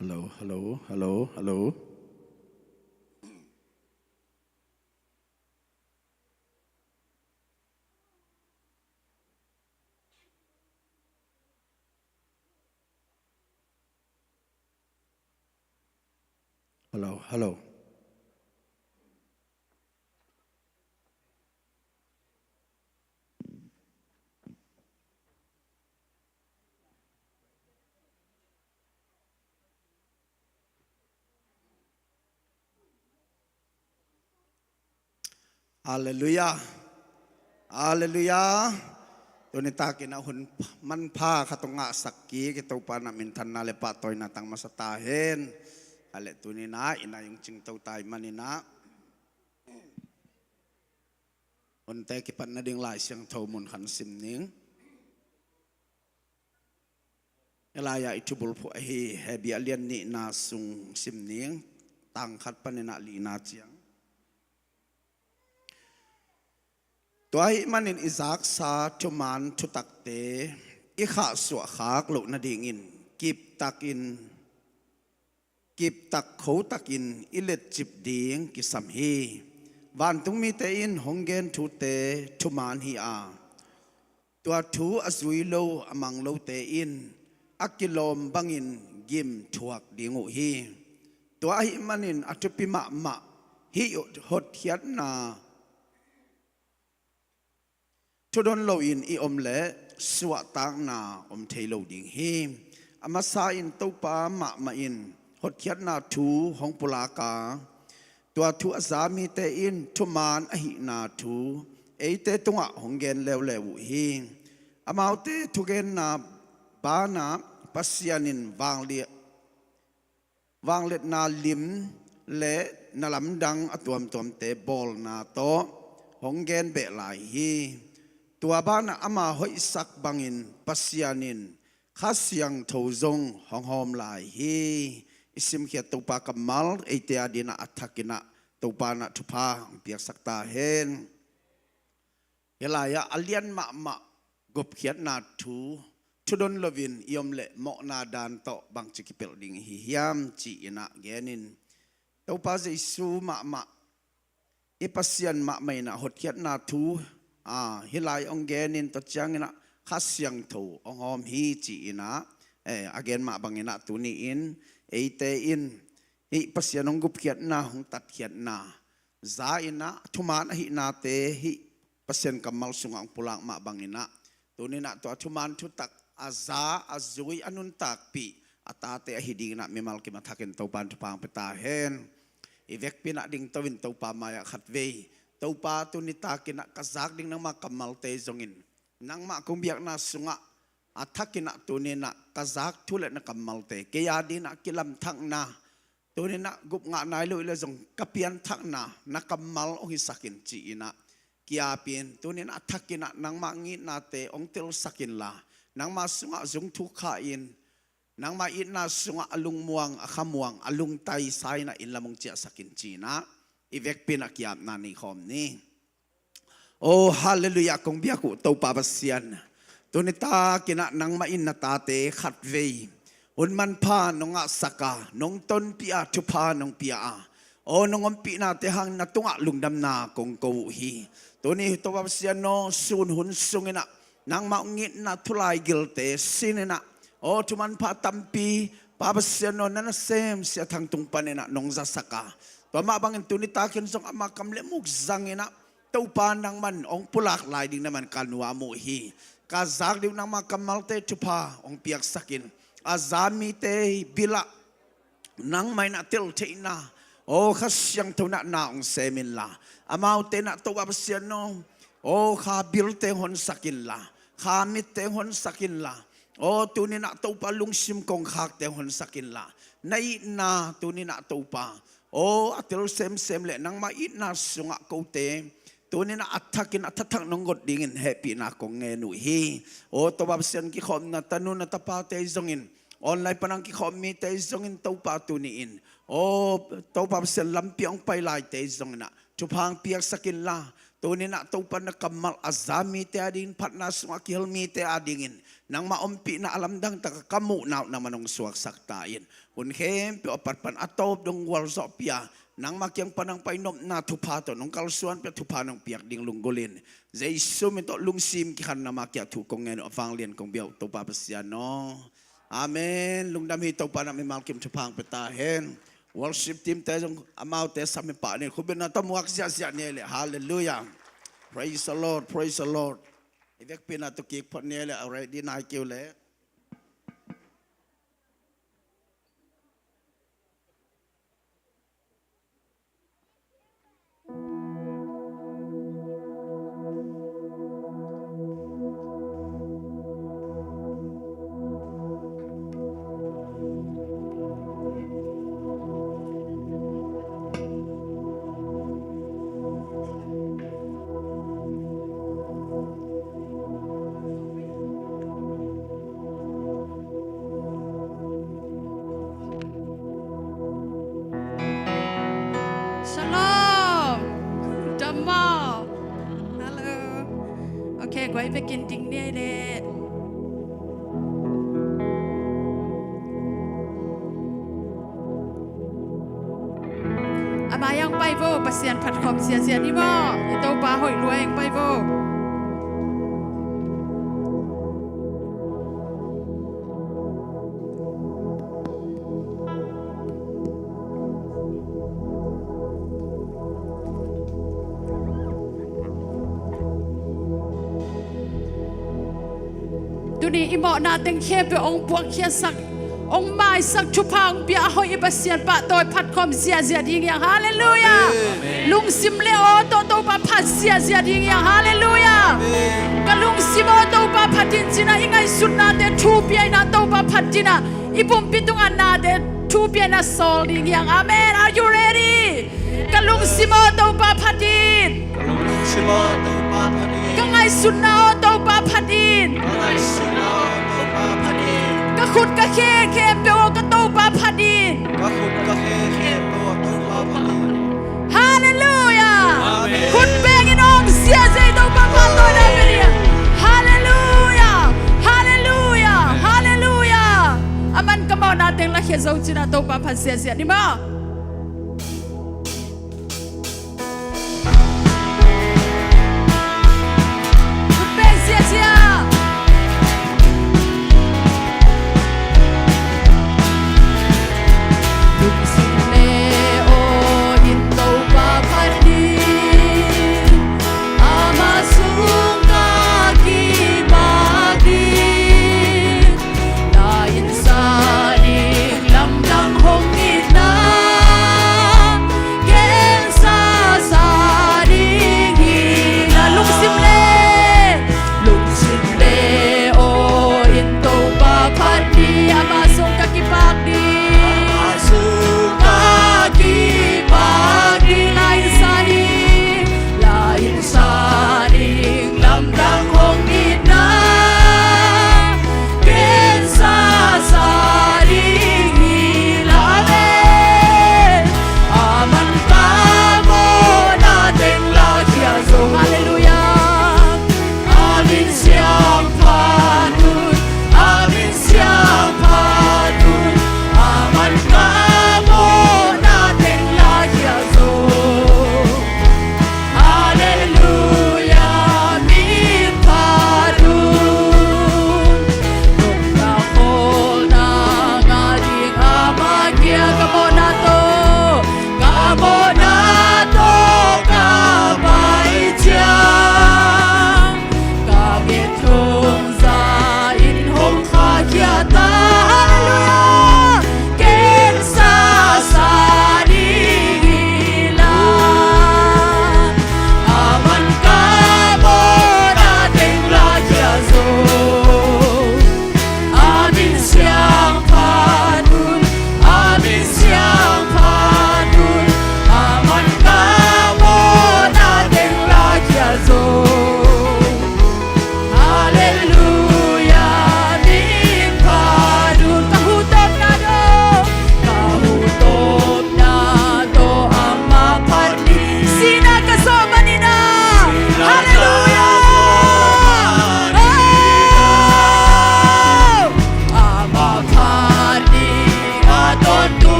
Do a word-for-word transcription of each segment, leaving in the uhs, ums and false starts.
Hello, hello, hello, hello. Hello, hello. Halleluiah. Halleluiah. Tuni takin a hun manpha khat hong ngahsak kik i Topa in a minthanna le pahtawina tang masa ta hen. A le tuni in a inn ah hong cingto ta ahih manin a, hunte kipat nading Lai Siangtho mun khat sim ning. Hih lai-ah i thubulphuh ahi Hebru a lian nihna sung sim ning, tang khat panin a lina ciang. Tua ahih manin i zaksa thuman thutakte i khahsuah khak loh nadingin kiptakin, kiptak khotakin i letcip ding kisam hi. Vantungmite in hong gen thute thuman hi a, tua thu a zui lo a mang lote in a kilawm bangin gim thuak ding uh hi. Tua ahih manin a thupi mahmah hih hotkhiatna thudon loin i om leh suahtakna om thei lo ding hi. A masa in Topa mahmah in hotkhiatna thu hong pulak a, tua thu a za mite in thuman ahihna thu eite tungah hong gen leuleu uh hi. Amaute thugenna banah Pasian in vangliat vangliatna lim le na lamdang a tuamtuamte bawlna tawh hong gen beh lai hi. Tua banah ama hoihsak bangin Pasian in Kha Siangtho zong hong hawm lai hi. I simkhiat Topa kammal eite adingin a thakin a Topa in a thupha hong piaksak ta hen. Hih lai-ah a lian mahmah gupkhiatna thu thudon loin i om leh mawhna dan tawh bangci kipelh ding i hi hiam ci-in a genin, Topa Jesu mahmah, i Pasian mahmah in a hotkhiatna thu, a, hih lai hong genin tua ciangin a Kha Siangtho hong hawm hi ci-in a, eh, a gen mah bangin a tuni-in eite in hih Pasian hong gupkhiatna, hong tatkhiatna za in a thuman ahihnate hih Pasian kammal sungah hong pulak mah bangin a, tuni-in a tua thuman thutak a za, a zui, a nuntakpih a tate ahi dingin a mimal kim a thakin Topa in thupha hong pia ta hen. I vekpi-in a dingto-in Topa mai-ah khatvei, Topa, tuni takin a ka zak ding nangma kammalte zongin, nangmah kong biakna sungah a thakin a tuni-in a ka zak thu le na kammalte kei adingin a kilamthakna, tuni-in a gup ngah nai lo i leh zong ka pianthakna na kammal hong hisak in ci-in a ki-apin, tuni-in a thakin a nangmah itnate hong telsak inla, nangmah sungah zung thuk kha-in, nangmah itna sungah a lungmuang, a khamuang, a lungtaisa in a inn lam hong ciahsak in ci-in a i vekpi-in a ki-apna nei khawm ni. Oh, halleluiah, kong biak uh Topa Pasian. Tuni takin a nangmah in na tate khatvei hun manpha nong ngahsak a, nong tonpih a, thupha nong pia a, oh, nong ompihnate hangin na tungah lungdamna kong ko uh hi. Tuni Topa Pasian aw, sun hun sungin a nangmah hong itna thu laigilte sin in a, oh, thu manpha tampi, Pa Pasian aw, na nasem Sia Thang tung panin a nong zasak a, tua mah bangin tuni takin zong ama kam le muk zangin a, Topa, nangman hong pulak lai ding nangman ka nuam uh hi. Ka zak ding uh nangma kammalte thupha hong piaksak in, a za mite bil ah nangmah in a teltheihna, oh, Kha Siangtho in a na hong sem inla, amaute in a Topa Pasian aw, oh, kha bilte hong honsak inla, kha mitte hong honsak inla, oh, tuni-in a Topa lungsim kongkhakte hong honsak inla, na itna tuni-in a Topa, oh, a tel semsem le nangmah itna sungah kote tuni-in a thakin a thathak nong got dingin hehpihna kong ngen uh hi. Oh, Topa Pasian, kikhopna tanu na tapate zongin, online pan a kikhop mite zongin Topa tuni-in, Aw Topa Pasian, lampi ah hong pai laite zongin ah thupha hong piaksak inla, tuni-in ah Topa na kammal a za mite adingin, phatna sungah kihel mite adingin nangmah ompihna a lamdang takah ka muhna uh nangmah nong suaksak ta in. Hun khempeuh a pat pan a tawp dong gualzawhpih a, nangmah kiang pan hong pai nopna thupha tawh nong kalsuanpih a, thupha nong piak ding lunggulh in. Jesu min tawh lungsim kikhan nangmah kiang thu kong ngen uh a, vanglian kong bia uh Topa Pasian aw. Amen. Lungdam hi. Topa in ah mimal kim thupha hong pia ta hen. Worship team te zong amaute sam hi pah ni. Khutbetna tawh muak ziahziah ni leh. Halleluiah. Praise the Lord. Praise the Lord. I vekpi-in ah tu kik phot ni leh. Already nai kei uh leh. Shalom. Dam maw? Hello. Ok, guai bekin ding ni ei leh. A mai-ah hong pai vo, Pasian phat khawm ziahziah ni maw. I Topa hoih lua-in hong pai vo. Tuni i mawhna teng khempeuh hong puakkhiatsak, hong maisak, thupha hong pia a hoih i Pasian pahtawi phat khawm ziahziah ding hi hang. Halleluiah. Amen. Lungsim le aw tawh Topa phat ziahziah ding hi hang. Halleluiah. Amen. Ka lungsim aw Topa phat in ci-in ah i ngaihsutnate thu pia-in ah Topa phat in ah i pumpi tungah nate thu pia-in ah sawl ding hi hang. Amen. Are you ready? Ka lungsim aw Topa phat in. Ka lungsim aw Topa phat in. Ka ngaihsutna aw Topa phat in. Ka ngaihsutna aw Topa phat in. Ka khut ka khe khempeuh aw ka Topa phat in. Ka khut ka khe khempeuh aw Topa phat in. Halleluiah. Amen. Khut bengin hong ziahziah, Topa pahtawi na pia ding. Halleluiah. Halleluiah. Halleluiah. A man ka mawhna teng lakhia zo ci-in ah Topa phat ziahziah ni maw.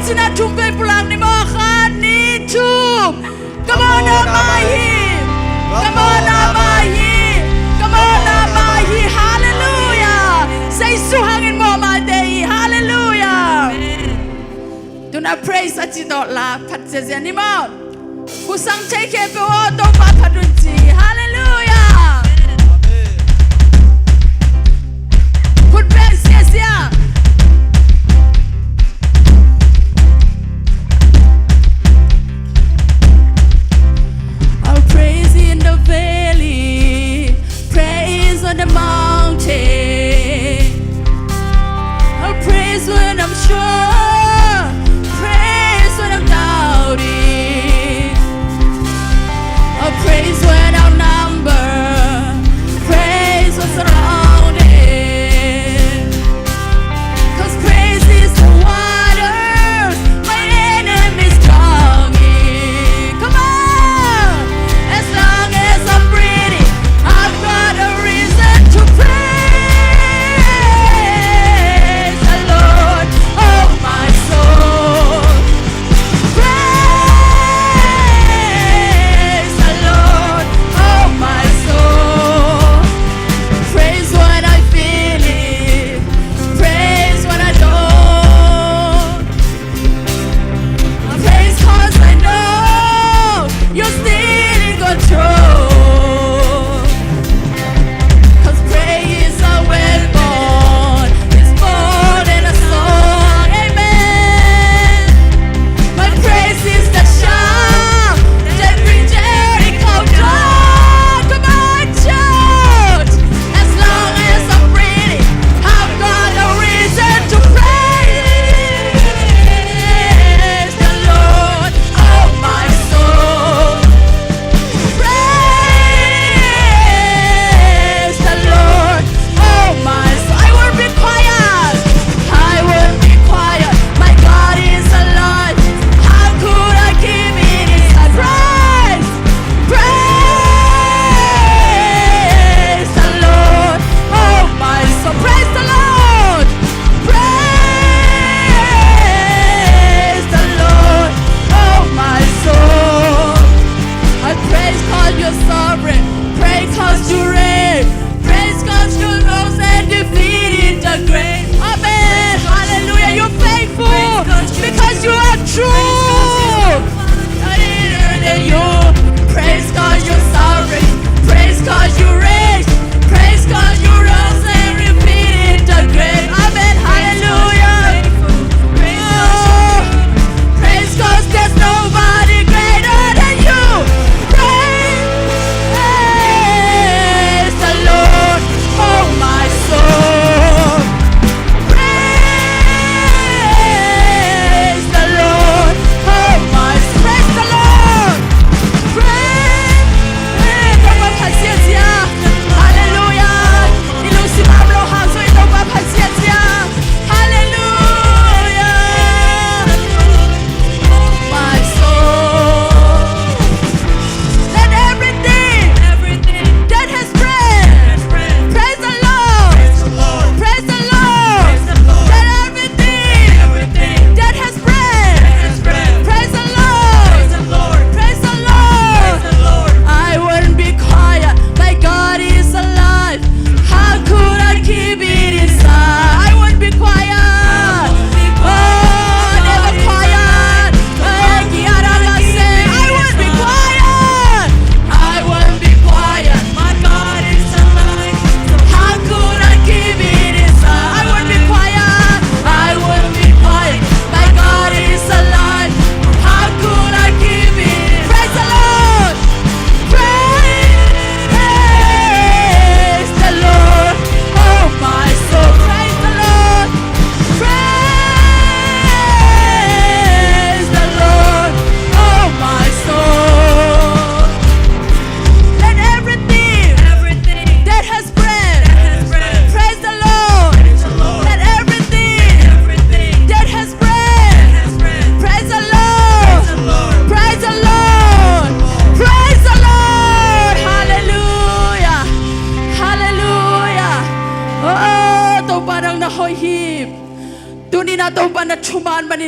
Cina thum vei pulak ni maw, khat, nih, thum. Come on, come on, come on, come on, come on. Hallelujah. Jesu hangin mawhmaite hi. Hallelujah. Tuna praise a ci tawh la phat ziazia ni maw. Kusang thei khe pe aw, Topa phat un ci. Hallelujah. Khut beng ziazia. I'll praise in the valley, praise on the mountain. I'll praise when I'm sure, praise when I'm doubting. I'll praise when outnumbered, praise when surrounded.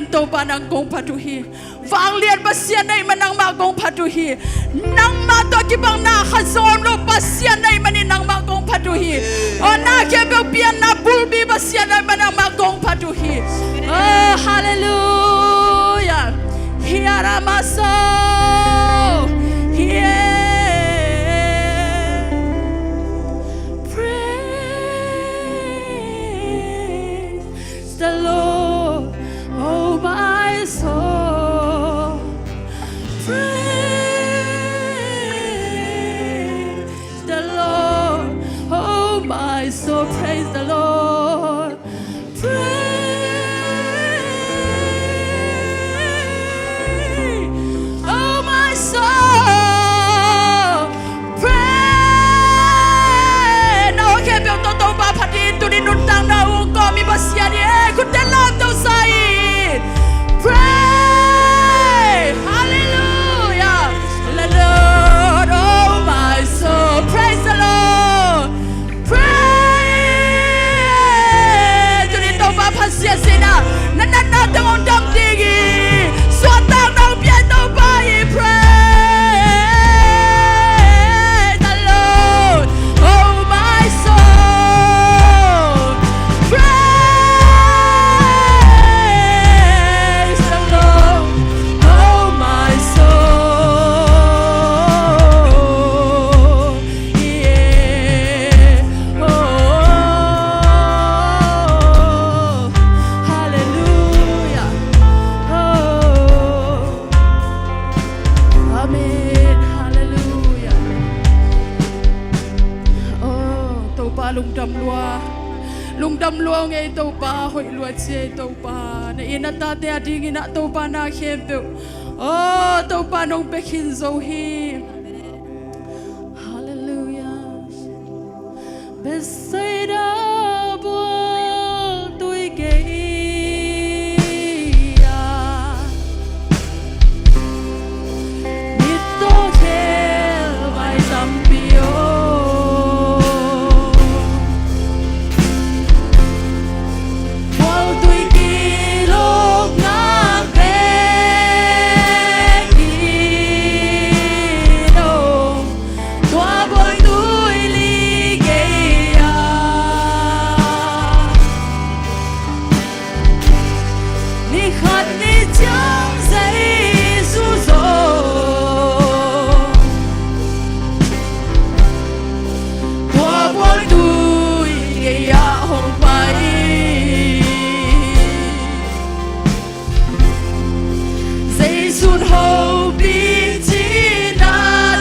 Topa nang kong phat uh hi. Vanglian Pasian na hih man nangmah kong phat uh hi. Nangmah tawh kibang na khat zong om lo Pasian na hih manin nangmah kong phat uh hi. Aw na khempeuh pianna bulpi Pasian na hih man nangmah kong phat uh hi. Oh, hallelujah. Hiaramaso. Hie. Praise the Lord, oh my soul. Praise the Lord, oh my soul. Praise the Lord. Praise, oh my soul. Praise. Na aw khempeuh tawh Topa phat in, tuni nuntakna uh kong kawm i Pasian hi. Eh, khutte lamto sa in. Praise. Hallelujah. The Lord, oh my soul. Praise the Lord. Praise. Tuni Topa phat siasin a, na natna teng hong dam ding hi. Suahtakna hong pia Topa hi. Praise the Lord, oh my soul. Praise the Lord, oh my soul. Yeah. Oh, hallelujah. Oh. Amen. Hallelujah. Oh, Topa lungdam lua. Lungdam lua ngei Topa, hoih lua ci ei Topa. Na in a tate a dingin ah Topa na khempeuh, oh, Topa nong pia khin zo hi. Hallelujah. Bethsaida bual tui gei-a, mit tawh khel vai tampi om. Bual tui kilawm ngak bek in om. Tua bual tui li gei-ah, ni khat ni ciang Jesu zong tua bual tui gei-ah hong pai. Jesu'n hopih cihna,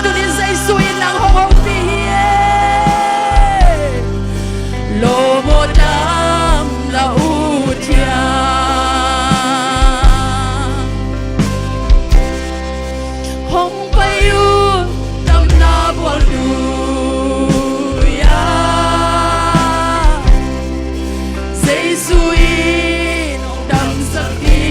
tuni Jesu in nang hong hopih hi e. Lawm aw, dam la ut hiam? Hong pai un, damna bual tui-ah. Jesu in hong damsak hi.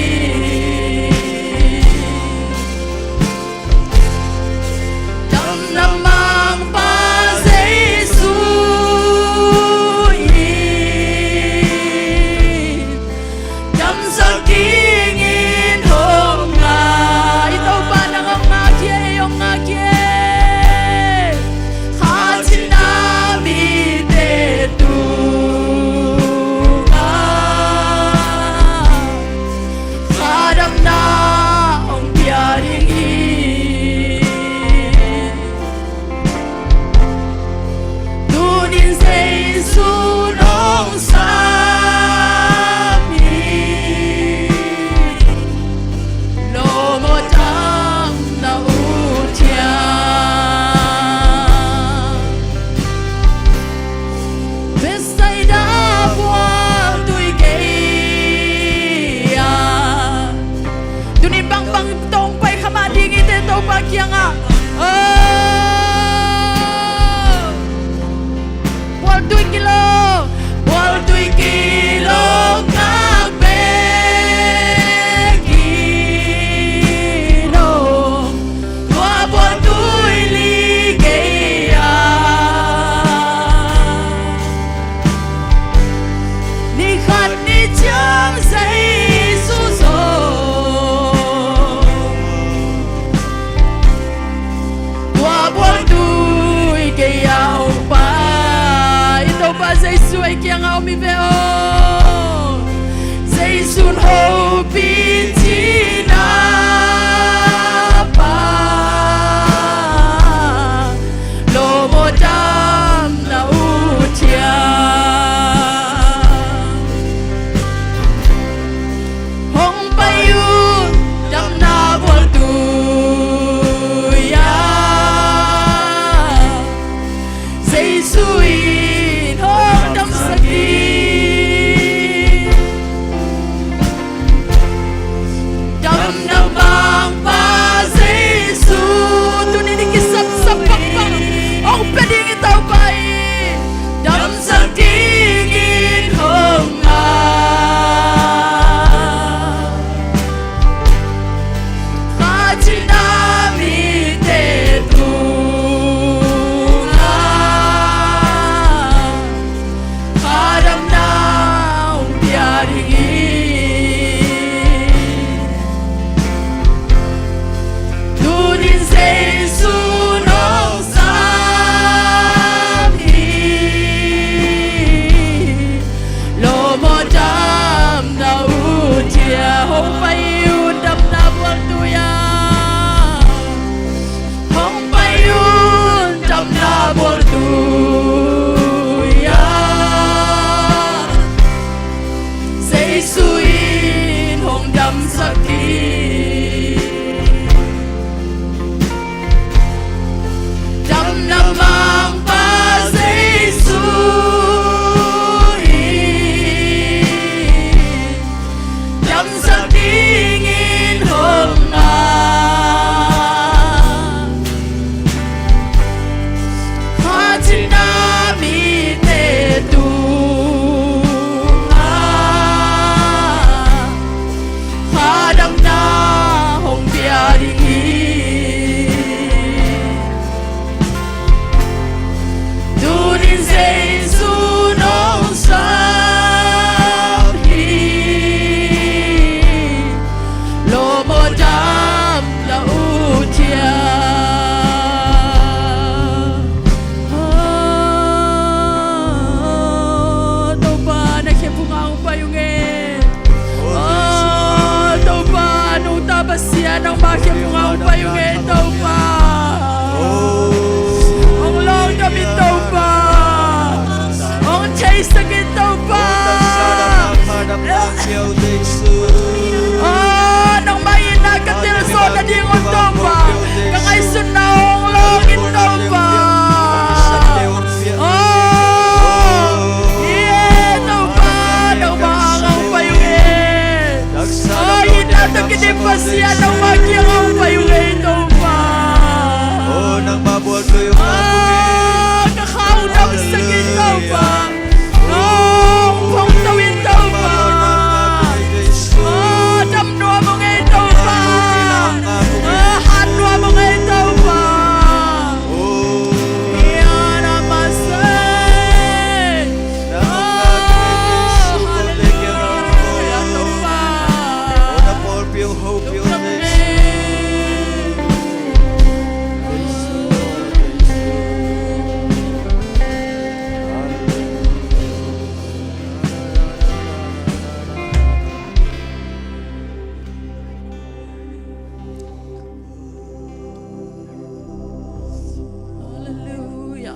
kiangah om hi ve aw. Jesu'n hopih cihna pa, lawm aw damna ut hiam? Hong pai un damna bualtui ah, Jesu in hong damsak hi. Damna mangpa Jesu, tuni in kisapsap pangpang hong pia ding i Topa hi. Damsak dingin hong ngah, kha cihna mite tungah kha damna hong pia ding hi. Tuni in Jesu nong sam hi. Lawm aw damna ut hiam? Hong pai un damna bualtui ah. Hong pai un damna bualtui ah, Jesu in hong damsak hi. Damna mangpa Jesu in damsak dingin hong ngah, kha cihna mite tungah kha damna hong pia ding hi. Tuni in Jesu nong sam hi. Lawm aw damna ut hiam? Aw Topa, na khephung ah hong pai ung e. Aw Topa, nungta Pasian, nangmah khephung ah hong pai ung e Topa. Hong lawngdam in Topa. Hong theisak in Topa. Aw, nangmah itna ka telzawh nading un Topa, ka ngaihsutna hong lawng in Topa. Aw, hi e Topa, nangmah hong pai ung e. Aw, itna tawh kidim Pasian, nangmah kiang hong pai ung e Topa. Aw, ka kha hong damsak in Topa. Aw, hong phawkto in Topa. Aw, dam nuam ung e Topa. Aw, han nuam ung e Topa. Ia na masa. Aw, halleluia Topa. Halleluia.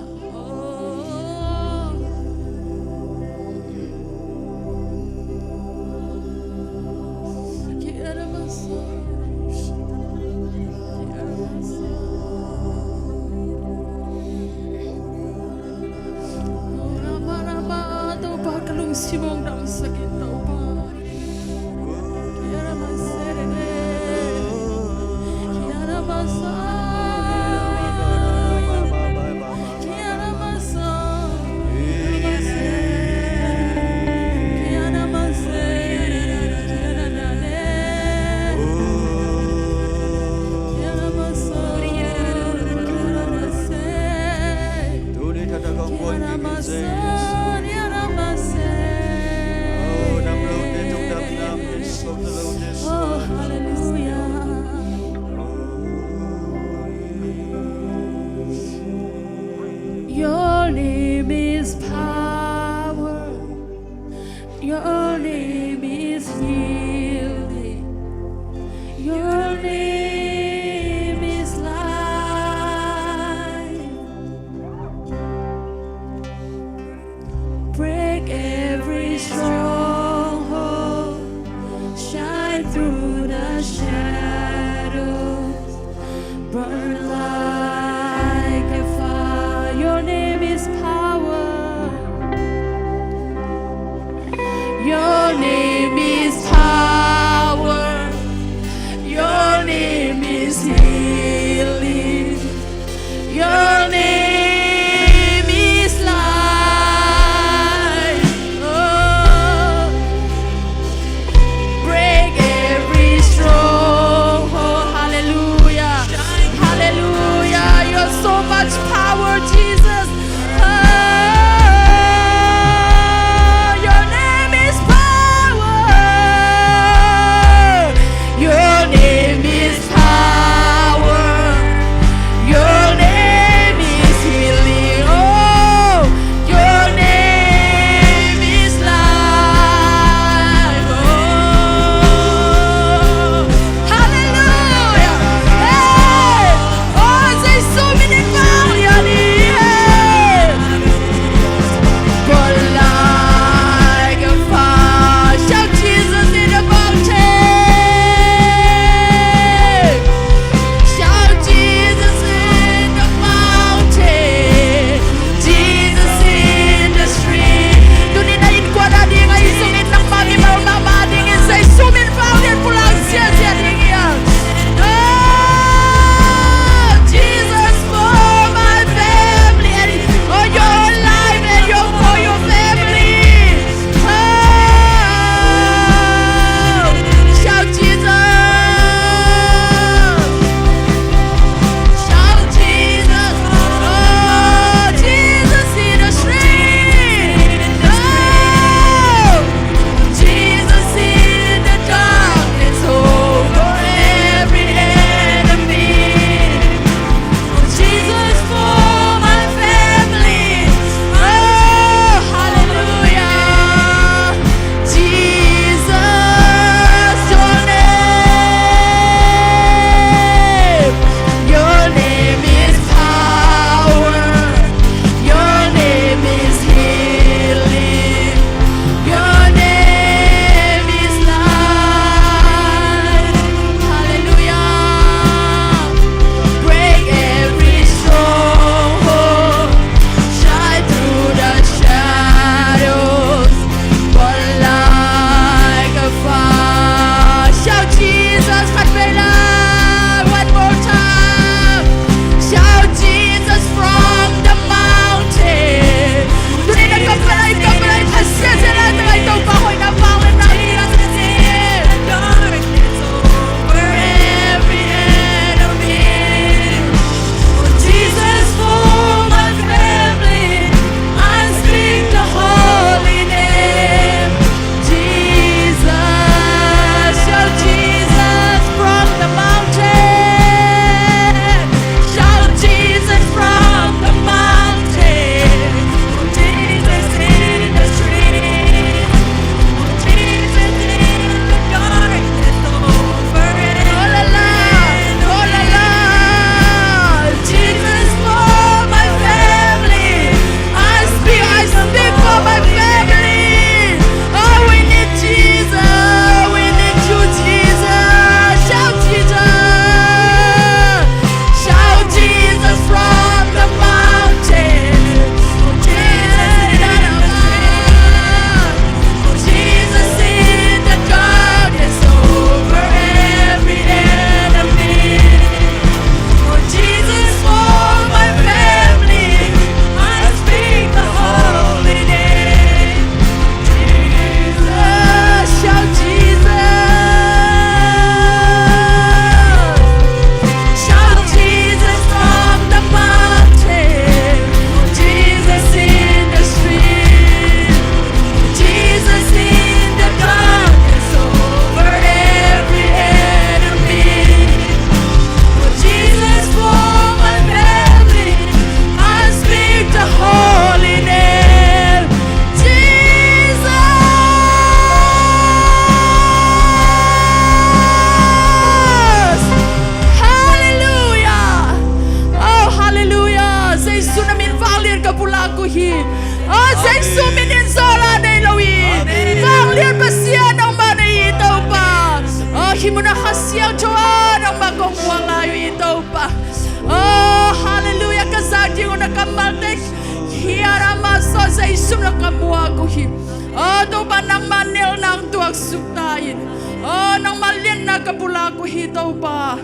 Your name is life. Break every stronghold. Shine through the shadows. Burn like a fire. Your name is power. Your name is power. Your name is healing. Your name is life. Oh, break every stronghold. Hallelujah. Hallelujah. You're so much power, Jesus. Oh, your name is power. Your name is power. Siangtho ah, nangmah kong muak lai uh hi Topa. Oh, halleluiah, ka zak ding uh na kammalte khiarah mah sawt Jesu min tawh ka muak uh hi. Oh, Topa nangmah nelna hong tuaksuk ta in. Oh, nangmah liatna ka pulak uh hi Topa.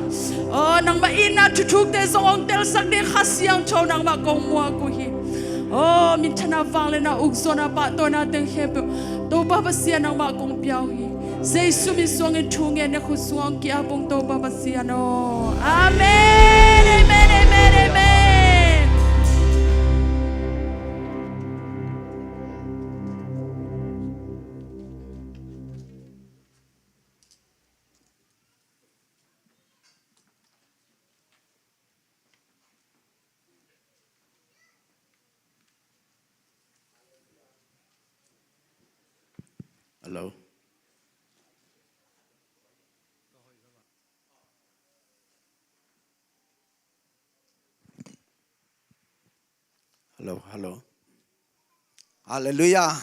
Oh, nangmah itna thuthukte zong hong telsak ding Kha Siangtho nangmah kong muak uh hi. Oh, minthanna vangliatna ukzawhna pahtawina teng khempeuh Topa Pasian nangmah kong pia uh hi. Jesu min suangin thu ngen na khut sungah hong ki-ap ung Topa Pasian aw. Amen, amen, amen, amen. Hello. Hello, hello. Halleluiah.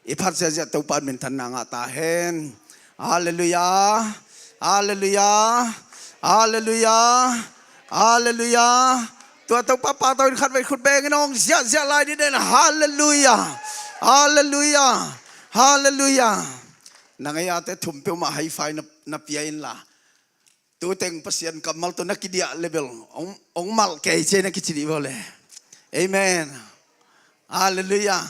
I phat ziahziah Topa in minthanna ngah ta hen. Halleluiah. Halleluiah. Halleluiah. Halleluiah. Tua Topa pahtawi in khatvei khut beng in hong ziahziah lai dih den. Halleluiah. Halleluiah. Halleluiah. Nang ei ate thum peuhmah high five na, na pia inla. Tuteng Pasian kammal tawh na kidiah le bel hong, hong malh kei ci na kici dih vua le. Amen. Halleluiah.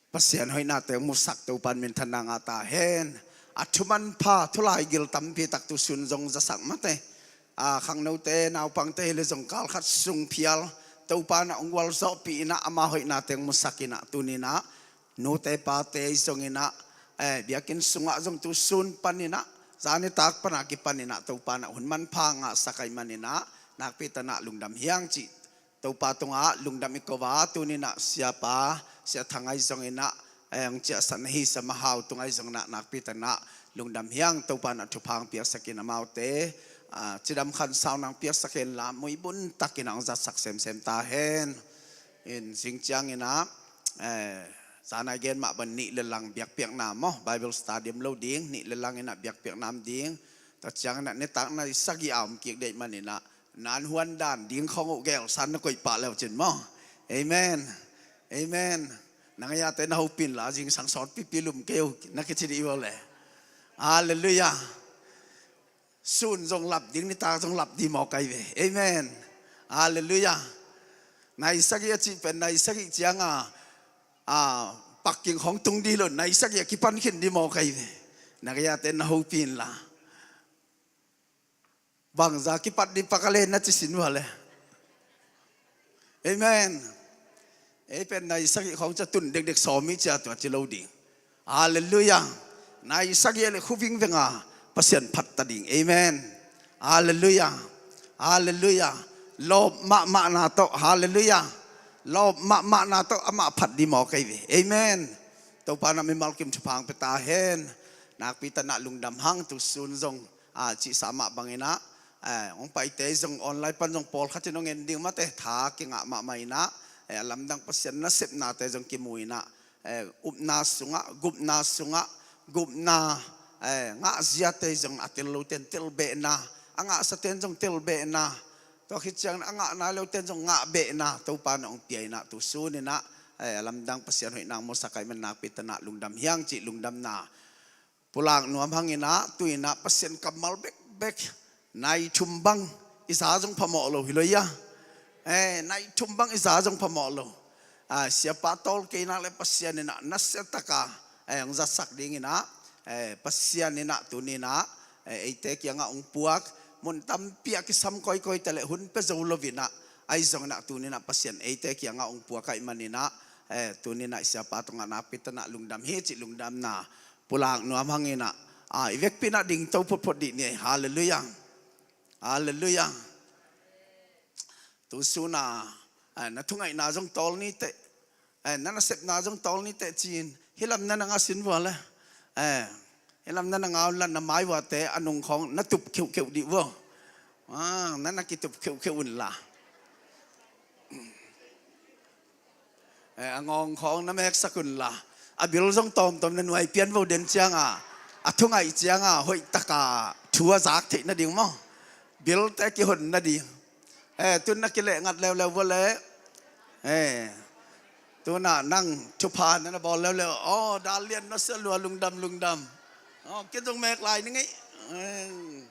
Pasian hoihnate hong musak Topa in minthanna ngah ta hen. A thu manpha, thu laigil tampi tak tu sun zong zasak mate. A, khangnote, naupangte hi le zong kal khat sung phial Topa in ah hong gualzawhpih in ah ama hoihnate hong musak in ah tuni in ah nute pate zong in ah, eh, biakinn sungah zong tu sun pan in ah zan nitak pan a kipan in ah Topa in ah hun manpha ngahsak ahih man in ah nakpi tak in ah lungdam hi hang cih Topa tungah lungdam i ko a, tuni in ah siapa, Sia Thang ahi zong in ah, eh, hong ciahsakna hi Sia Ma Hau tung ahi zong in ah nakpi tak in ah lungdam hi hang. Topa in ah thupha hong piaksak in amaute, ah, cidam khan sau nang piaksak hen la, muibun tak in ah hong zatsak semsem ta hen. In zing ciang in ah, eh, zan a i gen mah bang nih le lang biakpiakna maw, Bible study om lo ding, nih le lang in ah biakpiakna om ding. Tua ciang in ah nitak nai sagih a om kik deih man in ah nan huan dan ding khong uh gel san na koih pah leu cin maw. Amen. Amen. Nang ei ate na hopih inla zingsang sawt pipi lum kei uh na kici dih vua le. Halleluiah. Sun zong lap ding, nitak zong lap dih mawk ahi ve. Amen. Halleluiah. Nai sagih a cih pen nai sagih ciang a, a, pakking khong tung dih lo, nai sagih a kipan khin dih mawk ahi ve. Nang ei ate na hopih inla. Bangza kipat dih pak a le na ci sin vua le. Amen. Ei pen nai sagih khong cia tun dekdek sawm i cia tua ci lo ding. Halleluiah. Nai sagih a le khu vingveng a Pasian phat ta ding. Amen. Halleluiah. Halleluiah. Lawp mahmahna tawh. Halleluiah. Lawp mahmahna tawh amah phat dih mawk ahi ve. Amen. Topa in ah mimal kim thupha hong pia ta hen. Nakpi tak in ah lungdam hang tu sun zong, ah, cihsa mah bang in ah, eh, hong paite zong online pan zong pawlkhat in hong en ding mate tha kingah mahmah in ah, eh, a lamdang Pasian nasepnate zong kimu in ah, eh, upna sungah, gupna sungah, gupna, eh, ngahziate zong a tel lote in telbehna, a ngahsate in zong telbehna, tua khit ciangin a ngah nai lote in zong ngahbehna Topa in ah hong pia in ah tu sun in ah, eh, a lamdang Pasian hoihna hong musak ahih man nakpi tak in ah lungdam hi hang cih lungdamna pulak nuam hang in ah, tu in ah Pasian kammal bekbek nai thum bang i za zong phamawh lo hi lo ia. Eh, nai thum bang i za zong phamawh lo. Ah, siapa tawl kei nak le Pasian in ah nasia taka, eh, hong zatsak ding in ah, eh, Pasian in ah tuni in ah, eh, eite kiangah hong puak mun tampi ah kisam kawikawi ta le hun pia zo lo in ah, ahi zong in ah tuni in ah Pasian eite kiangah hong puak ahih man in ah, eh, tuni in ah i siapa tungah nakpi tak in ah lungdam hi cih lungdamna pulak nuam hang in ah, ah, i vekpi in ah dingto photphot dih ni. Halleluiah. Halleluiah. Tu sun a, ah, na thungaihna zong tawl ni teh, eh, na nasepna zong tawl ni teh ci-in hih lam na na ngah sin vua le. Eh, hih lam na na ngah un la na mai uate a nung khong na tup kheuhkheuh dih vua. Ah, na na kitup kheuhkheuh un la. Eh, a ngawng khawng na meksak un la. A bil zong tawmtawm na nuai pian vo den cianga, a thungaih cianga hoih taka thu a zak theih nading maw? Bilte kihon nading. Eh, tun na kileh ngat leuleu vo le. Eh, tuna nang thupha na na bawl leuleu. Oh, dal lian na sia lua, lungdam, lungdam. Oh, kizong mek lai ni ngei. Eh.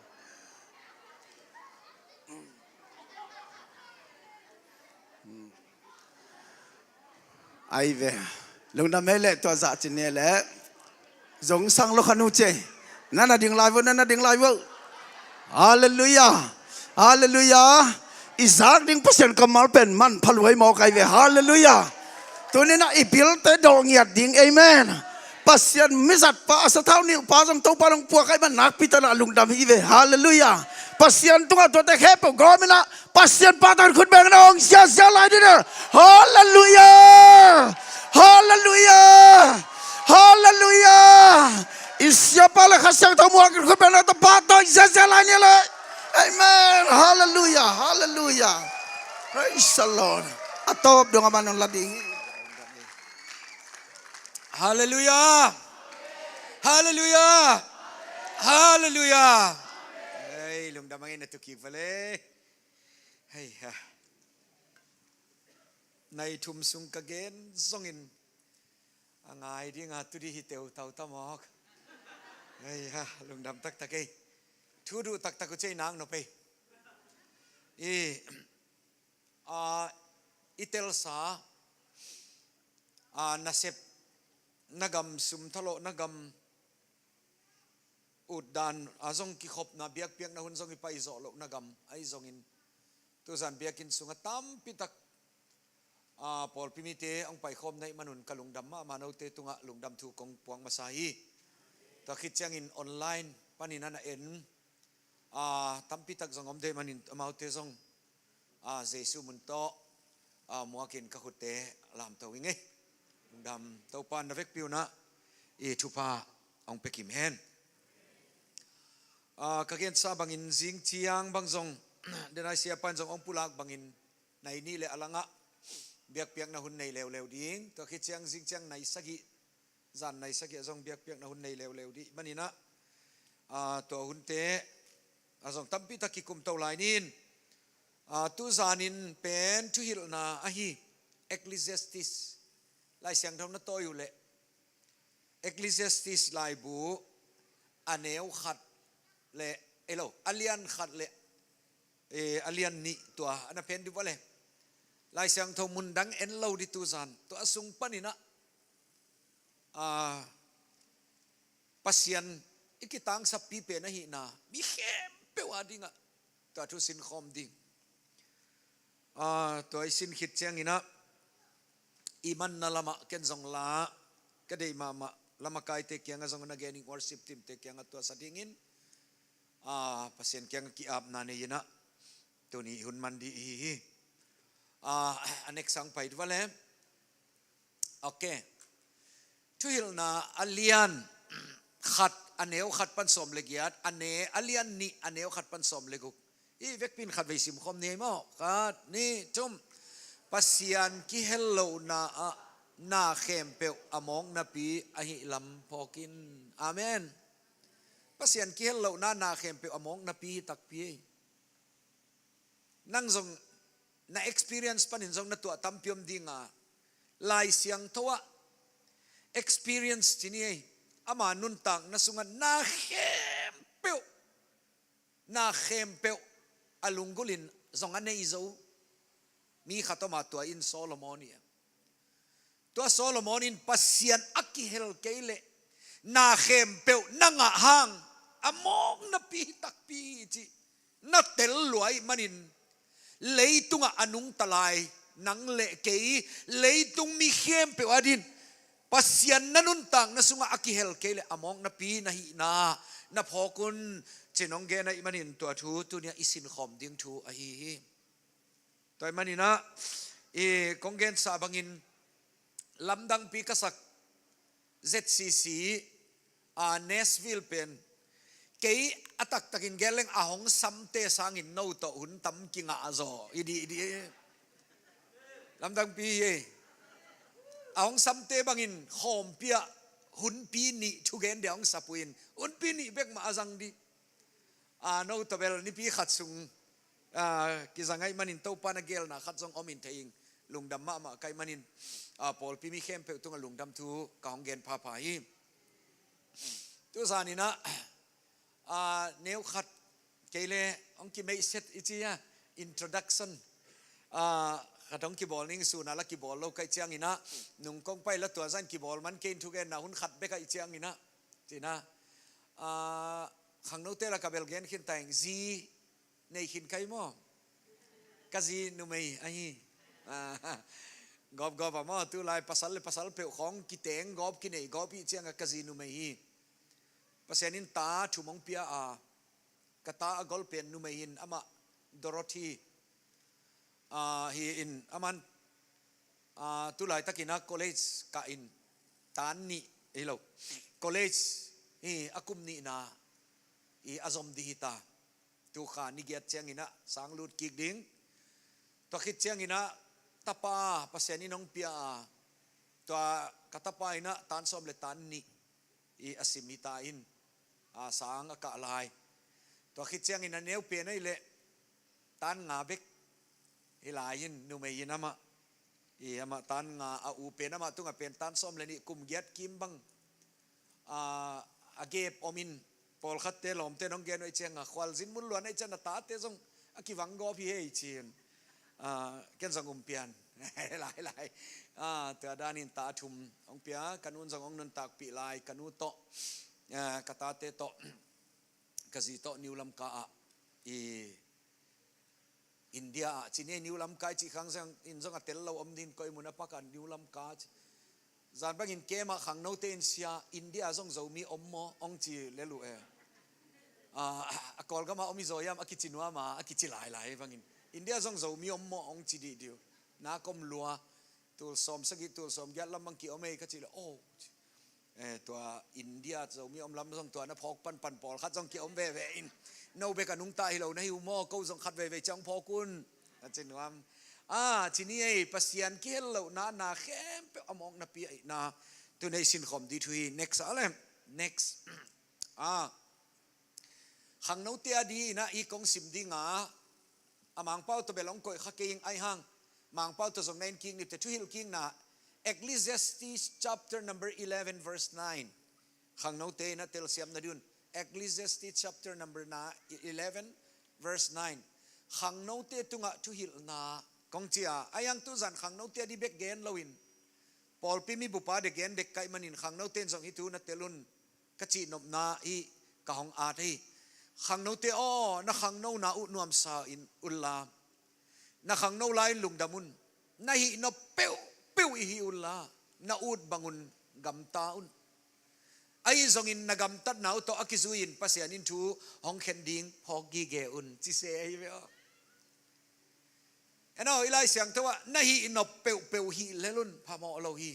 Ai ve. Lungdam hei leh tua zah cin ni leh. Zong sang lo kha nu ce. Na na ding lai vo, na na ding lai vo. Halleluiah. Halleluiah. I zak ding Pasian kammal pen man pha luai mawk ai ve. Halleluiah. Tuninah i bilte dawh ngiat ding. Amen. Pasian mizatpa a sathau nilhpa zong Topa nong puak ai man nakpi tanah lungdam hi ve. Halleluiah. Pasian tungah tuate khempeuh gawminah Pasian pahtawi khut bengna hong siasia lai dina. Halleluiah. Halleluiah. Halleluiah. I siapa le Kha Siangtho muak in khut bengna ta pahtawi siasia lai ni le. Amen. Halleluiah. Halleluiah. Praise the Lord. A tawp dong a man hong la ding hi. Halleluiah. Halleluiah. Halleluiah. Hei, lungdam a ngei na tukik vale. Hei ha. Nai thum sung ka gen zongin a ngai dinga tudi hi teu tau tamawk. Hei ha, lungdam taktak ei. Thu duh taktak uh cei nak nop ei. I, a, i telsa, a, nasep na gam, sum thalawh na gam, utdan a zong kikhopna, biakpiakna hun zong i paizawh lohna gam ahi zongin tuzan biakinn sungah tampitak, a, pawlpi mite hong paikhawm na ih manun ka lungdam mahmah, note tungah lungdam thu kong puak masa hi. Tua khit ciangin online panin a na en, a, tampitak zong om deh manin amaute zong, a, Jesu mun tawh, a, muakin ka khutte lamto ing ei. Lungdam, Topa na vekpi unah i thupha hong pia kim hen. A, ka gensa bangin zing ciang bang zong, denai siapa in zong hong pulak bangin nai nih le a langah biakpiakna hun nei leuleu ding. Tua khit ciang zing ciang nai sagih, zan nai sagih a zong biakpiakna hun nei leuleu dih maninah, a, tua hunte a zong tampitak kikumto lai nin, a, tuzanin pen thuhilhna ahi Ecclesiastes Lai Siangtho na tawi uh leh Ecclesiastes laibu a neu khat le, elo, a lian khat le, e, a lian nih tua a na phen dih vua le. Lai Siangtho mun dang en lo dih tuzan tua a sung paninah, a, Pasian i kitangsappi pen ahihna mi khempeuh a dingah tua thu sinkhawm ding. A, tua i sin khit cianginah i manna lamah ken zong la ka deih mahmah, lamakaite kiangah zong na gening, worship teamte kiangah tua sa dingin, a, Pasian kiangah ki-apna nei inah tuni hun man dih hi hi. A, a next sang pai dih vale. Ok. Thuhilhna a lian khat a neu khat pan sawm le giat, a ne, a lian nih a neu khat pan sawm le guk. I vekpin khat vei simkhawm ni ei maw? Khat, nih, thum. Pasian kihel lohna ah na khempeuh a mawk napi ahi lam phawkin. Amen. Pasian kihel lohna na khempeuh a mawk napi hi takpi ei. Nang zong na experience panin zong na tuah tampi om dinga, Lai Siangtho ah experience ci ni ei, ama nuntakna sungah na khempeuh, na khempeuh a lunggulhin zong a nei zo mi khat om a, tua in Solomon hi a. Tua Solomon in Pasian a kihel kei leh na khempeuh na ngah hang a mawk napi takpi hi cih na tel lua ih manin, leitungah a nungta lai nang le kei, leitung mi khempeuh adingin Pasian na nuntakna sungah a kihel kei leh a mawk napi na hihna na phawk un, ci-in hong gen ahih manin tua thu tuni-ah i sinkhawm ding thu ahi hi. Tua ahih maninah, i kong gensa bangin lamdangpi ka sak Z C C, a, Nashville pen Kei a taktakin gen leng a hong samte sangin no tawh hun tam kingah zaw i dih dih. Lamdangpi hi. A hong samte bangin khawmpi ah hunpi nih thugen dia hong sap uh in hunpi nih bek mah a zang dih. A, no tawh bel nipi khat sung, a, kizang ahih manin Topa na gelna khat zong om in thei ing. Lungdam mahmah ka hih manin, a, pawlpi mi khempeuh tungah lungdam thu ka hong gen phapha hi. Tu zaninah, a, neu khat kei le hong kimeihset i ci a, introduction, a, khat hong kibawl ning, suna la kibawl lo ka hih cianginah, nung kong pai la tua zan kibawl man kei in thugenna hun khat bek a hih cianginah, cinah, a, khangnote la ka bel gen khin ta ing, zi nei khin ka hi maw? Ka zi numei ahi. A, gawpgawp a maw, tu lai pasal le pasal peuh khawng kiteng gawp, kinei gawp i hih cianga ka zi numei hi. Pasian in ta thum hong pia a, ka ta a gol pen numei in, amah Dorothy, a, hi in, aman, a, tu laitakinah college kah in, tan nih hi lo, college hi a, kum nihna hi a zom dih hi ta. Tu kha ni giat cianginah sang lut kik ding. Tua khit cianginah tapa Pasian in hong pia a, tua ka tapa inah tan sawm le tan nih hi a sim hi ta in, a, sang a kah lai. Tua khit ciangin a neu pen ahih leh tan nga bek hi lai in, numei in amah, i amah tan nga, a u pen amah tungah pen tan sawm le nih, kum giat kim bang, a, a gap om in, pawlkhatte lawmte nong gen uh ahih cianga khualzin mun luan ahih cianga tate zong a kivang gawp hi hei ci-in, a, ken zong um pian. Lai lai. A, tua danin ta thum hong pia, ka nu'n zong hong nuntakpih lai, ka nu tawh, a, ka tate tawh, ka zi tawh New Lamka ah, i India ah, ci ni ei, New Lamka i cih khang zong in zong a tel lo om ding, koi mun a pak a New Lamka ci. Zan bangin kem ah khangnote in, "Sia, India zong Zomi om maw?" hong ci lel uh e. A, a Kawlgam ah om hi zaw hiam a kici nuam a, a kici lailai bangin. India zong Zomi om maw hong ci dih dih uh. Na kom lua, tul sawm sagih, tul sawm giat lam bang ki-om ei ka cih leh, "Oh." Eh, tua India Zomi om lam zong tua na phawk panpan pawlkhat zong ki-om veve in, "No bek a nungta hi lo na hi uh maw, ko zong khat veivei ciang phawk un," a ci nuam. A, ci ni ei, Pasian kihel lohna na khempeuh a mawkna pi ahihna tu nei sinkhawm dih thu hi. Next a le. Next. A, khangnote a di inah i kong sim dinga, a Mangpau tawh bel hong koih kha kei ing, ahih hang Mangpau tawh zong na en kik ni teh, thuhilh kikna, Ecclesiastes chapter number eleven verse nine. Khangnote inah telsiamna ding un, Ecclesiastes chapter number na eleven verse nine. Khangnote tungah thuhilhna kong ci a, ahih hang tu zan khangnote a di bek gen loin pawlpi mibupa de gen dek ka hih manin khangnote in zong hih thu na tel un, ka cihnopna hi, ka hong at hi. Khangnote aw, na khangnona uh nuamsa in unla, na khangno lai-in lungdam un. Na hih nop peuhpeuh i hih unla, na ut bangun gamta un. Ahi zongin na gamtatna uh tawh a kizui-in Pasian in thu hong khen ding phawk gige un, ci se ahi ve aw. En aw, i Lai Siangtho ah, "Na hih nop peuhpeuh hih lel un," phamawh lo hi.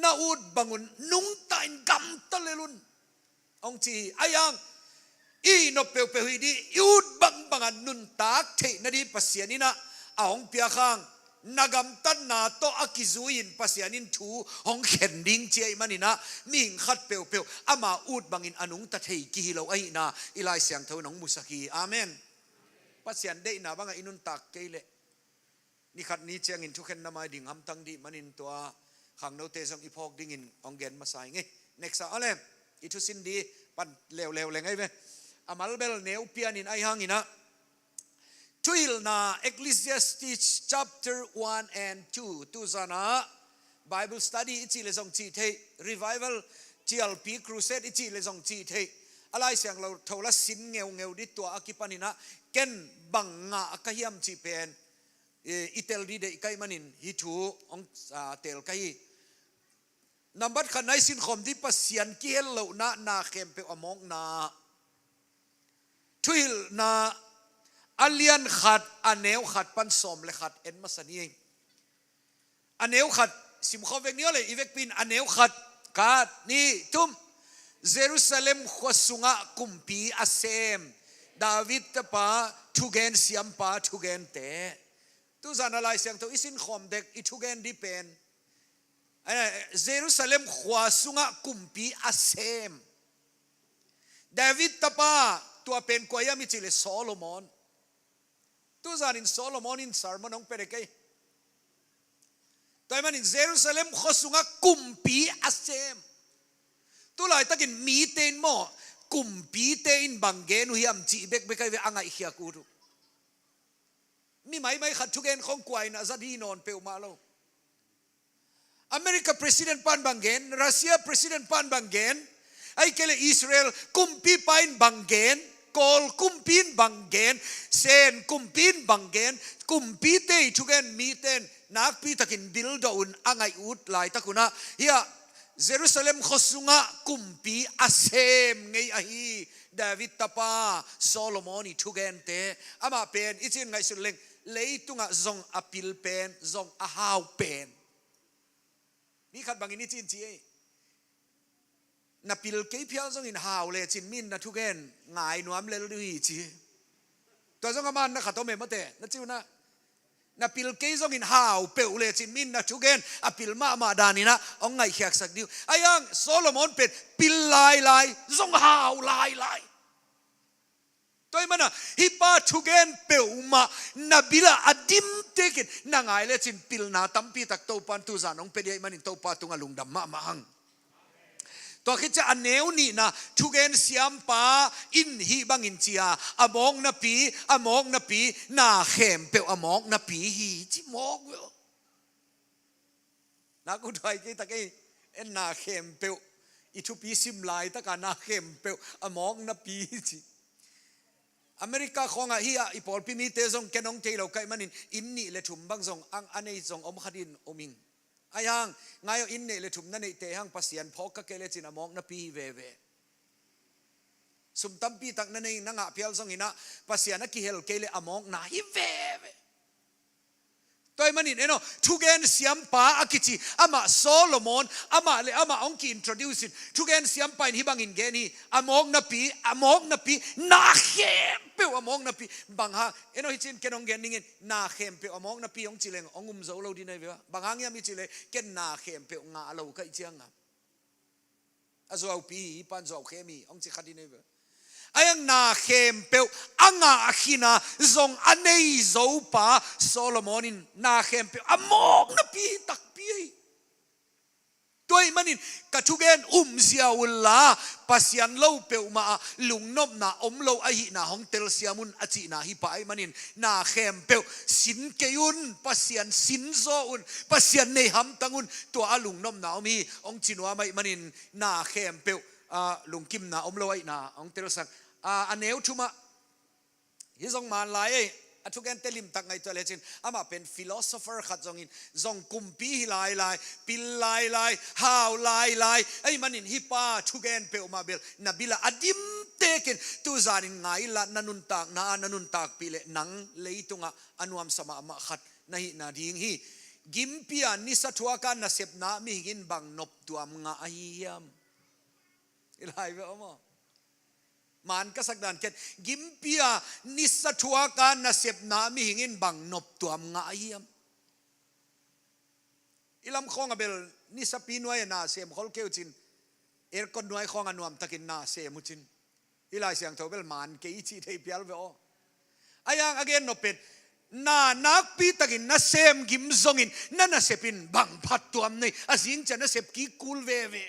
"Na ut bangun nungta in gamta lel un," hong ci hi. Ahih hang i hih nop peuhpeuh hih dih, i ut bangbang a nuntak theih nading Pasian inah a hong piak hang, na gamtatna tawh a kizui-in Pasian in thu hong khen ding ci ahih maninah, mihing khat peuhpeuh ama ut bangin a nungta thei kihi lo ahihna i Lai Siangtho in hong musak hi. Amen. Pasian deihna bangah i nuntak kei leh, ni khat ni ciangin thukhenna mai ding hamtang dih manin tua khangnote zong i phawk dingin hong gen masa ing ei. Next ah, aw le, i thusin di pan leuleu leng ei ve. A malbel neu pianin ahih hanginah, thuhilhna, Ecclesiastes chapter one and two, tu zanah Bible study i cih le zong cih theih, revival, T L P crusade i cih le zong cih theih, a Lai Siangtho la sin ngeungeu dih, tua a kipaninah ken bang ngah ka hiam cih pen, eh, i tel dih deih ka hih manin hih thu hong, ah, tel ka hi. Nambat khat na i sinkhawm dih, Pasian kihel lohna na khempeuh a mawkna. Thuhilhna a lian khat, a neu khat pan sawm le khat en masa ni ei. A neu khat simkhawm vek ni aw le, i vekpi in a neu khat, khat, nih, thum. Jerusalem khua sungah kumpi a sem David tapa thugen siampa thugente. Tuzan a Lai Siangtho i sinkhawm dek i thugen dih pen, eh, Jerusalem khua sungah kumpi a sem David tapa, tua pen kua hiam i cih leh Solomon. Tuzanin Solomon in sermon hong pia dek ei. Tua ahih manin Jerusalem khua sungah kumpi a sem. Tulaitakin mite in maw, kumpite in bang gen uh hiam cih bekbek ahi ve a ngaihkhiak ut uh. Mi maimai khat thugen khong kua in a zat hi nawn peuhmah lo. America president pan bang gen, Russia president pan bang gen, ahih kei leh Israel kumpipa in bang gen, Kawl kumpi in bang gen, Sen kumpi in bang gen, kumpite i thugen mite in nakpitakin bildoh un a ngaih ut laitak unah, hiah Jerusalem khua sungah kumpi a sem ngei ahi David tapa Solomon i thugente. Amah pen i cih ngaihsut leng leitungah zong a pil pen, zong a hau pen. Mi khat bangin i cih ci ei. Na pil kei phial zongin hau lecin mi in na thugen ngai nuam lel ding hi ci. Tua zong a man na khat om e mate, na ci unah. Na pil kei zongin hau peuh lecin mi in na thugen a pil mahmah daninah hong ngaihkhiatsak ding uh. Ahi hang Solomon pen pil lailai, zong hau lailai. Tua ahih manin hih pa thugen peuhmah na bilah a dim tekin na ngai lecin pilna tampitak Topan tuzan hong pia ding ahih manin Topa tungah lungdam mahmah hang. Tua khit ciang a neu nihna, thugen siampa in hih bangin ci a, a mawk napi, a mawk napi, na khempeuh a mawk napi hi ci mawk ve aw. Nak ut huai kei tak ei, en na khempeuh, i thupi sim laitaka na khempeuh a mawk napi hi ci. America khawngah hiah i pawlpi mite zong ken hong thei lo ka hih manin inn nih le thum bang zong a nei zong om khat in om ing. Ahi hang ngai aw, inn nih le thum na neihte hang Pasian phawk ka kei lecin a mawk napi hi veve. Sum tampitak na nei na ngah phial zonginah Pasian a kihel kei leh a mawkna hi veve. Tua ahih manin en aw, thugen siampa a kici amah Solomon, amah le amah hong ki-introduce in thugen siampa in hih bangin gen hi, a mawk napi, a mawk napi, na khempeuh a mawk napi. Bang hang, en aw, hih cin ken hong gen dingin na khempeuh a mawk napi hong ci leng hong um zo lo ding ahi ve. Bang hang hiam i cih leh ken na khempeuh ngah lo ka hih cianga a zuaupi hi, hih pan zuau khem hi hong ci kha ding ahi ve. Ahi hang na khempeuh a ngah khina zong a nei zopa Solomon in na khempeuh a mawk napi takpi hi. Tua ahih manin ka thugen umzia unla Pasian lo peuhmah ah lungnopna om lo ahihna hong telsiam un a cihna hi pah ahih manin na khempeuh sin kei un, Pasian sin zaw un, Pasian nei hamtang un, tua a lungnopna om hi hong ci nuam ahih manin na khempeuh, ah, lungkimna om lo ahihna hong telsak. Ah, a neu thumah, hih zong man lai ei, a thugente limtak ngaihtuah lecin amah pen philosopher khat zongin zong kumpi hi lailai, pil lailai, hau lailai ahih manin hih pa thugen peuhmah bel na bilah a dim tekin tuzanin ngai inla, na nuntakna ah na nuntakpih leh nang leitungah a nuamsa mahmah khat na hihna ding hi. Gimpi a nisa thuaka nasepna mihing in bang noptuam ngah ahi hiam? I lai ve aw maw. Man ka sak dan ken, gimpi a nisa thuaka nasepna mihing in bang noptuam ngah ahi hiam? I lam khawng a bel nisapi nuai a na sem khol kei uh cin, aircon nuai khawng a nuamtakin na sem uh cin, i Lai Siangtho bel man kei i cih thei phial ve aw. Ahi hang a gen nop pen, na nakpitakin na sem gim zongin na nasep in bang phattuam nei, a zing ciang na sep kik kul veve.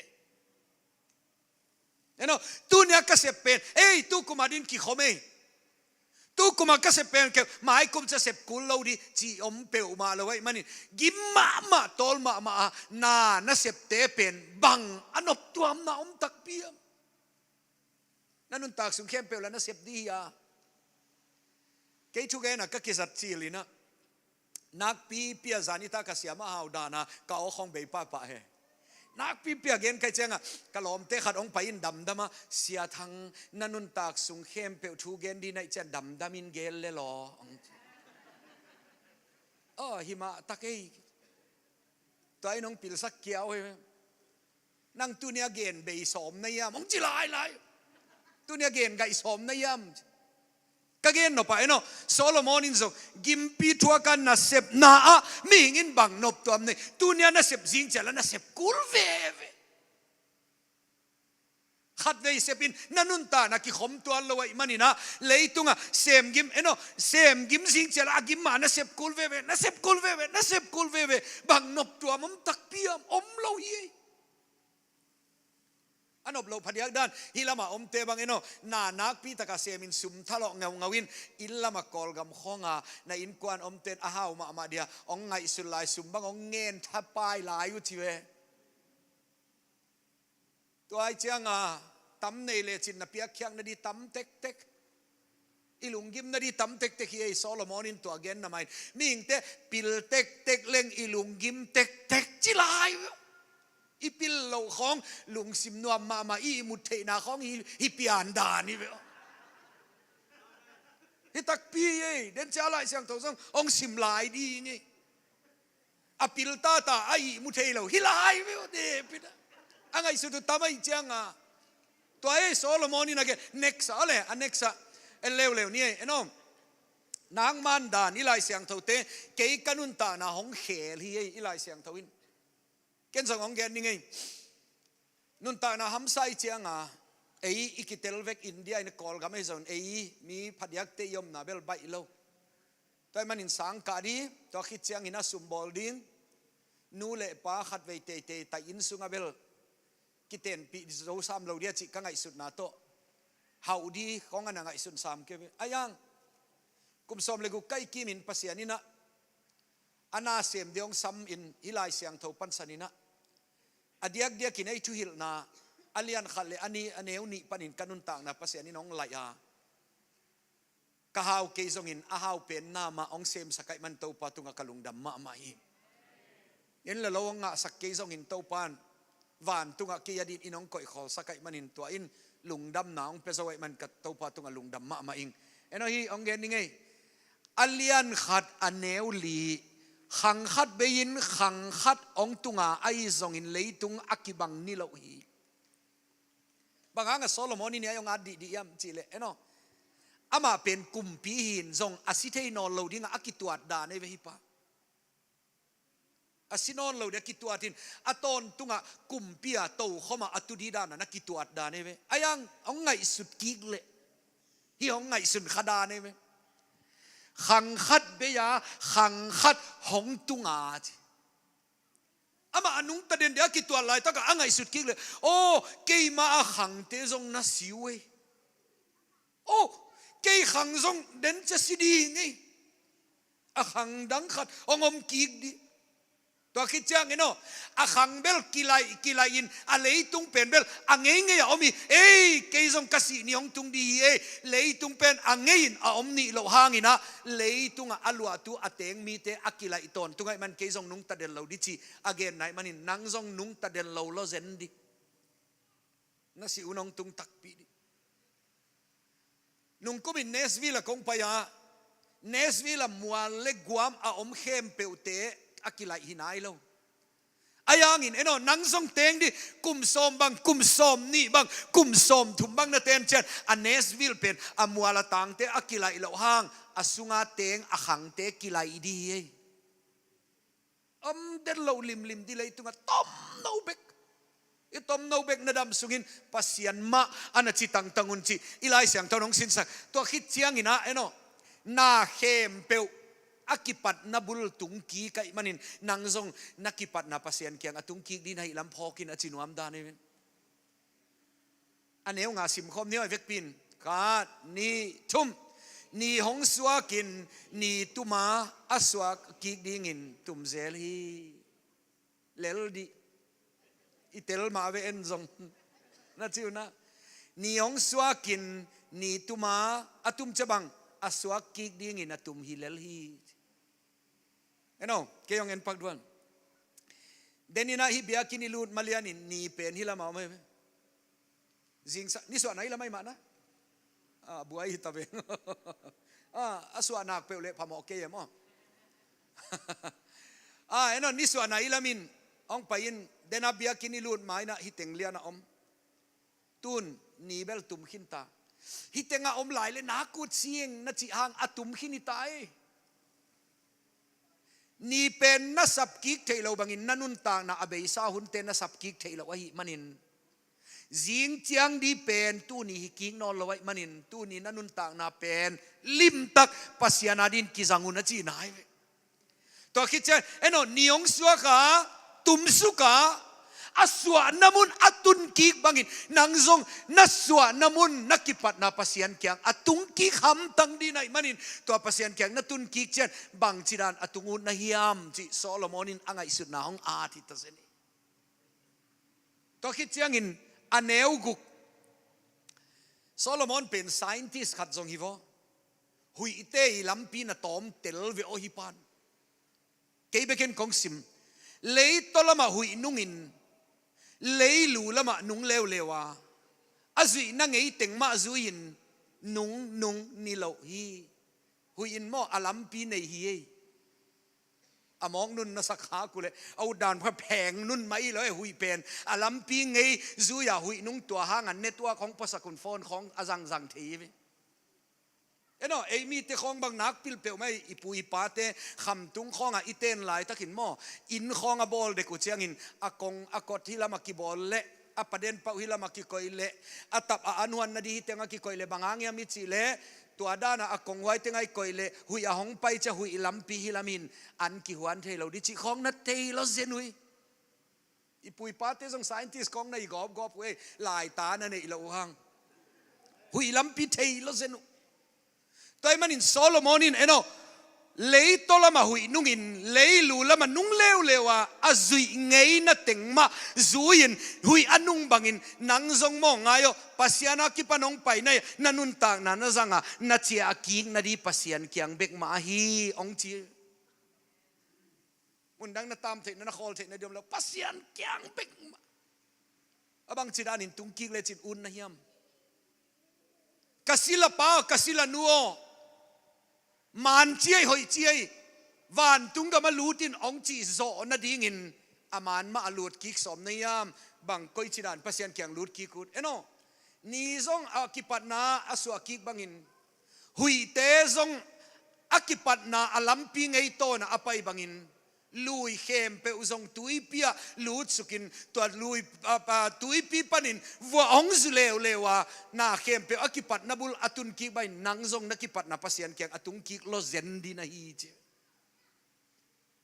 En aw, tuni a ka sep pen, ei, tu kum a ding kikhawm ei. Tu kum a ka sep pen keu, mai kum ciang sep kul lo ding ci om peuhmah lo ahih manin gim mahmah, tawl mahmah a na nasepte pen bang a noptuamna om takpi hiam? Na nuntak sung khempeuh lah na sep ding hi a. Kei thugen a ka kizat cil inah, nakpipi a zan nitak a siam a hau dana ka aw khawng bei pahpah hi. Nakpipi a gen ka hih cianga ka lawmte khat hong pai in damdam a, Sia Thang, na nuntak sung khempeuh thu gen ding na hih ciang damdam in gen le law, hong ci. Aw, hi mah tak ei. Tua in hong pilsak kiau hi. Nang tunia gen bei sawm na hiam? Hong ci lailai. Tunia gen gaih sawm na hiam? Ka gen nop ah, eno, Solomon in zong gimpi thuak a nasepna ah mihing in bang noptuam nei? Tunia nasep zing ciang la nasep kul veve. Khatvei sep in na nuntakna kikhom tuan lo ahih manin ah, leitungah semgim, eno, semgim zing ciang la a gim mah nasep kul veve, nasep kul veve, nasep kul veve. Bang noptuam om takpi hiam? Om lo hi ei. A nop loh phadiak dan, hih lamah omte bang, eno, na nakpi taka semin sum thalawh ngaungau in, inn lamah Kawlgam khawng a na innkuan omte in a hau mahmah dia hong ngaihsut lai, sum bang hong ngen thapai lai uh ci ve. Tua ahih ciang a, tam nei lecin na piakkhiatna di tam tektek. I lunggimna di tam tektek hi ei. Solomon in tua genna mah in, mihingte pil tektek leng i lunggim tektek ci lai. I pil loh khawng lungsim nuam mahmah, i ihmut theihna khawng hi, hi pian dan hi ve. Hi takpi hi ei. Den ciang Lai Siangtho zong hong sim lai ding hi. A pil tata a ihmu thei lo hi lai ve uh, te pina. A ngaihsut uh tam ahih ciang a. Tua ei Solomon in a gen, next ah le, a next ah. En leuleu ni ei, eno. Nangman dan i Lai Siangthote, kei ka nuntakna hong khel hi ei, i Lai Siangtho in. Ken zong hong gen ning ei. Nuntakna hamsa ahih ciang a, ei i kitel vek India in, Kawlgam ahi zongin, ei mi phadiakte i omna bel baih lo. Tua ahih manin sang kah di, tua khit ciangin a sum bawl ding, nu le pa khatvei teitei ta inn sungah bel kitenpih zo sam lo dia cih ka ngaihsutna tawh, hauh di khawng a na ngaihsun sam kei ve. Ahi hang, kum sawm le guk ka hih kimin Pasian in ah, a nasem ding hong sam in, hih Lai Siangtho pansan in ah, a diakdiakin ei thuhilhna, a lian khat le a nih, a neu nih panin ka nuntakna Pasian in hong laih a, ka hau kei zongin a hau penna mah hong semsak ahih man Topa tungah ka lungdam mahmah hi. Inn le lo hong ngahsak kei zongin Topa in vantungah kei adingin hong koihkhawlsak ahih manin, tua in lungdamna hong pia zo ahih man ka Topa tungah lungdam mahmah ing. Eno, hih hong gen ning ei. A lian khat a neu li, khang khat bei-in khang khat hong tung a, ahi zongin leitung a kibang niloh hi. Bang hang a Solomon in hih hong at dihdih hiam cih leh, eno, amah pen kumpi hi-in zong a si thei nawn lo dingah a kituat dan ei ve hih pa. A si nawn lo ding a kituat in, a tawntungah kumpi a tokhom a a tu ding dan a na kituat dan ei ve. Ahi hang hong ngaihsut kik leh, hih hong ngaihsun kha dan ei ve. Khang khat bei a, khang khat hong tung a ci. Amah a nungta den ding a kituat laitakah a ngaihsut kik leh, aw, keima a khangte zong na si uh ei. Aw, kei khang zong den cia si ding ei. A khang dang khat hong om kik ding. Tua khit ciangin aw, a khang bel kilaih, kilaih in, a leitung pen bel a ngeingei a om hi. Ei, kei zong ka sih ni hong tung ding hi ei. Leitung pen a ngei in a om nih loh hangin ah, leitungah a luahtu a teng mite a kilaih tawntung ahih man kei zong nungta den lo ding ci a genna ahih manin, nang zong nungta den lo lo zen ding. Na sih un hong tung takpi ding. Nungkumin Nashville ah kong pai a, Nashville ah mual le guam a om khempeuhte a kilaih hi nai lo. Ahi hangin, eno, nang zong teng ding, kum sawm bang, kum sawm nih bang, kum sawm thum bang na ten ciang, a Nashville pen a mual a tangte a kilaih loh hang, a sunga teng a khangte kilaih ding hi ei. Om den lo limlim ding, leitungah tomno bek. I tomno bek na dam sungin Pasian mah a na ci tangtang un ci i Lai Siangtho in hong sinsak. Tua khit ciangin ah, eno, na khempeuh a kipatna bul tung kik ahih manin, nang zong na kipatna Pasian kiang a tung kik ding na hih lam phawk in a ci nuam dan ei ve. A neu nga simkhawm ni aw, a vekpi in. Khat, nih, thum. Ni hong suakin, ni tuma a suak kik dingin tum zel hi. Lel dih. I tel mah ve en zong. Na ci un ah. Ni hong suakin, ni tuma a tum ciang bang a suak kik dingin a tum hi lel hi. Eno, kei hong en pak duan. Den in ah hih biakinn i lut malianin ni pen hih lamah om hi ve. Zingsa, nisuahna hih lamah hih mah na. Ah, buai hi ta ve. Ah, a suah nak peuh leh phamawh kei em aw. Ah, eno, nisuahna hih lamin Hong pai in, dena biakinn i lut ma-in ah hih teng lian a om. Tun ni bel tum khin ta. Hih tengah om lai le nak ut sing na cih hang a tum khin hi ta ei. Ni pen na sapkik theih loh bangin na nuntakna a beisa hunte na sapkik theih loh ahih manin, zing ciang di pen tuni hi kik nawn lo ahih manin, tuni na nuntakna pen limtak Pasian adingin kizang un a cihna hi ve. Tua khit ciang, en aw, ni hong suak a, tumsuk a, a suahna mun a tunkik bangin, nang zong na suahna mun na kipatna Pasian kiang a tungkik hamtang ding ahih manin, tua Pasian kiang na tunkik ciang bangci dan a tung ut na hiam cih Solomon in a ngaihsutna hong at hi ta zen hi. Tua khit ciangin a neu guk. Solomon pen scientist khat zong hi vaw. Huihte i lampi na tawm tel ve aw hih pan. Kei bekin kong sim. Leitaw lamah huih nungin, leilu lamah nung leuleu a, a zuihna ngei teng mah zui-in nung nung ni lo hi. Huih in maw a lampi nei hi ei. A mawk nun na sak khak uh leh a utdan pha pheng nun mah hi lo ei huih pen. A lampi ngei zui-a huih nung tua hangah network hong puasak un phone khawng a zangzang thei hi ve. En aw, ei mite khawng bang nak pil peuhmah hi, i pu i pate khamtung khawngah i ten laitakin maw, inn khawng a bawl dek uh ciangin a kong a kot hih lamah kibawl leh, a paden pauh hih lamah kikoih leh, a tap a an huan nading hih tengah kikoih leh, bang hang hiam i cih leh, tua danah a konghuai tengah i koih leh, huih a hong pai ciang huih lampi hih lamin an kihuan thei lo ding cih khawng na thei lo zen uh hi. I pu i pate zong scientist khawng na hi gawpgawp uh ei, laita na neih loh uh hang. Huih lampi thei lo zen uh. Tua ahih manin Solomon in en aw, leitaw lamah huih nungin, leilu lamah nung leuleu a, a zuih ngeina teng mah zui-in, huih a nung bangin, nang zong maw ngai aw, Pasian a kipan hong paina hi a, na nuntakna na zang a, na ciah a kik nading Pasian kiang bek mah ahi, hong ci. Mundang na tam theihna, na khawl theihna diam lo, Pasian kiang bek mah. A bangci danin tungkik lecin ut na hiam? Ka sila pa aw, ka sila nu aw, man ciai hoih ciai, vantung gamah lut in hong cih zawh nadingin a man mah a lut kik sawm na hiam? Bang koici dan Pasian kiang lut kik ut? En aw, ni zong a kipatna a suah kik bangin, huihte zong a kipatna a lampi ngei tawnah a pai bangin, lui khempeuh zong tuipi ah lutsukin, tua lui, a, a, tuipi panin vuah hong zu leuleu a, na khempeuh a kipatna bul a tunkik bangin, nang zong na kipatna Pasian kiang a tungkik lo zen ding ahi ci.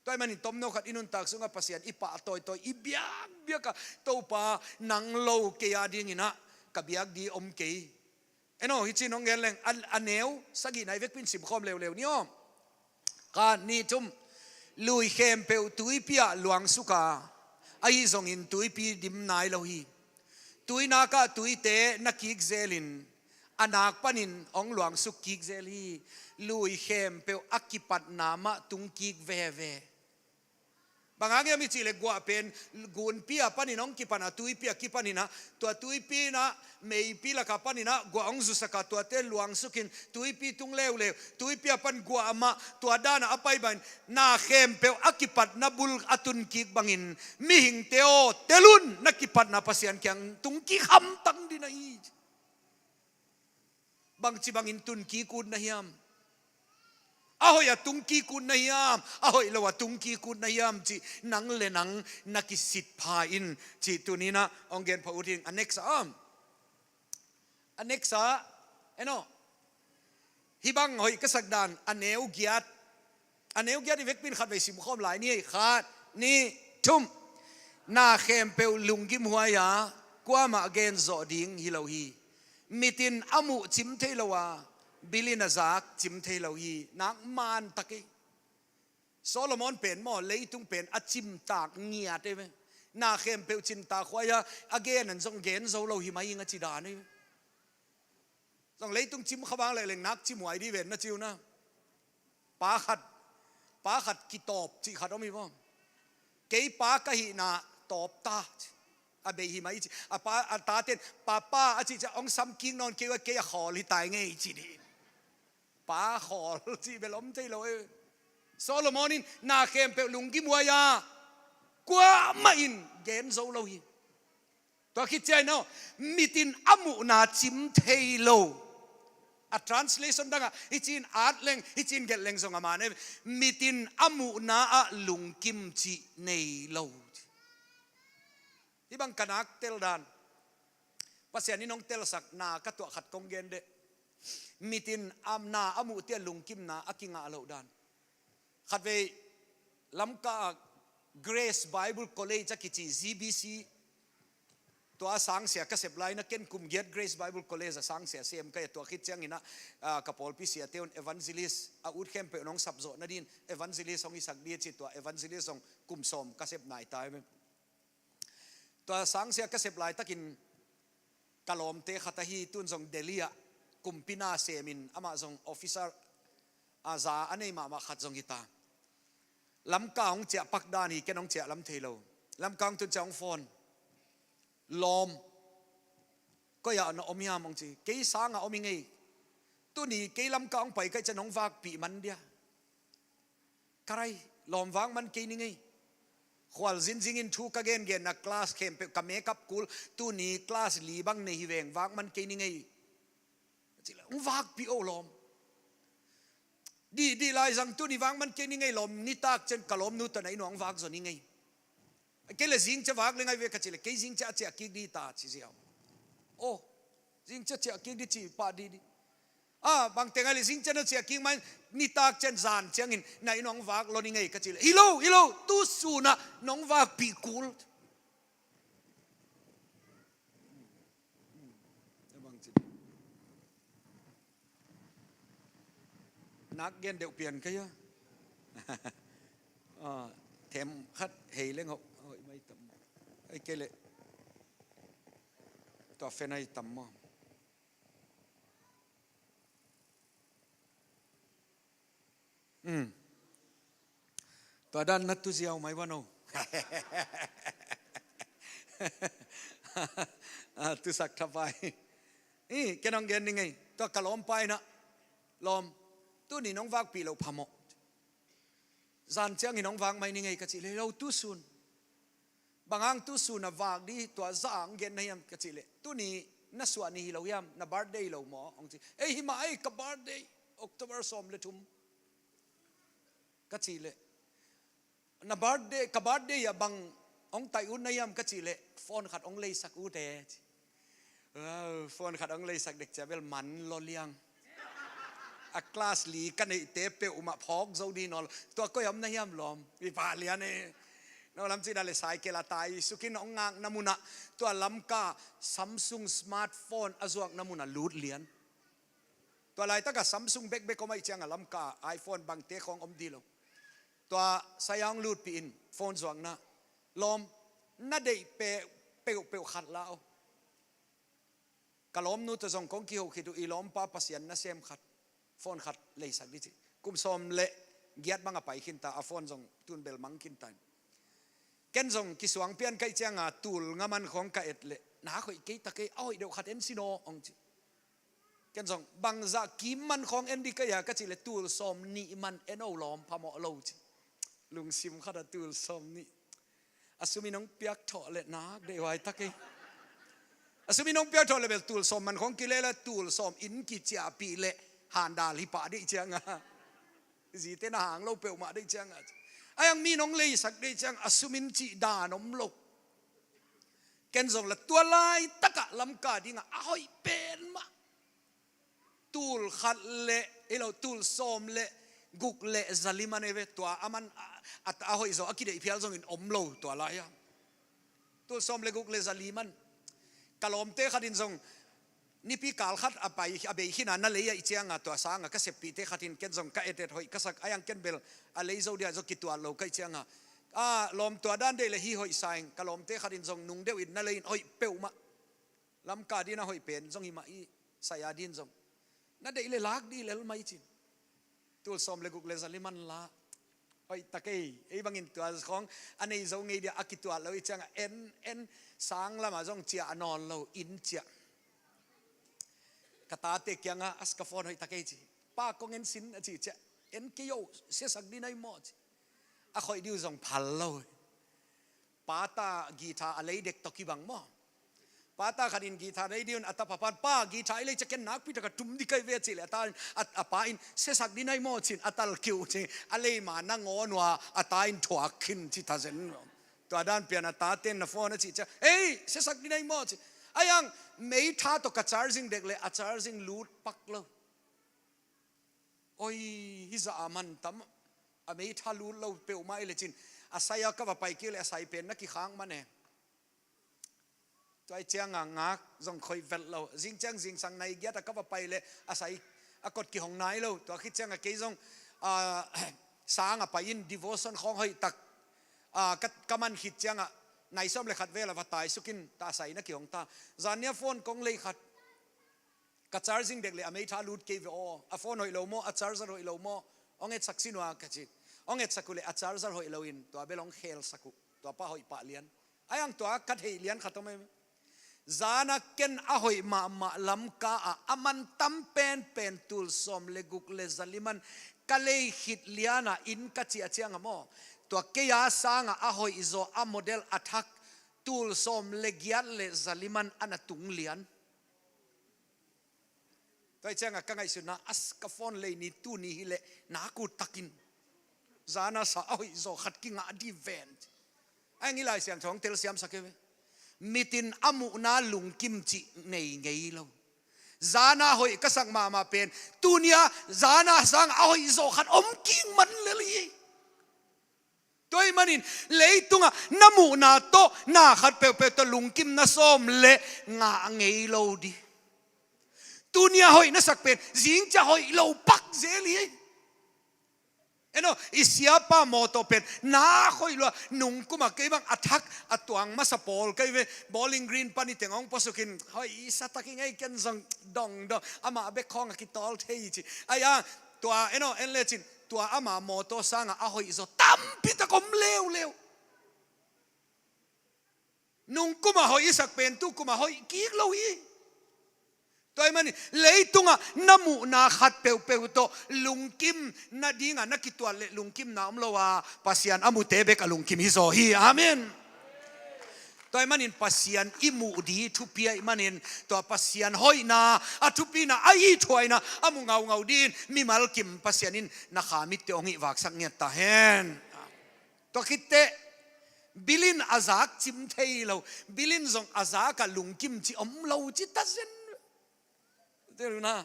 Tua ahih manin tomno khat i nuntak sungah Pasian i pah tawitawi, i biakbiak a, Topa, nang lo kei adingin ah ka biak ding om kei. En aw, hih ci-in hong gen leng, a, a neu sagihna i vekpi-in simkhawm leuleu ni aw. Khat, nih, thum. Lui khempeuh tuipi ah luangsuk a, ahi zongin tuipi dim nai lo hi. Tuinak ah tuite na kik zelin, a nak panin hong luangsuk kik zel hi. Lui khempeuh a kipatna mah tungkik veve. Bang hang hiam i cih leh guah pen gunpi a panin hong kipan a, tuipi a kipanin ah, tua tuipi in ah, meipi lak a panin ah guah hong zusak a, tuate luangsukin tuipi tung leuleu, tuipi a pan guah amah, tua dan a a pai bangin, na khempeuh a kipatna bul a tunkik bangin, mihingte aw, tel un, na kipatna Pasian kiang tungkik hamtang ding ahi. Bangci bangin tunkik ut na hiam? A hoih a tungkik ut na hiam? A hoih lo a tungkik ut na hiam cih nang le nang na kisit pha in cih tuni-in ah hong gen pha ut hing. A next ah, a next ah, en aw, hih bang hoih ka sak dan, a neu giat. A neu giat i vekpi-in khatvei simkhawm lai ni ei. Khat, nih, thum. Na khempeuh lunggim huai a, kuamah gen zawh ding hi lo hi. Mit in a muh cim thei lo a, bil in a zak cim thei lo hi. Nak man tak hi. Solomon pen maw, leitung pen a cimtak ngiat ei ve. Na khempeuh cimtak huai a, a gen an zong gen zo lo hi mai ing a ci dan ei ve. Zong leitung cim kha vang lehleng nak cim huai ding ven na ci uh na. Pa khat, pa khat kitawp cih khat om hi vaw. Kei pa ka hihna tawp ta. A bei hi mai ci. A pa, a taten, "Papa," a cih ciang, "Hong sam kik nawn kei uh a, kei a khawl hi tai ngei," ci ding. Pa khawl cih bel om thei lo ei. Solomon in na khempeuh lunggim huai a, Kuamah in gen zo lo hi. Tua khit ciang in aw, mit in a muhna cim thei lo. A translation dangah hicin at leng, hicin gelh leng zong a man e. Mit in a muhna ah lungkim cih nei lo. Hih bang ka nak tel dan, Pasian in hong telsak na ka tuah khat kong gen deh. Mit in a na a muh ciang lungkimna a kingah loh dan. Khatvei Lamka ah Grace Bible College a kici, G B C, tua a sangsia ka sep lai-in ah, ken kum giat Grace Bible College a sangsia sem ka hi a, tua khit ciangin ah, ah, ka pawlpi siate un evangelist, a ut khempeuh in hong sapzawh nadingin evangelist hong hisak ding a ci, tua evangelist zong kum sawm ka sep nai ta hi. Tua sangsia ka sep laitakin ka lawmte khat ahi, tun zong Delhi ah kumpi na semin amah zong officer a za a nei mahmah khat zong hi ta. Lamka hong ciah pak dan hi, ken hong ciah lam thei lo. Lamka hong tun ciang hong phone. Lawm, koi ah na om hiam hong ci. Kei sang ah om ing ei. Tuni kei Lamka hong pai ka hih ciang nong vakpih man dia. Ka rai, lawm, vak man kei ning ei. Khualzin zingin thu ka gengenna class khempeuh ka makeup kul, tuni class li bang nei hi veng, vak man kei ning ei. Ka cih leh, hong vakpih o lawm. Dihdih lai zang, tuni vak man kei ning ei lawm, nitak ciang ka lawmnu tawh na inn uah hong vak zaw ning ei. Kei leh zing ciang vak leng ahi ve ka cih leh, kei zing ciang a ciah kik ding hi ta ci ziau. Aw, zing ciang ciah kik ding ci pah dihdih. Ah, bang teng ahi leh zing ciang na ciah kik mai, nitak ciang zan ciangin na inn uah hong vak lo ning ei ka cih leh, hi lo, hi lo, tu sun ah nong vakpih kul. Nak gen deuh pian ka hia. Ah, them khat hei leng hoih, hoih mai tam. Ai kei leh tua fen ai tam maw. Hmm. Tua dan na tu ziau mai van o. Ah, tusak thapai. Ih, ken hong gen ning ei. Tua ka lawmpa in ah, lawm, tuni nong vakpih loh phamawh. Zan ciangin hong vak mai ning ei ka cih leh, lo, tu sun. Bang hang tu sun a vak ding tua zah hong gen na hiam ka cih leh, tuni na suah ni hi lo hiam, na birthday lo maw hong ci. Ei, hi mah ei, ka birthday October sawm le thum ka cih leh, na birthday, ka birthday ah bang hong taih ut na hiam ka cih leh, phone khat hong leisak ut e ci. Wow, phone khat hong leisak dek ciang bel man lo liang. A class li ka neihte peuhmah phawk zo ding nawn lo. Tua koi om na hiam lawm? I pah lian e. No lam cih dan leh cycle a tai sukin hong ngakna mun ah, tua Lamka Samsung smartphone a zuakna mun ah lut lian. Tua laitak ah Samsung bekbek om ahih ciang ah Lamka iPhone bangte khawng om ding lo. Tua saya hong lutpih in phone zuakna. Lawm, na deih peuhpeuh khat la o. Ka lawmnu tawh zong kong kiho khit uh, i lawmpa Pasian nasem khat, phone khat leisak ding ci. Kum sawm le giat bang a pai khin ta, a phone zong tun bel mang khin ta. Ken zong kisuang pian ka hih ciang a, tul nga man khawng ka et leh, na hoih kei ta kei, a hoih deuh khat en sin aw hong ci. Ken zong, bangzah kim man khawng en ding ka hia ka cih leh, tul sawm nih man en o lawm, phamawh lo ci. Lungsim khat ah tul sawm nih. A sum in hong piak thawh leh nak deih huai ta kei. A sum in hong piak thawh leh bel tul sawm man khawng kileh leh tul sawm inn kiciahpih leh handal hi pah deih ciang a. Zite na hang lo peuhmah deih ciang a. A hiang mi in hong leisak deih ciang a sum in cih dan om lo. Ken zong la tua laitak ah Lamka ding ah a hoih pen mah. Tul khat le, hi lo, tul sawm le guk le za li man e ve, tua a man a, a, a hoih zaw a kideih phial zongin om lo tua lai a. Tul sawm le guk le za li man. Ka lawmte khat in zong nipi kal khat a pai, a bei khin a, na lei ahih ciang a, tua sang a ka seppihte khat in ken zong ka et et hoih ka sak, a hiang ken bel a lei zo dia zong kituat lo ka hih ciang a. A, lawm, tua dan deih le hi hoih sa ing, ka lawmte khat in zong nung deuh in na lei in hoih peuhmah. Lamka ding a hoih pen zong hi mah hi, saya ding zong. Na deih leh lak ding lel mah hi cin. Tul sawm le guk le za li man la. Hoih ta kei, ei bangin tua khawng a nei zo ngei dia a kituat lo ahih ciang a en, en sang lam ah zong ciah a nawn lo, inn ciah. Ka tate kiang a, as ka phone hoih ta kei ci. Pa, kong en sin a cih ciang, en kei o, siasak ding na hi maw ci. A khoih ding uh zong phal lo. Pa ta guitar a lei dek tawh kibang maw. Pa ta khat in guitar nei ding un a tapa pan, "Pa, guitar i lei ciang ken nakpi taka tum ding ka hi ve," ci leh a ta in, a, a pa in, "Siasak ding na hi maw?" ci-in a tal kiu ci, a lei ma nangawn uh a, a ta in thuak khin ci ta zen. Tua dan pian a tate in na phone a cih ciang, "Ei, siasak ding na hi maw?" ci. Ahi hang meitha tawh ka charging dek leh a charging lut pak lo. Oi, hih zah a man tam, a meitha lut lo peuhmah i le cin, a sai a ka va pai kik leh a sai pen na kikhang man e. Tua ahih ciangin ngak zong khoih vet lo. Zing ciang zingsang nai giat a ka va pai leh a sai a kot kihong nai lo. Tua khit ciangin kei zong, ah, sang a pai in devotion khawng hoih tak, ah, ka, ka man khit ciangin nai sawm le khat vel a va taisuk in ta sai na kihong ta. Zan ni a phone kong lei khat. Ka charging dek leh a meitha lut kei ve aw. A phone hoih lo maw, a charger hoih lo maw? Hong etsak sin uh a ka ci. Hong etsak uh leh a charger hoih lo in tua bel hong khelsak uh. Tua pa hoih pah lian. Ahi hang tua ka theih lian khat om ei. Zan a ken a hoih mahmah Lamka ah a man tam penpen tul sawm le guk le za li man ka lei khit lian a inn ka ciah ciangin maw, tua kei a sangin a hoih zaw a model a thak tul sawm le giat le za li man a na tung lian. Tua ahih ciangin ka ngaihsutna, as, ka phone lei ni tuni hi leh nak ut takin zan a sa a hoih zaw khat kingah ding ven. Ahi hang i Lai Siangtho hong telsiamsak hi ve. Mit in a muhna lungkim cih nei ngei lo. Zan a hoih ka sak mahmah pen, tuni a zan a sangin a hoih zaw khat om kik man lel hi. Tua ahih manin leitungah na muhna tawh na khat peuhpeuh tawh lungkim na sawm leh ngah ngei lo ding. Tuni a hoih na sak pen zing ciang hoih lo pak zel hi. En aw, i siapa mawtaw pen nak hoih lua, nung kum a kei bang a thak a tuang masa pawl ka hi ve. Bowling Green pan i teng hong puasukin, hoih i sa tak hi ngei, ken zong dongdong, amah bek khawng a kitawl thei hi ci. Ahi a, tua en aw, en lecin tua ama mawtaw sangin a hoih zaw tampi tak om leuleu. Nung kum a hoih i sak pen tu kum a hoih kik lo hi. Tua ahih manin leitungah na muhna khat peuhpeuh tawh lungkim nadingin na kituat leh lungkimna om lo a, Pasian a mute bek a lungkim hi zaw hi. Amen. Tua ahih manin Pasian i muh ding thupi ahih manin, tua Pasian hoihna, a thupina, a ithuaina a mu ngaungau dingin mimal kim Pasian in na kha mitte hong hih vaksak ngiat ta hen. Tua khit teh, bil in a zak cim thei lo, bil in zong a zak a lungkim cih om lo ci ta zen. Tua na,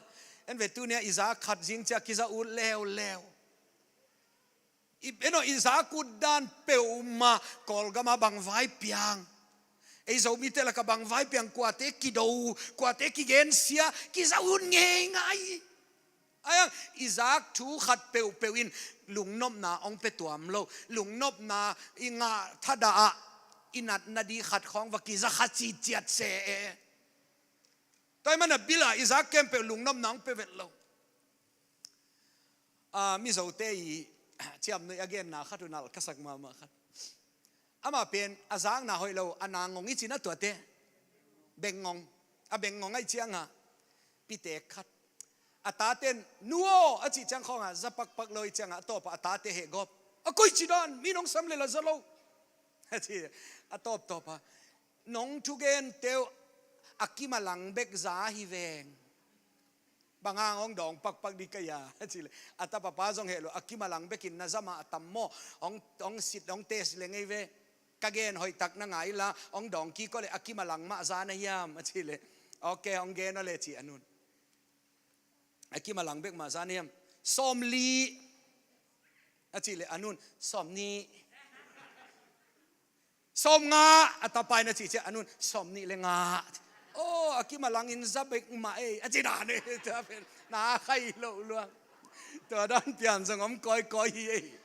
en ve, tuni a i zak khat zing ciang kiza ut leuleu. I, en aw, i zak ut dan peuhmah Kawlgam a bang vai piang, ei Zomite lakah bang vai piang, kuate kido, kuate kigensia, kiza ut ngeingai. Ahi hang i zak thu khat peuhpeuh in lungnopna hong pia tuam lo. Lungnopna i ngah thadah ah i natna ding khat khawng va kiza kha ciciat se e. Tua ahih manin a bil a i zak khempeuh lungnopna hong pia vet lo. Ah, Mizote i ciamnuih a genna khat uh nalh ka sak mahmah khat. Amah pen a zakna hoih lo, a na ngong i cih na, tuate. Beng ngong. A beng ngong ahih ciangin pitek khat. A taten, "Nu aw," a cih ciang khawngah za pakpak lo ahih ciangin a tawpah a tate hehgawp. "A koici dan, mi nong sam leh la za lo," a ci. A tawptawpah, "Nong thugente uh a kim a lang bek za hi veng. Bang hang hong dawng pakpak ding ka hia?" a cih leh, a tapa pa zong heh lo, "A kim a lang bekin na za mah tam maw? Hong, hong sit, hong test leng ei ve. Ka gen hoih tak na ngai la, hong dawng kik aw leh a kim a lang mah za na hiam?" a cih leh, "Ok, hong gen aw leh," ci a nun. "A kim a lang bek mah za na hiam?" "Sawmli," a cih leh a nun, "Sawmnih." "Sawmnga," a tapa in a cih ciang a nun, "Sawmnih le nga." "Aw, a kim a langin za bek mah ei," a ci dan ei. Tua pen na khai loh luang. Tua dan pian zong om kawikawi hi ei.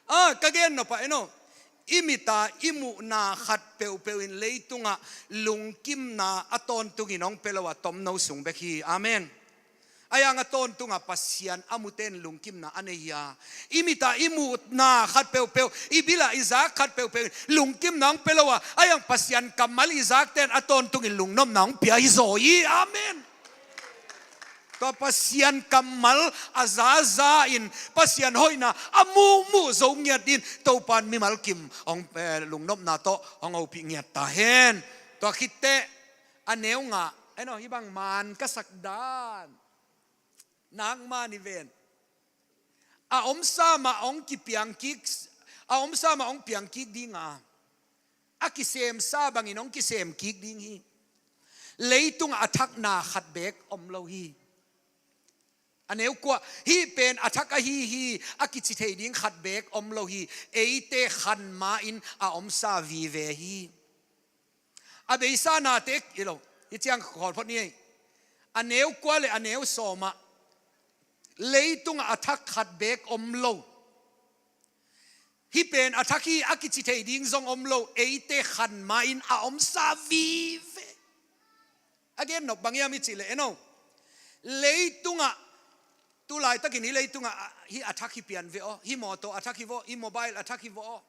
Ah, ka gen nop ah, en aw, i mit a i muhna khat peuhpeuh in leitungah lungkimna a tawntungin hong pia lo a, tomno sung bek hi. Amen. Ahi hang a tawntungah Pasian a mute in lungkimna a nei hi a. I mit a i muhna khat peuhpeuh, i bil a i zak khat peuhpeuh in lungkimna hong pia lo a, ahi hang Pasian kammal i zakte in a tawntungin lungnopna hong pia hi zaw hi. Amen. Tua Pasian kammal a zaza in, Pasian hoihna a muhmuh zo ngiat dingin Topan mimal kim hong, eh, lungnopna tawh hong hopih ngiat ta hen. Tua khit teh a neu nga, eh no, hih bang man ka sak dan nak man hi ven. A omsa mah hong kipiang kik, a omsa mah hong piang kik ding a, a kisemsa bangin hong kisem kik ding hi. Leitungah a thak na khat beek om lo hi. A neu kua, hih pen a thak ahi hi, a kici thei ding khat beek om lo hi. Eite khan ma-in a omsa vive hi. A beisa nate, i lo, hih ciang khawl phot ni ei. A neu kua le a neu sawm ah leitungah a thak khat beek om lo. Hih pen a thak hi, a kici thei ding zong om lo, eite khan ma-in a omsa vive. A gen nop bang hiam i cih leh, eno, leitungah, tu laitakin hih leitungah, ah, hih a thak hi pian ve aw, hih mawtaw a thak hi vaw, hih mobile a thak hi vaw.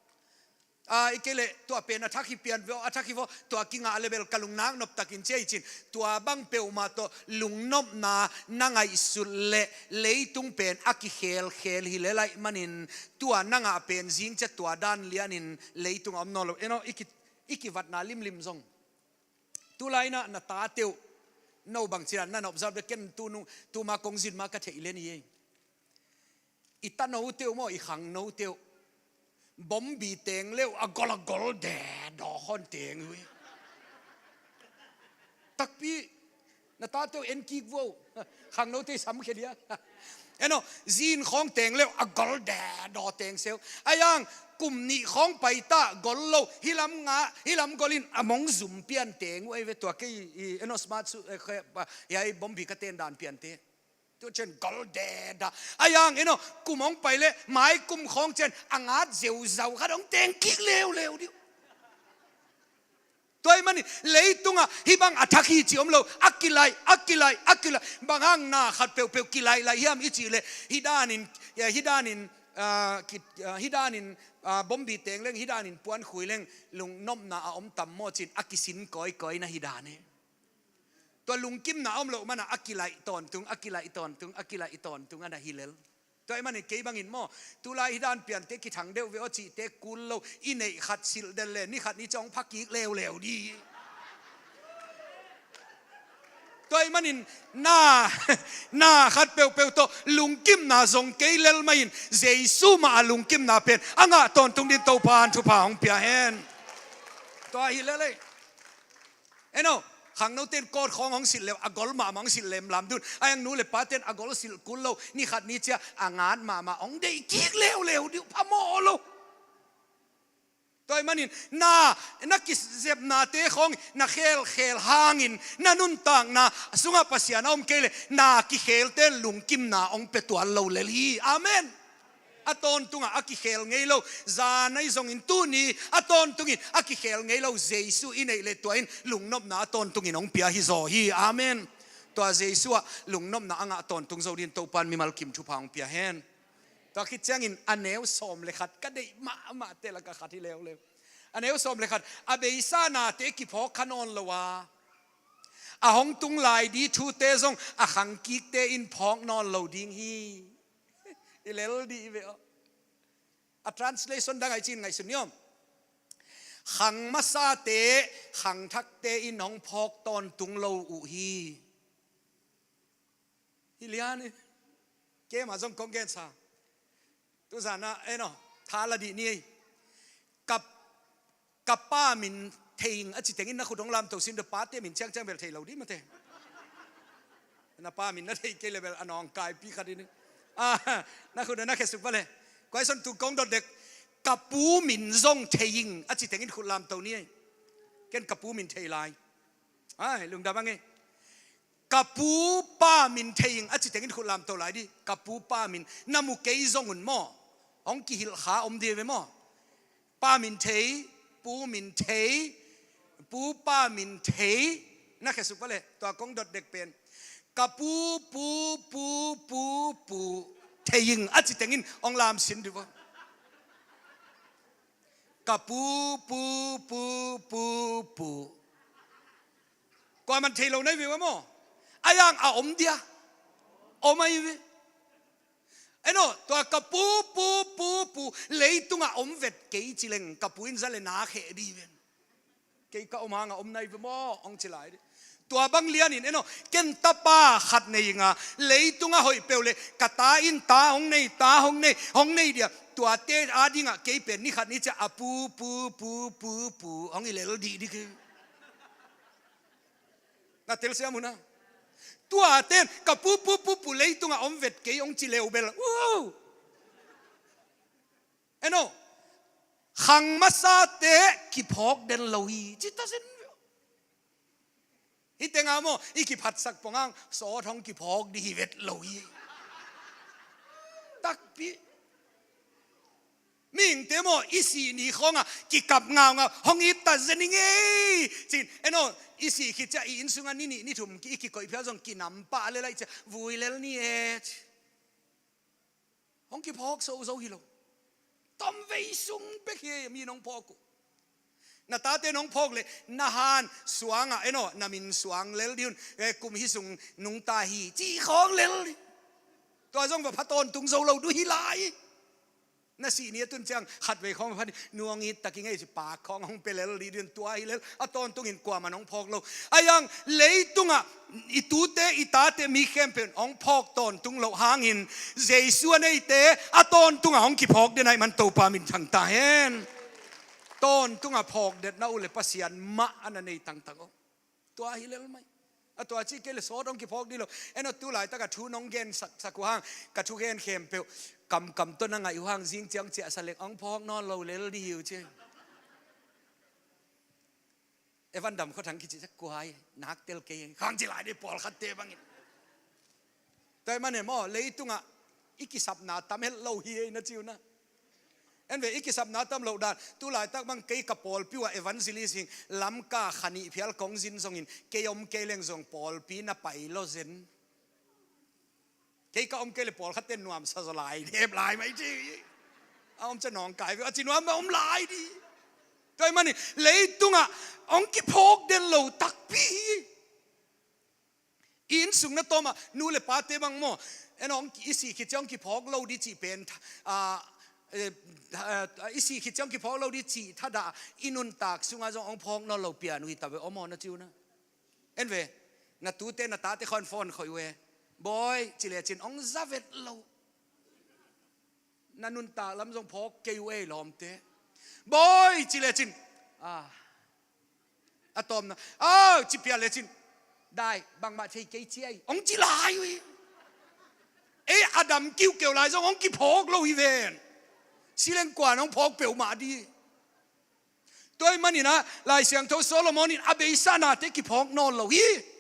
Ah, i kei leh tua pen a thak hi pian ve aw, a thak hi vaw, tua kingah le bel ka lungnak nop takin cia i cin. Tua bang peuhmah tawh lungnopna na ngaihsut leh leitung pen a kikhelkhel hi lel ahih manin, tua na ngah pen zing cia tua dan lianin leitungah om nawn lo. Eno, i ki, i kivatna limlim zong. Tu lai-in ah na tate uh, no bang ci-in ah na nopzat bek, ken tu nung, tu ma kong zin ma ka theih lian hi ei. I tanote uh maw, i khangnote uh, bombi teng le uh a gol a gol de daw khawng teng uh hi. Takpi, na tate uh en kik vo. Khangnote i samkhia dia. Eno, zin khawng teng le uh a gol de daw teng se uh. A yang, kum nih khawng pai ta gol lo, hih lam ngah, hih lam gol in a mong zum pian teng uh ei ve. Tua kei i, eno, smart su, eh, khe, ba, hiai bombi ka ten dan piante. Tua ciang gol de daw. A yang, eno, kum hong pai le, mai kum khawng ciang a ngat zeuzau khat hong teng kik leuleu ding uh. Tua ahih manin leitungah hih bang a thak hi cih om lo. A kilaih, a kilaih, a kilaih. Bang hang na khat peuhpeuh kilaih laih hiam i cih leh, hih danin, eh, hih danin, ah, ki, ah, hih danin, ah, bombi teng leng, hih danin puankhui leng, lungnopna a om tam maw ci-in a kisin kawikawi na hi dan hi. Tua lungkimna a om loh manin a kilaih tawntung, a kilaih tawntung, a kilaih tawntung a na hi lel. Tua ahih manin kei bangin maw, tu lai hih dan piante kithang deuh ve aw cihte kul lo, i neih khat silh den le, ni khat ni ciang hong pha kik leuleu ding. Tua ahih manin na, na khat peuhpeuh tawh lungkimna zong kei lel mah in, Jesu mah a lungkimna pen a ngah tawntung dingin Topan thupha hong pia hen. Tua hi lel ei. Eno, khangnote in coat khawng hong silh le uh a gol mahmah hong silh lemlam ding un. A yang, nu le pate in a gol silh kul lo, ni khat ni ciang a ngat mahmah hong deih kik leuleu ding uh, phamawh lo. Tua ahih manin na, na kizepnate khawng na khelkhel hangin na nuntakna sungah Pasian a om kei leh na kikhelte in lungkimna hong pia tuan lo lel hi. Amen. A tawntungah a kikhel ngei lo, zan ahi zongin tuni a tawntungin a kikhel ngei lo Jesu i neih leh tua in lungnopna a tawntungin hong pia hi zaw hi. Amen. Tua Jesu ah lungnopna a ngah tawntung zo dingin Topan mimal kim thupha hong pia hen. Tua khit ciangin a neu sawm le khat ka deih mahmahte lakah khat hi leuleu. A neu sawm le khat, a beisa nate kiphawk kha nawn lo a, a hong tung lai ding thute zong a khangkikte in phawk nawn lo ding hi. I lel dih ve aw. A translation dang ah i cih ngaihsun ni om. Khang masate, khangthakte in hong phawk tawntung lo uh hi. Hi lian hi. Keimah zong kong gensa. Tuzan ah, eno, tha la dih ni ei. Ka, ka pa min thei ing a ci tengin na khut hong lamto sin, tua pate min ciangciang bel thei lo dih mate. Na pa min na thei kei leh bel a nawngkaipi khat in. Ah, na khut na khesuk pah le. Question tu kong dot dek. Ka pu min zong thei ing a ci tengin khut lamto ni ei. Ken ka pu min thei lai. Ai, lungdam a ngei. Ka pu pa min thei ing a ci tengin khut lamto lai dih. Ka pu pa min, na mu kei zong un maw. Hong kihilh kha om dih ve maw. Pa min thei, pu min thei, pu pa min thei. Na khesuk pah le, tua kong dot dek pen. Ka pu, pu, pu, pu, pu thei ing a ci tengin hong lam sin dih vo. Ka pu, pu, pu, pu, pu. Kuaman thei lo na hi ve ua maw. A yang a om dia. Om ahi ve. Eno, tua ka pu, pu, pu, pu, leitungah om vet kei ci leng ka pu in za le na kheh dih ven. Kei ka om hangah om nai ve maw, hong ci lai dih. Tua bang lianin eno, ken tapa khat nei nga, leitungah hoih peuh le ka ta in ta hong nei, ta hong nei, hong nei dia. Tuate adingah kei pen ni khat ni ciah a pu, pu, pu, pu, pu hong hi lel dih dih kei. Na telsiam uh na. Tuaten ka pu, pu, pu, pu leitungah om vet kei hong ci leu bel. Wow! Eno, khang masate kiphawk den lo hi ci ta zen. Hih tengah maw, i kiphatsak pongah sawt hong kiphawk dih hi vet lo hi. Takpi. Mihingte maw, i sih ni khawngah kikap ngaungau, hong it ta zen hi ngei. Cin, eno, i sih khit ciah i inn sungah ni nih ni thum i kikoih phial zong kinam pah le laih ciah vui lel ni e. Hong kiphawk so zo hi lo. Tomvei sung bek hi mi nong phawk uh. Na tate nong phawk le na han suangah eno, na min suang lel dih un, eh, kum hi sung nungta hi ci khawng lel dih. Tua zong va pha tawntung zo lo duh hi lai. Na sih ni a tun ciang khatvei khawng va pha dih, nu hong it tak hi ngei ci pak khawng hong pia lel dih dih un, tua hi lel a tawntungin kuamah nong phawk lo. Ahi hang leitungah i tute i tate mi khempeuh in hong phawk tawntung loh hangin Jesu a neite a tawntungah hong kiphawk den ahih man Topa min thang ta hen. Tawntungah phawk detna uh le Pasian mah a na nei tangtang aw. Tua hi lel mai. A tua ci kei le sawt hong kiphawk dih lo. Eno, tu laitak a thu nong gen sak, sak uh hang, ka thugen khempeuh kamkam tawh na ngaih uh hang, zing ciang ciahsa leng hong phawk nawn lo lel dih hi uh ci. Evan Dam Khua Thang kici sak kuai, nak tel kei khang ci lai dih pawlkhatte bangin. Tua ahih manin maw, leitungah i kisapna tam het lo hi ei na ci uh na. En ve, i kisapna tam loh dan. Tu laitak bang kei ka pawlpi uh ah evangelist hing, Lamka kha nih phial kong zin zongin kei om kei leng zong pawlpi na pai lo zen. Kei ka om kei le pawlkhatte nuamsa zaw lai, dep lai mai ci. A om ciah nawngkai ve, a ci nuam mah om lai dih. Tua ahih manin leitungah hong kiphawk den lo takpi hi. I inn sung na tawmah nu le pate bang maw, en hong ki-, i sih khit ciang hong kiphawk lo dih cih pen tha-, a, eh, a, i sih khit ciang hong kiphawk lo dih cih thadah i nuntak sungah zong hong phawk nawn lo pian uh hi ta ve aw maw na ci uh na. En ve, na tute na tate khawng phone khoih uh e. Bawi, ci lecin hong za vet lo. Na nuntak lam zong phawk kei uh ei lawmte. Bawi, ci lecin, ah, a tawpna, au, ci pian lecin, dai, bangmah thei kei ci ei, hong ci lai uh hi. Ei a dam kiukiu lai zong hong kiphawk lo hi ven. Si leng kuan hong phawk peuhmah dih. Tua ahih manin ah Lai Siangtho Solomon in a beisa nate kiphawk nawn lo hi.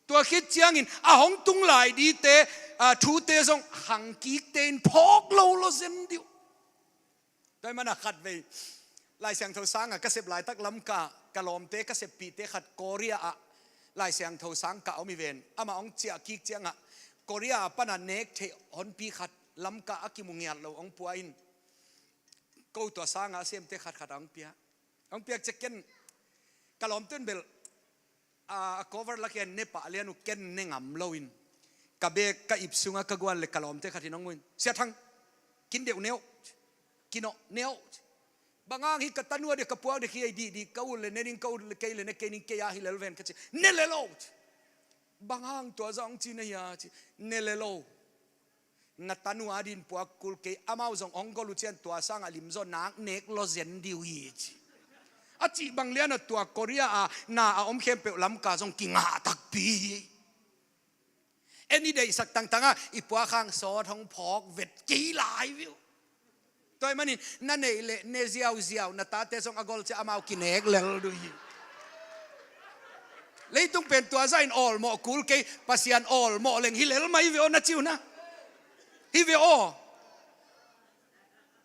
Tua khit ciangin a hong tung lai dihte, a, thute zong khangkikte in phawk lo lo zen dih uh. Tua ahih manin ah khatvei Lai Siangtho sangah ka sep laitak Lamka, ka lawmte ka seppihte khat Korea ah Lai Siangtho sang kah om hi ven. Amah hong ciah kik ciangah Korea ah panah nek theih honpi khat Lamka a kimu ngiat lo hong pua in. Ko tua sangah a semte khatkhat a hong pia. Hong piak ciang ken ka lawmte un bel, a, a cover lakin ne pah lian uh, ken ne ngam loin ka bag ka ip sungah ka guan le ka lawmte khat in hong mu in, Sia Thang, kin deuh ne uh, kinawh ne uh. Bang hang hi ka tanu a dih ka puak dih khi ei dih dih, ka ut le ne ding, ka ut le kei le ne kei ding, kei a hi lel ven ka ci, ne lel uh. Bang hang tua zah hong ci na hia ci, ne lel uh. Na tanu a din puak kul kei, amau zong hong gol uh ciang tua sangah limzaw nak nek lo zen dih uh hi ci. A cih bang lian a tua Korea a na a om khempeuh Lamka zong kingah takpi hi. En i deihsak tangtang a i puak hang sawt hong phawk vet kei lai viu. Tua ahih manin na neih leh ne ziauziau, na tate zong a gol ciang amau kinek lel dih uh hi. Leitung pen tua zah in awlmawh kul kei, Pasian awlmawh leng hi lel mai ve aw na ci uh na. Hi ve aw.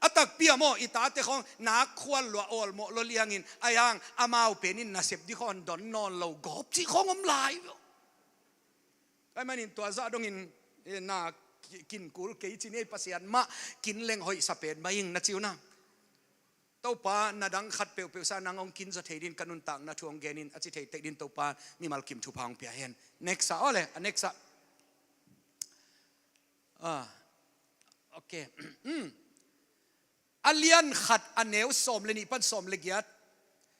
A takpi a maw, i tate khawng nak khual lua awlmawh lo liangin, ahi hang amau pen in nasep dih khawng don nawn lo gawp cih khawng om lai ve aw. Tua ahih manin tua zah dongin, eh, na ki-, kin kul kei ci ni ei, Pasian mah kin leng hoihsa pen mah ing na ci uh na. Topa, na dang khat peuhpeuh sangah nang hong kin zaw thei dingin ka nuntakna thu hong gen in, a ci thei tek dingin Topa mimal kim thupha hong pia hen. Next ah, aw le, a next ah. Ah, okay. A lian khat a neu sawm le nih pan sawm le giat,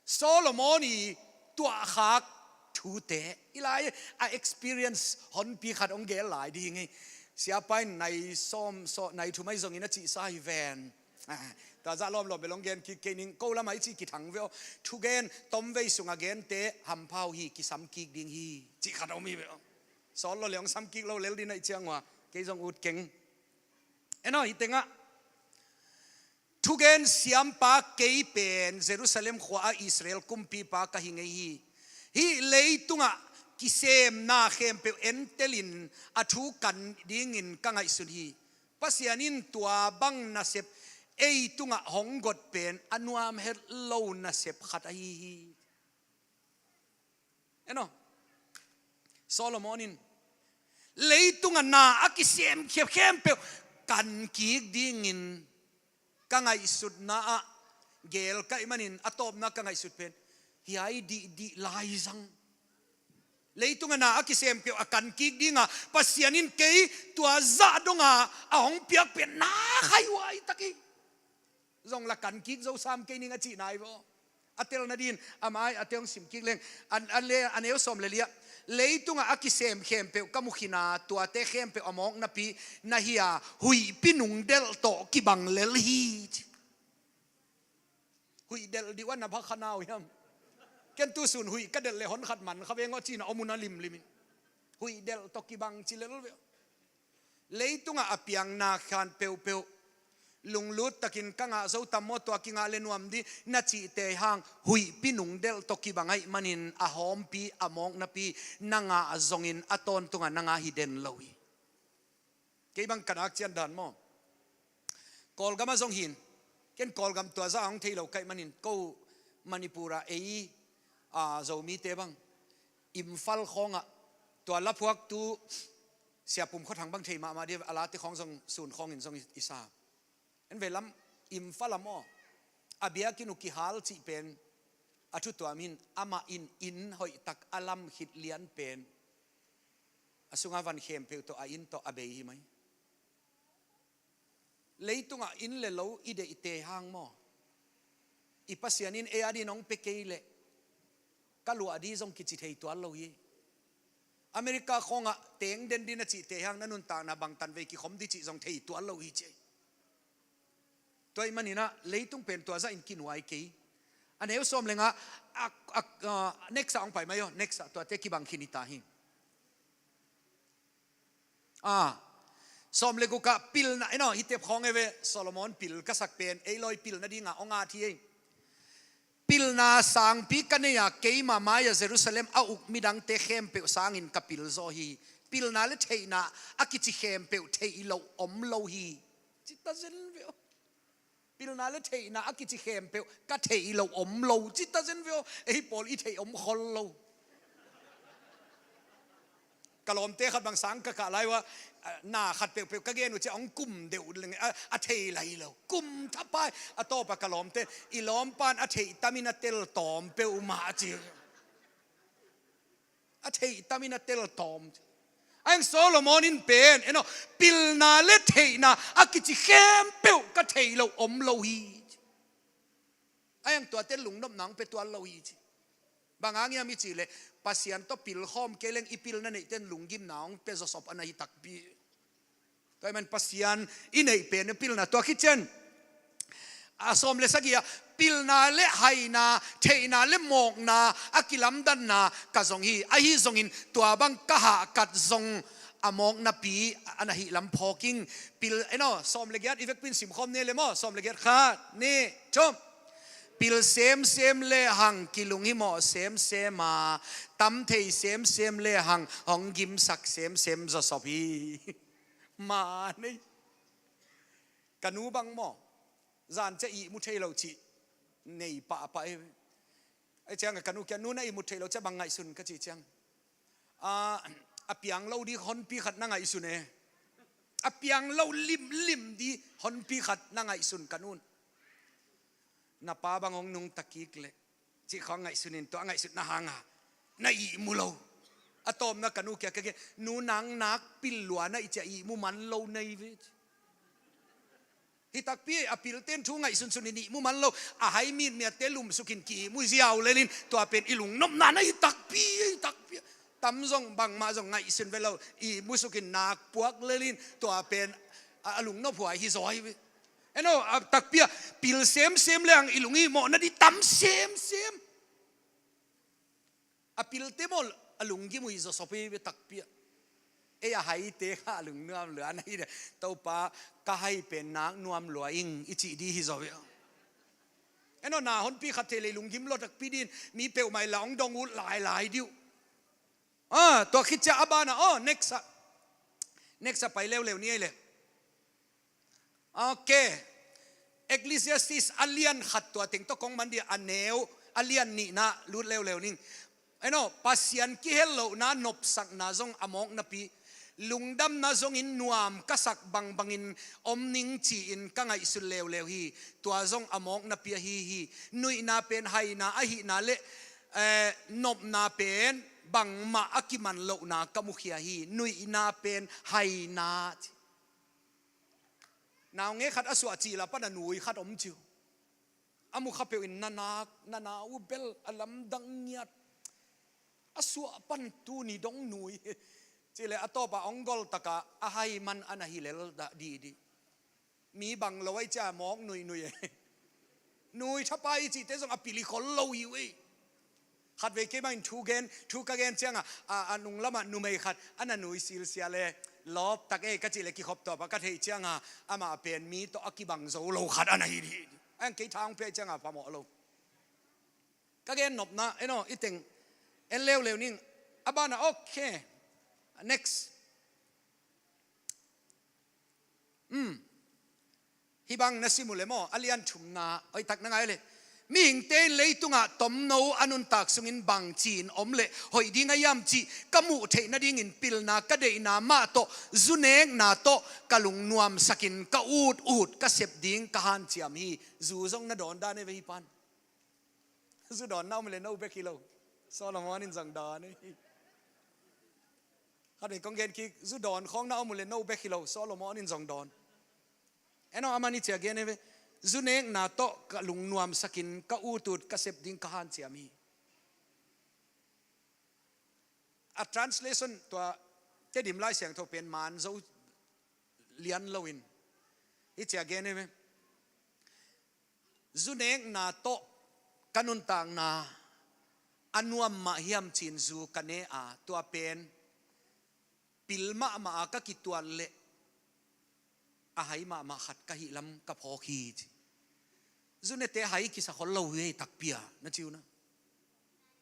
Solomon i tuahkhak thute i lai a experience honpi khat hong gel lai ding hi. Siapa in nai sawm, sawm, nai thum ahi zongin a cihsa hi ven. Ah, tua zah lawmlawm bel hong gen kik kei ning, ko lamah i cih kithang ve aw. Thugen tomvei sungah gente hampha uh hi, kisam kik ding hi, cih khat om hi ve aw. Sawl lo le hong sam kik lo lel ding ahih ciang ua, kei zong ut keng. En aw, hi tengah thugen siampa kei pen Jerusalem khua-ah Israel kumpipa ka hi ngei hi. Hih leitungah kisemna khempeuh entelin a thu kan dingin ka ngaihsun hi. Pasian in tua bang nasep ei tungah hong got pen a nuam het lo nasep khat ahi hi. En aw, Solomon in, "Leitungah na a kisem khempeuh kan kik dingin ka ngaihsutna ah gel ka hih manin a tawpna ka ngaihsut pen hiai dihdih lai zang. Leitungah na a kisem khempeuh a kan kik dinga Pasian in kei tua zah donga a hong piak pen na khaihuai tak hi. Zong la kan kik zo sam kei ning," a cihna hi vaw. A telna dingin a mai a te hong sim kik leng. A, a le, a neu sawm le li ah, "Leitungah a kisem khempeuh ka mu khin a, tuate khempeuh a mawk napi na hi a, huihpi nungdelh tawh kibang lel hi," ci. Huih delh dih uh a na pha kha nau hiam? Ken tu sun huih ka delh le hon khat man kha veng aw, cihna om uh na limlim in. Huih delh tawh kibang ci lel ve. Leitungah a piangna khan peuhpeuh lunglut takin ka ngah zo tam maw, tua kingah le nuam dih na cihte hang huihpi nungdelh tawh kibang ahih manin a hawmpi, a mawk napi na ngah zongin a tawntungah na ngah hi den lo hi. Kei bang ka nak cian dan maw, Kawlgam ah zong hin, ken Kawlgam tua zah hong thei lo ka hih manin, ko Manipur ah ei, a, Zomite bang Imphal khawngah tua laphuaktu Sia Pum Khua Thang bang thei mahmah dih, a late khawng zong sun khawngin zong i, i sa. En ve lam, Imphal ah maw, a biakinn uh kihal cih pen a thu tuam hin, amah in inn hoih tak a lam khit lian pen a sunga van khempeuh tawh a inn tawh a bei hi mai. Leitungah inn le lo i deihte hang maw, i Pasian in ei adin hong pia kei leh ka luah dih zong kici thei tuan lo hi. America khawngah teng den dih na cihte hang na nuntakna bangtan vei kikhom dih cih zong thei tuan lo hi ci. Tua ahih manin ah leitung pen tua zah in kinuai kei. A neu sawm le nga, a, a, a, next ah hong pai mai aw, next ah tuate kibang khin hi ta hi. A, sawm le guk ah pilna, en aw, hi tep khawng e ve, Solomon pil ka sak pen ei lawi pilna dingah hong at hi ei. Pilna sangpi ka nei a, keima mai-ah Jerusalem a uk midangte khempeuh sangin ka pil zaw hi. Pilna le theihna a kici khempeuh theih loh om lo hi. Ci ta zen ve aw. Pilna le theihna a kici khempeuh ka theih loh om lo, ci ta zen ve aw. Ei pawl i theih om khol lo. Ka lawmte khat bang sang ka kah lai ua, a, na khat peuhpeuh ka gen uh ciah hong kum deuh leng, a, a thei lai lo. Kum thapai, a tawpa ka lawmte, i lawmpan a theih tamin a tel tawm peuhmah a ci. A theih tamin a tel tawm. A hang Solomon in pen, en aw, pilna le theihna a kici khempeuh ka theih loh om lo hi. A hang tuate lungnopna hong pia tuan lo hi ci. Bang hang hiam i cih leh, Pasian tawh pilkhawm kei leng i pilna neihten lunggimna hong pia zawsop a na hi takpi. Tua ahih man Pasian i neih pen pilna tua khit ciang. A sawm le sagih ah, pilna le haina, theihna le mawkna a kilamdanna ka zong hi. Ahi zongin tua bang ka hahkat zong a mawk napi a na hih lam phawk ing. Pil, en aw, sawm le giat i vekpi in simkhawm ni le maw, sawm le giat, khat, nih, thum. Pil semsem le hang kilunghimawh semsem a, tam thei semsem le hang hong gimsak semsem zawsop hi. Ma nei. Ka nu bang maw, zan ciah ihmu thei lo cih nei pahpah hi. Ahih ciangah ka nu kiang, "Nu, na ihmut theih loh ciah bang ngaihsun?" ka cih ciang, "A, a piang lo dih honpi khat na ngaihsun e. A piang lo limlim dih honpi khat na ngaihsun," ka nu in. "Na pa bang hong nungta kik leh," cih khawng ngaihsun in, tua a ngaihsutna hanga na ihmu lo. A tawpna ka nu kiang ka gen, nu nang nak pil lua na i cih a ihmu man lo na hi ve. Hi takpi a, pilte'n thu ngaihsunsun in ihmu man lo. A hai mitmiatte lumsukin ki-ihmu ziau lelin, tua pen i lungnopna na hi takpi, hi takpi a. Tam zong bangmah zong ngaihsun ve lo, ihmu sukin nak puak lelin, tua pen a, a lungnop huai hi zaw hi ve. En aw, a takpi a, pil semsem le hang i lung ihmawhna ding tam semsem. A pilte maw, a lunggim uh hi zaw sop hi ve takpi a. Ei a haite kha a lungnuam lua na hi de. Topa, ka hai pen nak nuam lua ing i cih ding hi zaw ve. En aw, na honpi khat thei le lunggim lo takpi ding, mi peuhmah i la hong dong ut lailai ding uh. Ah, tua khit ciang a banah, oh, next ah. Next ah pai leuleu ni ei le. Ok. Ecclesiastes a lian khat tua teng tawh kong man ding a, a neu a lian nihna lut leuleu ning. En aw, Pasian kihellohna nopsakna zong a mawk napi, lungdamna zongin nuam ka sak bangbangin om ning ci-in ka ngaihsut leuleu hi. Tua zong a mawk napi ahi hi. Nuihna pen haina ahihna le, eh, nopna pen bangmah a kiman lohna ka mukhia hi. Nuihna pen haina ci. Naungek khat a suah cil a pan a nui khat om ci uh. A mu kha peuh in na nak, na na uh bel a lamdang ngiat. A suah pan tuni dong nui. Cih leh a tawp a hong gol tak a, a hai man a na hi lel dah dihdih. Mi bang lo ahi ciang mawk nuihnui e. Nui thapai i cihte zong a pil i khol lo hi uh ei. Khatvei keimah in thu gen, thu ka gen ciang a, a, a nung lam ah numei khat a na nui silsial e, lawp tak e ka cih leh kikhop tawp a ka theih ciang a, amah pen mi tawh a kibang zo lo khat a na hi hi. A hang kei tha hong pia ciang a phamawh lo. Ka gen nopna, en aw, i teng en leuleu ning. A banah, ok. Next. Um. Hih bang na sim uh le maw, a lian thumna, hoih tak na ngai le. Mihingte in leitungah tomno a nuntak sungin bangci in om leh hoih ding a hiam cih ka muh theih nadingin pilna ka deihna mah tawh, zu nekna tawh ka lungnuamsakin ka ut ut ka sep ding ka hanciam hi. Zu zong na dawn dan e ve hih pan. Zu dawn na om le no bek hi lo. Solomon in zong dawn hi. Khatvei kong gen kik, zu dawn khawng na om uh le no bek hi lo, Solomon in zong dawn. En aw, a man i ci a gen hi ve. Zu nekna tawh ka lungnuamsakin ka ut ut ka sep ding ka hanciam hi. A translation tua Tedim Lai Siangtho pen man zo lian loin i ci a gen hi ve. Zu nekna tawh ka nuntakna a nuam mah hiam ci-in zu ka ne a, tua pen pil mahmah a ka kituat leh a hai mahmah khat ka hih lam ka phawk hi ci. Zu nete hai kisa khol lo hi ei takpi a, na ci uh na.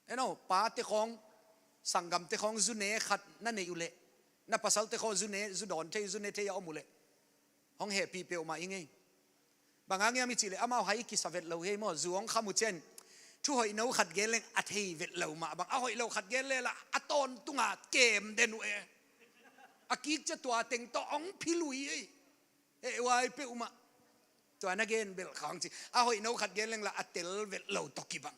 En aw, pate khawng, sanggamte khawng zu ne khat na neih uh leh, na pasalte khawng zu ne, zu dawn thei, zu ne thei a om uh leh, hong hehpih peuhmah ing ei. Bang hang hiam i cih leh amau hai kisa vet lo hi ei maw, zu hong kham uh ciang thu hoih no khat gen leng a thei vet lo mah bang, a hoih lo khat gen leh lah a tawntung a kem den uh e. A kik ciang tua teng tawh hong phil uh hi ei. Eh, huai peuhmah. Tua na gen belh khawng ci. A hoih no khat gen leng lah a tel vet lo tawh kibang.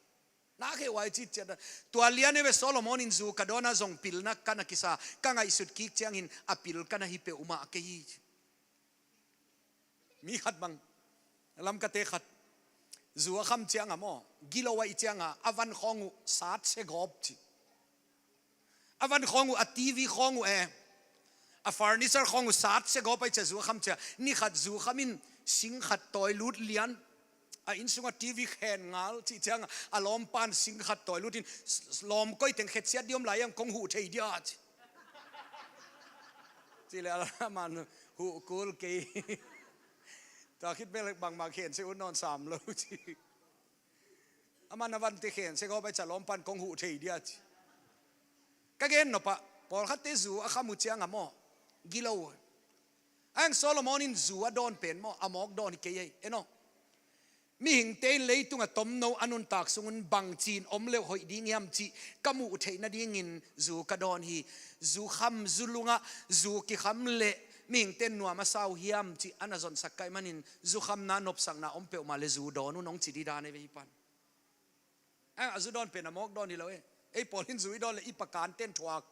Nak heh huai cih ciat a. Tua lian e ve, Solomon in zu ka dawn a, zong pilna ka na kisa, ka ngaihsut kik ciangin a pil ka na hi peuhmah kei hi. Mi khat bang, Lamkate khat, zu a kham ciang a maw, gilo ahih ciang a, a van khawng uh sat segawp ci. A van khawng uh, a TV khawng uh e, a furniture khawng uh sat segawp ahih ciang zu a kham ciang. Ni khat zu kham in sing khat tawi lut lian. A inn sungah TV khen ngal cih ciang a, a lawmpa'n sing khat tawi lut in, s-, s-, lawmkoi teng khetsiat ding om lai hiam, kong huh thei dia ci. Ci leh a man huh kul kei. Tua khit bel bangmah khen se un nawn sam lo ci. Aman a vante khen se gawp ahih ciang lawmpa'n kong huh thei dia ci. Ka gen nop ah, pawlkhatte zu a kham uh ciang a maw, gilo. A hang Solomon in zu a dawn pen maw, a mawk dawn hi kei ei, en aw. Mihingte in leitungah tomno a nuntak sungun bangci in om leh hoih ding hiam cih ka muh theih nadingin zu ka dawn hi. Zu kham, zu lungah, zu kikham leh mihingte in nuam a sa uh hiam cih a na zonsak ka hih manin, zu khamna nopsakna om peuhmah leh zu dawn un hong ci ding dan ei ve hih pan. A, a zu dawn pen a mawk dawn hi lo e. Ei pawl in zu i dawn leh i pakante'n thuak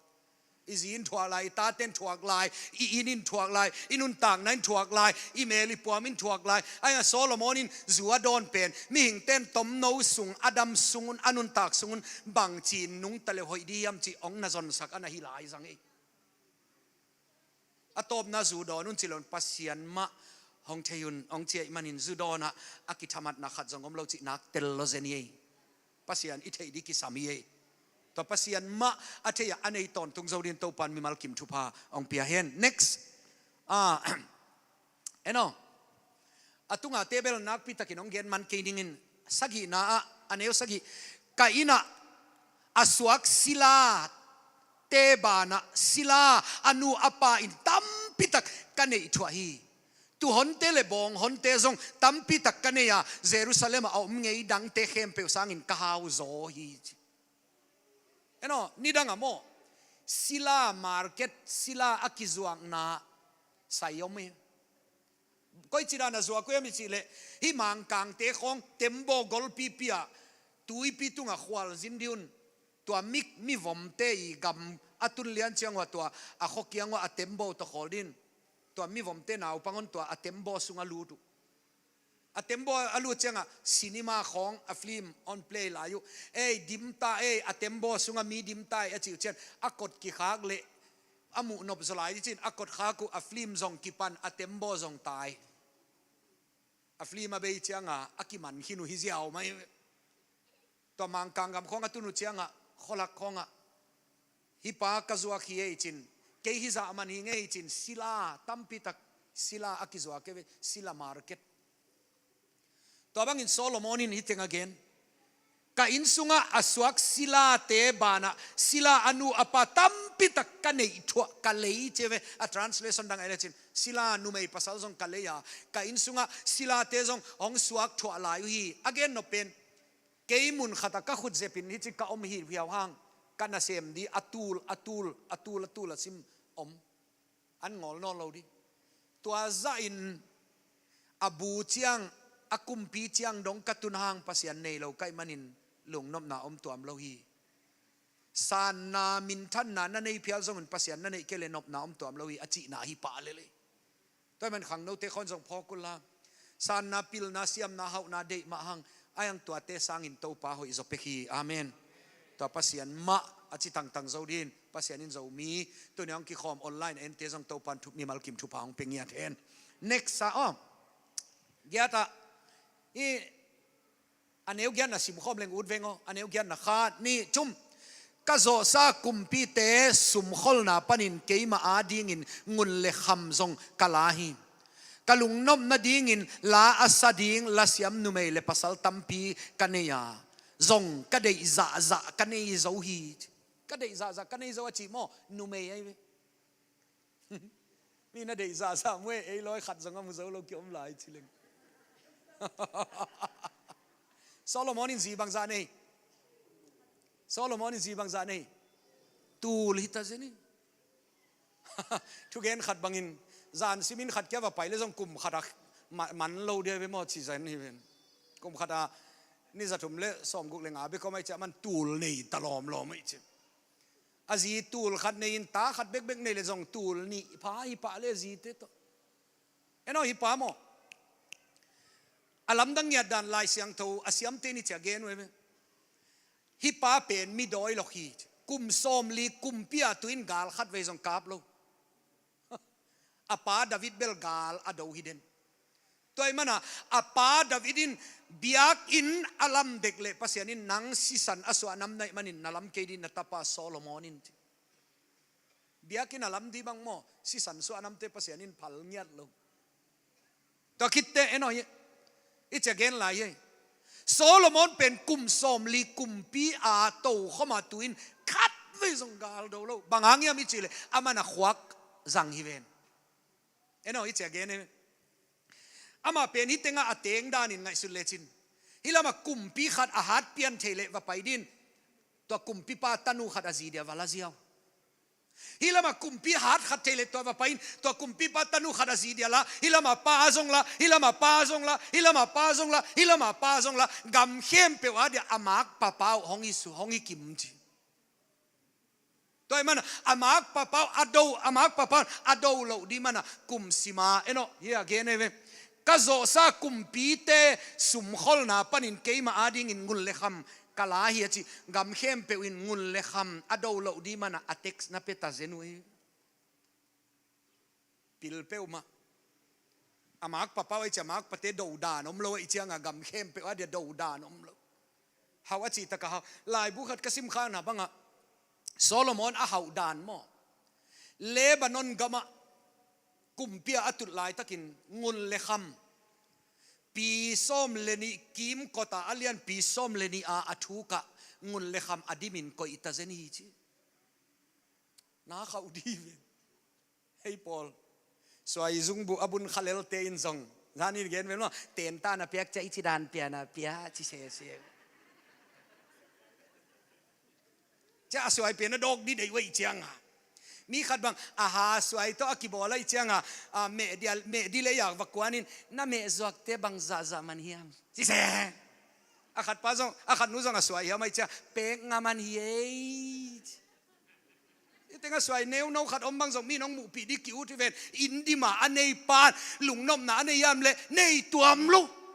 I zi in thuak lai, i tate in thuak lai, i inn in thuak lai, i nuntakna in thuak lai, i mel i puam in thuak lai. Ahi hang Solomon in zu a dawn pen mihingte in tomno sung, a dam sung un, a nuntak sung un bangci in nungta le hoih ding hiam cih hong na zonsak a na hi lai zang hi. A tawpna zu dawn un ci lo in Pasian mah hong thei un, hong ci ahih manin zu dawn ah a kithamatna khat zong om lo cih nak tel lo zen hi ei. Pasian i theih ding kisam hi ei. Tua Pasian mah a thei a, a nei tawntung zo dingin Topa'n mimal kim thupha hong pia hen. Next. Ah, en aw. A tunga te bel nakpi takin hong gen man kei ning in, sagihna ah, a neu sagih, ka inn ah a suak sila te banah sila a nu a pa in tampi tak ka neih thuah hi. Tuuhonte le bawnghonte zong tampi tak ka nei a, Jerusalem ah a om ngei dangte khempeuh sangin ka hau zaw hi, ci. En aw, nidang ah maw, sila market, sila a kizuakna sai om hi. Koici dan a zuak uh hiam i cih leh, hih Mangkangte khawng tembaw golpipi ah tuipi tungah khualzin ding un. Tua mi, mivomte i gam a tun lian ciang uh ah tua a khuakiang uh ah a tembaw tawh khawl ding un. Tua mivomte naupang un tua a tembaw sungah lut uh. A tembaw a lut ciangah cinema khawng a film hong play lai uh. Ei, dim ta ei, a tembaw sungah mi dim ta ei a cih uh ciang a kot kikhak leh a muh nop zaw lai ding ci-in a kot khak uh, a film zong kipan, a tembaw zong tai. A film a bei ciangah a kiman khin uh hi ziau mai. Tua Mangkang gam khawng a tun uh ciangah, khualak khawngah, hih pa ka zuak hi ei cin, kei hih zah man hi ngei cin, sila tampi tak, sila a kizuak hi ve, sila market. Tua bangin Solomon in hih teng a gen, ka inn sungah a suak silate banah sila a nu a pa tampi tak ka neih thuah, ka lei ci ve, a translation dang a en le cin, sila numei pasal zong ka lei a, ka inn sungah silate zong hong suak thuah lai uh hi. A gen nop pen, kei mun khatah ka khut zepin hih ci ka om hi hiau hang, ka nasem ding a tul, a tul, a tul, a tul a sim om. An ngawl nawn lo ding. Tua zahin a bu ciang, a kumpi ciang dong ka tun hang Pasian nei lo ka hih manin lungnopna om tuam lo hi. Sanna, minthanna na nei phial zongin Pasian na neih kei leh nopna om tuam lo hi, a cihna hi pah lel ei. Tua ahih man khangnote khawng zong phawk unla, sanna, pilna, siamna, hauhna deih mah hang, a hiang tuate sangin Topa hoih zaw pek hi. Amen. Tua Pasian mah a ci tangtang zo dingin, Pasian in Zomi tuni a hong kikhawm online a ente zong Topa'n thu, mimal kim thupha hong pia ngiat hen. Next ah, aw, giat ah, i a neu giatna simkhawm leng ut veng aw. A neu giatna, khat, nih, thum. Ka zawhsa kumpite sumkholna panin keimah adingin ngun le kham zong ka la hi. Ka lungnop nadingin la a sa ding lasiam numei le pasal tampi ka nei a, zong ka deih zahzah ka nei zo hi. Ka deih zahzah ka nei zo a cih maw? Numei ahi ve. Mi na deih zahzah mu e, ei lawi khat zong a mu zo lo ki om lai ci leng. Solomon in zi bangzah nei? Solomon in zi bangzah nei? Tul hi ta zen hi. Thugen khat bangin, zan simin khat kia va pai le zong kum khat a ma-, man lo dia ve maw ci zen hi ven. Kum khat a ni za thum le sawmguk le nga bek om ahih ciang aman tul nei ta lawmlawm ahih ciang. A zi tul khat nei in ta khat bekbek nei le zong tul nih pha hi pah le zite tawh. En aw, hih pa maw, a lamdang ngiat dan Lai Siangtho a siamte in hih ci a gen uh hi ve. Hih pa pen mi dawi lok hi. Kum sawmli kumpi a tu in gal khat vei zong kap lo. A pa David bel gal a do hi den. Tua ahih manin a pa David in biakinn a lam dek leh Pasian in nang sisan a suahnamna ahih manin na lam kei ding, na tapa Solomon in ci. Biakinn a lam ding bang maw, sisan suahnamte Pasian in phal ngiat lo. Tua khitteh en aw, hih ci a gen lai hi. Solomon pen kum sawmli kumpi a tokhom a tu in khat vei zong gal do lo. Bang hang hiam i cih leh aman a khuak zang hi ven. En aw, hih ci a gen hi. Amah pen hih tengah a teng danin ngaihsut lecin, hih lamah kumpi khat a hat pian thei leh va pai ding, tua kumpipa tanu khat a zi dia va la ziau. Hih lamah kumpi hat khat thei leh tua va pai in, tua kumpipa tanu khat a zi dia la, hih lamah pa zong la, hih lamah pa zong la, hih lamah pa zong la, hih lamah pa zong la, gam khempeuh a dia a makpa pa uh hong hi su, hong hi kim ci. Tua ahih manin a makpapau a do, a makpapau a do loh ding manin kum sim a, en aw, hih a gen hi ve. Ka zawhsa kumpite sumkholna panin keima adingin ngun le kham ka la hi a ci. Gam khempeuh in ngun le kham a do loh ding manin a text na pia ta zen uh hi. Pil peuhmah. A makpapau ahih ciang a makpate do dan om lo ahih ciangin gam khempeuh a dia do dan om lo. Hau a cih tak a hau. Laibu khat ka sim khakna bangah Solomon a hauh dan maw, Lebanon gamah kumpi a a tut laitakin ngun le kham, pi sawm le nih kimkot a a lian, pi sawm le nih a a thuk ah ngun le kham a dimin koih ta zen hi ci. Na khauh dih ve. Hei pawl, suai zungbuh a bun khalelte in zong, zan in gen ve maw, tenta na piak ciang i ci dan pia na pia ci sese. Ciang a suai pen a dawk dih deih uh ahih ciangin, mi khat bang a ha suai tawh a kibawl ahih ciangin, a, meh dih, meh dih lei a va kuanin, na meh zuakte bang zahzah man hiam ci se. A khat pa zong, a khat nu zong a suai hiam ahih ciangin pek nga man hi ei. Hih tengah suai neuno khat om bang zong mi nong muhpih dih ki-ut hi ven. Inn dim a a nei pan lungnopna a nei hiam leh nei tuam lo.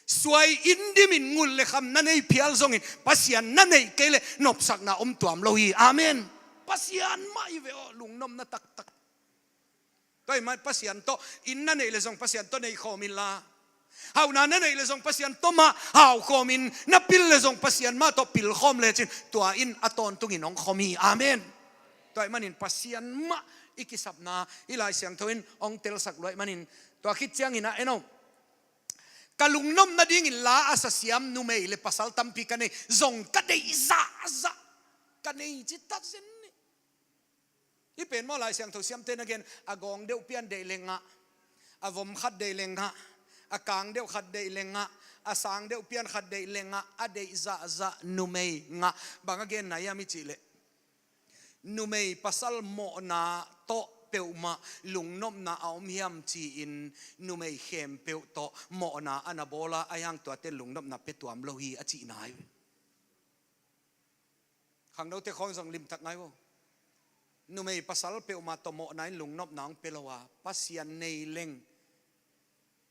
Suai inn dimin ngun le kham na nei phial zongin Pasian na neih kei leh nopsakna om tuam lo hi. Amen. Pasian mah hi ve aw, lungnopna taktak. Tua ahih manin Pasian tawh inn na neih leh zong Pasian tawh neih khawm inla, hauhna na neih leh zong Pasian tawh mah hau khawmin, na pil leh zong Pasian mah tawh pil khawm lecin tua in a tawntungin hong khawm hi. Amen. Tua ahih manin Pasian mah i kisapna hih Lai Siangtho in hong telsak lua ahih manin, tua khit ciangin ah, en aw, ka lungnop nadingin la a sa siam numei le pasal tampi ka nei, zong ka deih zahzah, ka nei ci ta zen hi. Hih pen maw Lai Siangtho siamte na gen, a gawng deuh pian deih leh ngah, a vom khat deih leh ngah, a kang deuh khat deih leh ngah, a sang deuh pian khat deih leh ngah, a deih zahzah numei ngah. Bang a genna hiam i cih leh, numei pasal mawhna tawh peuhmah lungnopna a om hiam ci-in, numei khempeuh tawh mawhna a na bawl a, ahih hang tuate in lungnopna pia tuam lo hi a cihna hi. Khangnote khawng zong limtak ngai vo. Numei pasal peuhmah tawh mawhna in lungnopna hong pia lo a, Pasian nei leng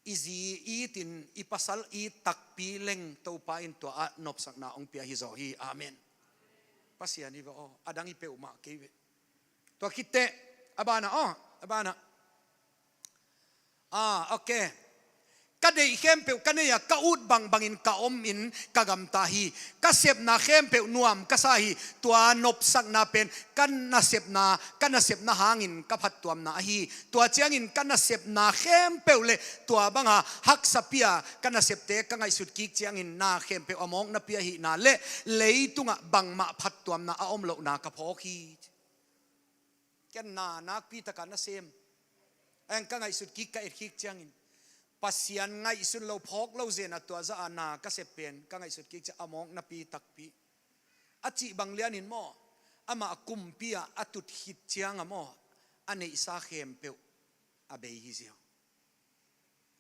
i zi itin, i pasal it takpi leng Topa in tua ah nopsakna hong pia hi zaw hi. Amen. Pasian hi ve aw, a dang hi peuhmah kei ve. Tua khit teh, a banah aw, a banah. Ah, okay. Ka deih khempeuh ka nei a, ka ut bangbangin ka omin ka gamta hi. Ka sepna khempeuh nuam ka sa hi. Tua nopsakna pen ka nasepna, ka nasepna hangin ka phattuamna ahi. Tua ciangin ka nasepna khempeuh le tua banga haksa pia ka nasepte ka ngaihsut kik ciangin na khempeuh a mawkna pia hihna le leitungah bangmah phattuamna a om lohna ka phawk hi. Ken na nakpi taka na sem, a hang ka ngaihsut kik, ka et kik ciangin, Pasian ngaihsun lo, phawk lo zen a tua zah a na ka sep pen ka ngaihsut kik ciang a mawknapi takpi. A cih bang lianin maw, amah a kumpi ah a tut khit ciang a maw, a neihsa khempeuh a bei hi ziau.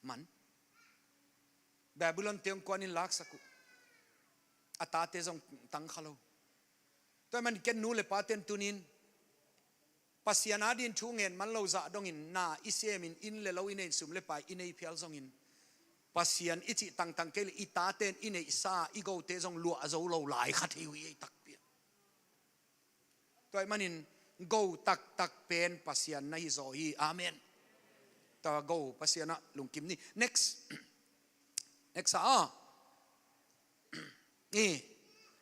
Man. Babylon te hong kuanin laksak uh. A tate zong tangkha lo. Tua ahih manin ken nu le paten tunin Pasian adingin thu ngen man lo zah dongin na i semin, inn le lo i nei in, sum le pai i nei phial zongin, Pasian i cih tangtang kei leh i taten i neihsa i gote zong luah zo lo lai kha thei uh hi ei takpi ah. Tua ahih manin go taktak pen Pasian na hi zaw hi. Amen. Tua go Pasian ah lungkim ni. Next. Next ah. I,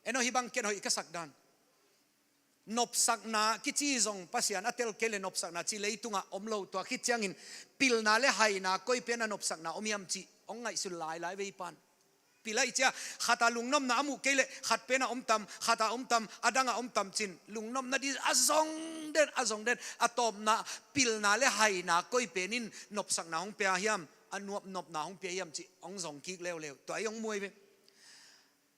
en aw, hih bang ken hoih ka sak dan. Nopsakna kici zong Pasian a tel kei leh nopsakna ci leitungah om lo. Tua khit ciangin pilna le haina koi pen a nopsakna om hiam cih hong ngaihsun lailai vei pan. Pil ahih ciang khat a lungnopna a muh kei leh khat pen a om tam, khat a om tam, a dang a om tam cin, lungnopna ding a zong den, a zong den, a tawpna pilna le haina koi pen in nopsakna hong pia hiam, a nuam nopna hong pia hiam cih hong zong kik leuleu. Tua ei hong muai ve.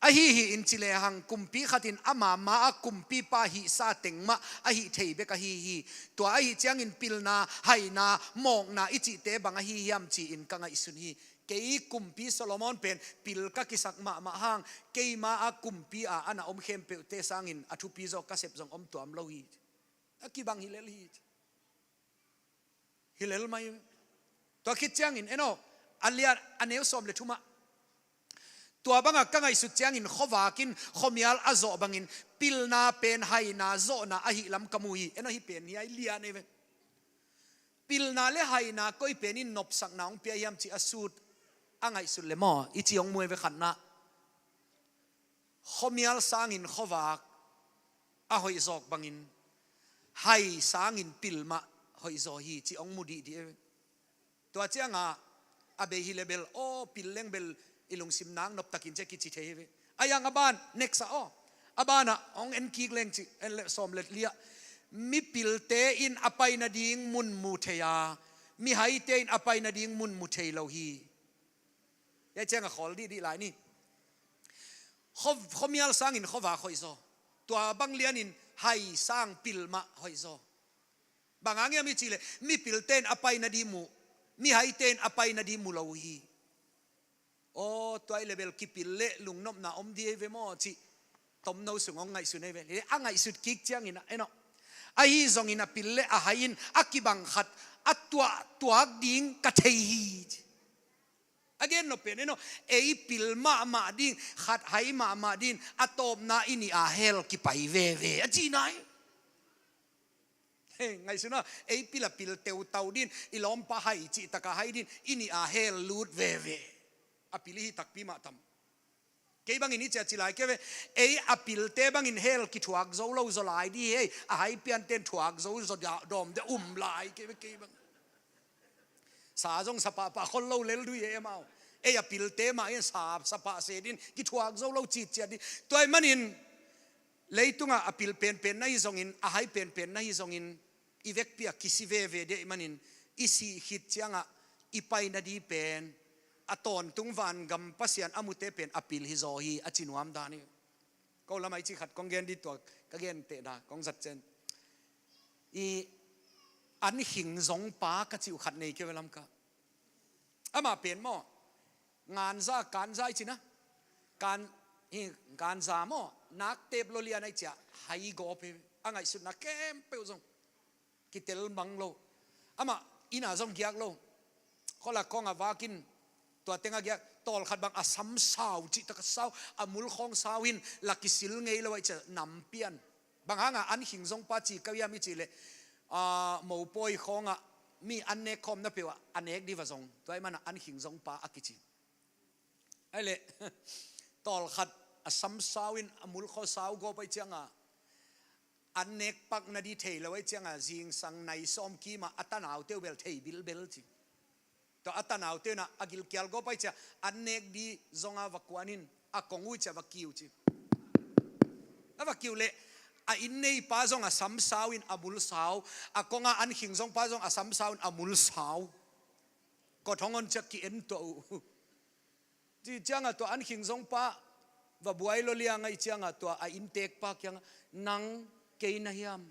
Ahi hi in ci lehang kumpi khat in ama ma a kumpipa hihsa teng mah a hih thei bek ahi hi. Tua ahih ciangin pilna, haina, mawkna i cihte bang ahi hiam ci-in ka ngaihsun hi. Kei kumpi Solomon pen pil ka kisak mahmah hang, keima a kumpi a ana om khempeuhte sangin a thupi zaw ka sep zong om tuam lo hi. A kibang hi lel hi. Hi lel mai. Tua khit ciangin, en aw, a lian a neu sawm le thumah, tua bangah ka ngaihsut ciangin khuavak in khuamial a zawh bangin pilna pen haina zawhna ahih lam ka mu hi. En aw, hih pen hi a lian ei ve. Pilna le haina koi pen in nopsakna hong pia hiam cih a sut a ngaihsut le maw, i ci hong mu ei ve. Khatna, khuamial sangin khuavak a hoih zawk bangin, hai sangin pil mah hoih zaw hi cih hong mu dihdih ei ve. Tua cianga a bei hi le bel, aw, pil leng bel i lungsim nak nop takin ci a kici thei hi ve. A yang a ban, next ah, aw, a banah hong en kik leng ci, en le sawm le li ah, mipilte in a pai nading mun mu thei a, mihaite in a pai nading mun mu thei lo hi. Hiai cianga khawl dihdih lai ni. Khua, khuamial sangin khuavak hoih zaw. Tua bang lianin hai sang pil mah hoih zaw. Bang hang hiam i cih leh, mipilte in a pai nading mu, mihaite in a pai nading mu lo hi. Aw, tua i le bel kipil leh lungnopna om dih ei ve maw cih tomno sung hong ngaihsun ei ve. A ngaihsut kik ciangin ah, en aw, ahi zongin a pil leh a hai in a kibang khat a tuahtuak ding ka thei hi. A gen nop pen, en aw, ei pil mahmah ding, khat hai mahmah ding, a tawpna i nih a hell kipai veve a cihna hi. Hei, ngaihsun a, ei pil a pil teutau din, i lawmpa hai cih taka hai din, i nih a hell lut veve. A pil i hi takpi mah tam. Kei bangin i ci a ci lai kei ve, ei a pilte bangin hell kithuak zo lo zaw lai di hi, a hai pianten thuak zo zaw da-, dawm de um lai kei ve, kei bang. Sa zong sa pahpah khol lo lel dui e, amau. Ei a pilte mah in sa, sa pah se din, kithuak zo lo citciat di. Tua ahih manin, leitungah a pil penpen na hi zongin, a hai penpen na hi zongin, i vekpi a kisi veve dih ahih manin, i sih khit ciangah i paina di pen, a tawntung vangam Pasian a mute pen a pil hi zaw hi a ci nuam dan hi. Ko lamah i cih khat kong gen di, tua ka gentehna kong zat ciang, i an khing zong pa ka cih uh khat nei kei ve Lamka. Amah pen maw, nganza, kanza i cih na, kan, hi, kanza maw, nak tep lo lian a i cih a, hai gawp hi, a ngaihsutna khempeuh zong kitel mang lo. Amah inn ah zong giak lo. Khualak khawng ah vak in, tua teng ah giak, tawlkhat bang a sam sau, cih tak a sau, a mul khawng sau in, la kisil ngei lo a i cih a, nam pian. Bang hang a an khing zong pa ci ka hiam i cih leh, ah, mopawi khawng ah mi an nek khawm na peuh ah a nek di va zong. Tua ahih manin an khing zong pa a kici. Ahih leh, tawlkhat a sam sau in a mul khaw sau gawp ahih ciangin, an nek pak na di thei lo ahih ciangin, zingsang nai sawm kim ah a tanaute uh bel thei bilbel ci. Tua a tanaute uh na a gilkial gawp ahih ciangin, an nek di zong a va kuan in, a kong uh ciang va kiu ci. A va kiu leh, a inn neipa zong a sam sau in a mul sau, a kong a an khing zong pa zong a sam sau in a mul sau. Kot hong on ciang ki-en tuah uh. Ci ciangin tua an khing zong pa va buai lo liang ahih ciangin tua a inntek pa kiangah, "Nang kei na hiam?"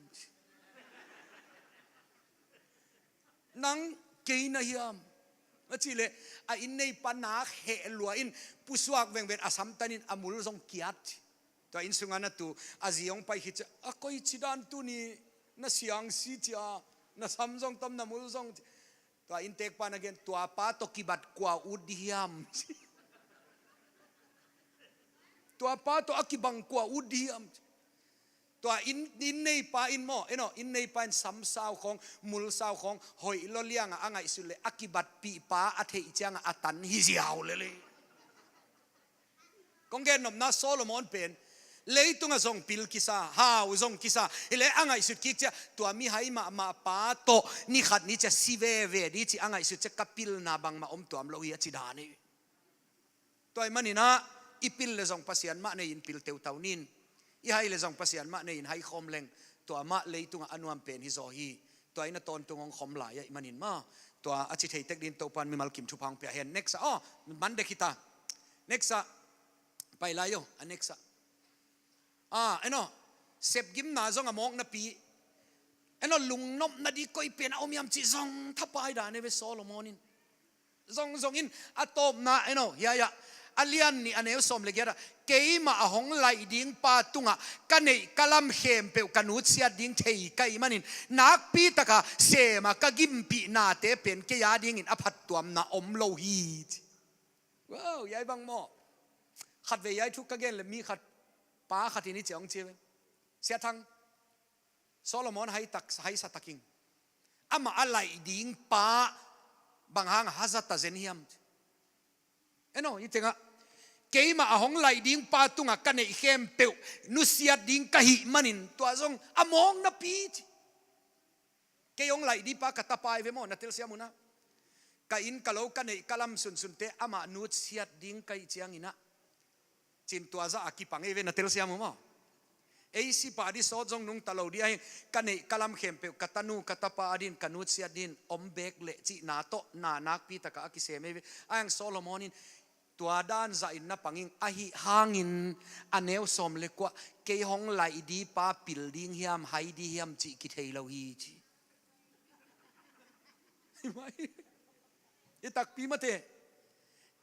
"Nang kei na hiam?" A cih leh, a inn neipa nak heh lua in pusuak vengveng a sam tan in a mul zong kiat. Tua inn sungah na tu, a zi hong pai khit ciang, "A koici dan tuni na siangsi cia, na sam zong tam na mul zong ci." Tua inntek pa na gen, "Tua pa tawh kibat kua ut di hiam?" ci. "Tua pa tawh a kibang kua ut di hiam?" ci. Tua inn, inn neipa in maw, en aw, inn neipa in sam sau khawng, mul sau khawng hoih lo liang a a ngaihsut leh a kibatpih pa a theih ciangin a tan hi ziau lel hi. Kong gen nopna, Solomon pen leitungah zong pil kisa, hau zong kisa, hi leh a ngaihsut kik ciang, tua mihai mahmah pa tawh ni khat ni ciang si veve di cih a ngaihsut ciang ka pilna bangmah om tuam lo hi a ci dan hi. Tua ahih manin ah, i pil leh zong Pasian mah nei in pil teutau ni in, i hai leh zong Pasian mah nei in hai khawm leng, tua mah leitungah a nuam pen hi zaw hi. Tua in a tawntung hong khawm lai ahih manin maw, tua a ci thei tek dingin Topa'n mimal kim thupha hong pia hen. Next ah, aw, man dek hi ta. Next ah, pai lai aw, a next ah. Ah, en aw, sepgimna zong a mawk napi, en aw, lungnopna di koi pen a om hiam cih zong thapai dan hi ve Solomon in. Zongzong in a tawpna, eno, hiai ah, a lian nih a neu sawm le giat ah, keimah a hong laih ding pa tungah ka neih ka lam khempeuh ka nutsiat ding thei ka hih manin, nakpi taka sem a ka gimpihnate pen kei adingin a phattuamna om lo hi, ci. Wow, hiai bang maw. Khatvei hiai thu ka gen leh mi khat, pa khat in hichi hong chi ve. Sia Thang, Solomon hai tak, hai sa tak ing. Amah a laih ding pa bang hang haza ta zen hiam? Eno, i tengah, keimah a hong laih ding pa tungah ka neih khempeuh nusiat ding ka hih manin tua zong a mawk napi, ci. Kei hong laih ding pa ka tapa hi ve maw, na telsiam un ah. Ka inn ka lo ka neih ka lam sunsunte amah nutsiat ding ka hih ciangin ah, ci-in tua zah a kipang hi ve, na telsiam uh maw. Ei si pah ding sawt zong nungta lo ding ahi, ka neih ka lam khempeuh ka tanu ka tapa adingin ka nutsiat dingin om bek leh cihna tawh na nakpi taka a kisem hi ve. Ahi hang Solomon in tua dan zah in na pang ing, ahi hangin a neu sawm le kua ah, kei hong laih ding pa pil ding hiam, hai ding hiam cih kithei lo hi, ci. I takpi mate.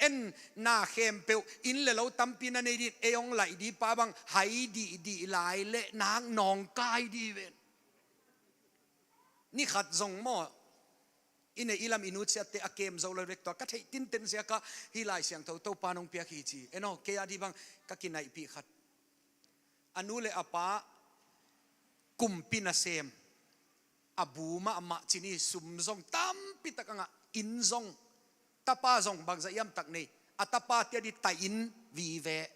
En, na khempeuh, inn le lo tampi na nei dingin, ei hong laih ding pa bang hai dihdih lai leh nak nawngkai ding hi ven. Ni khat zong maw, i neih i lam i nutsiatte a kem zo lo vek tua, ka theih tinten ziak a hih Lai Siangtho Topa'n hong piak hi, ci. Eno, kei ading bang ka kinaihpih khat. A nu le a pa kumpi nasem, a bu mahmah ci ni, sum zong tampi tak a ngah, inn zong, tapa zong bangzah hiam tak nei, a tapate ading taih inn vive.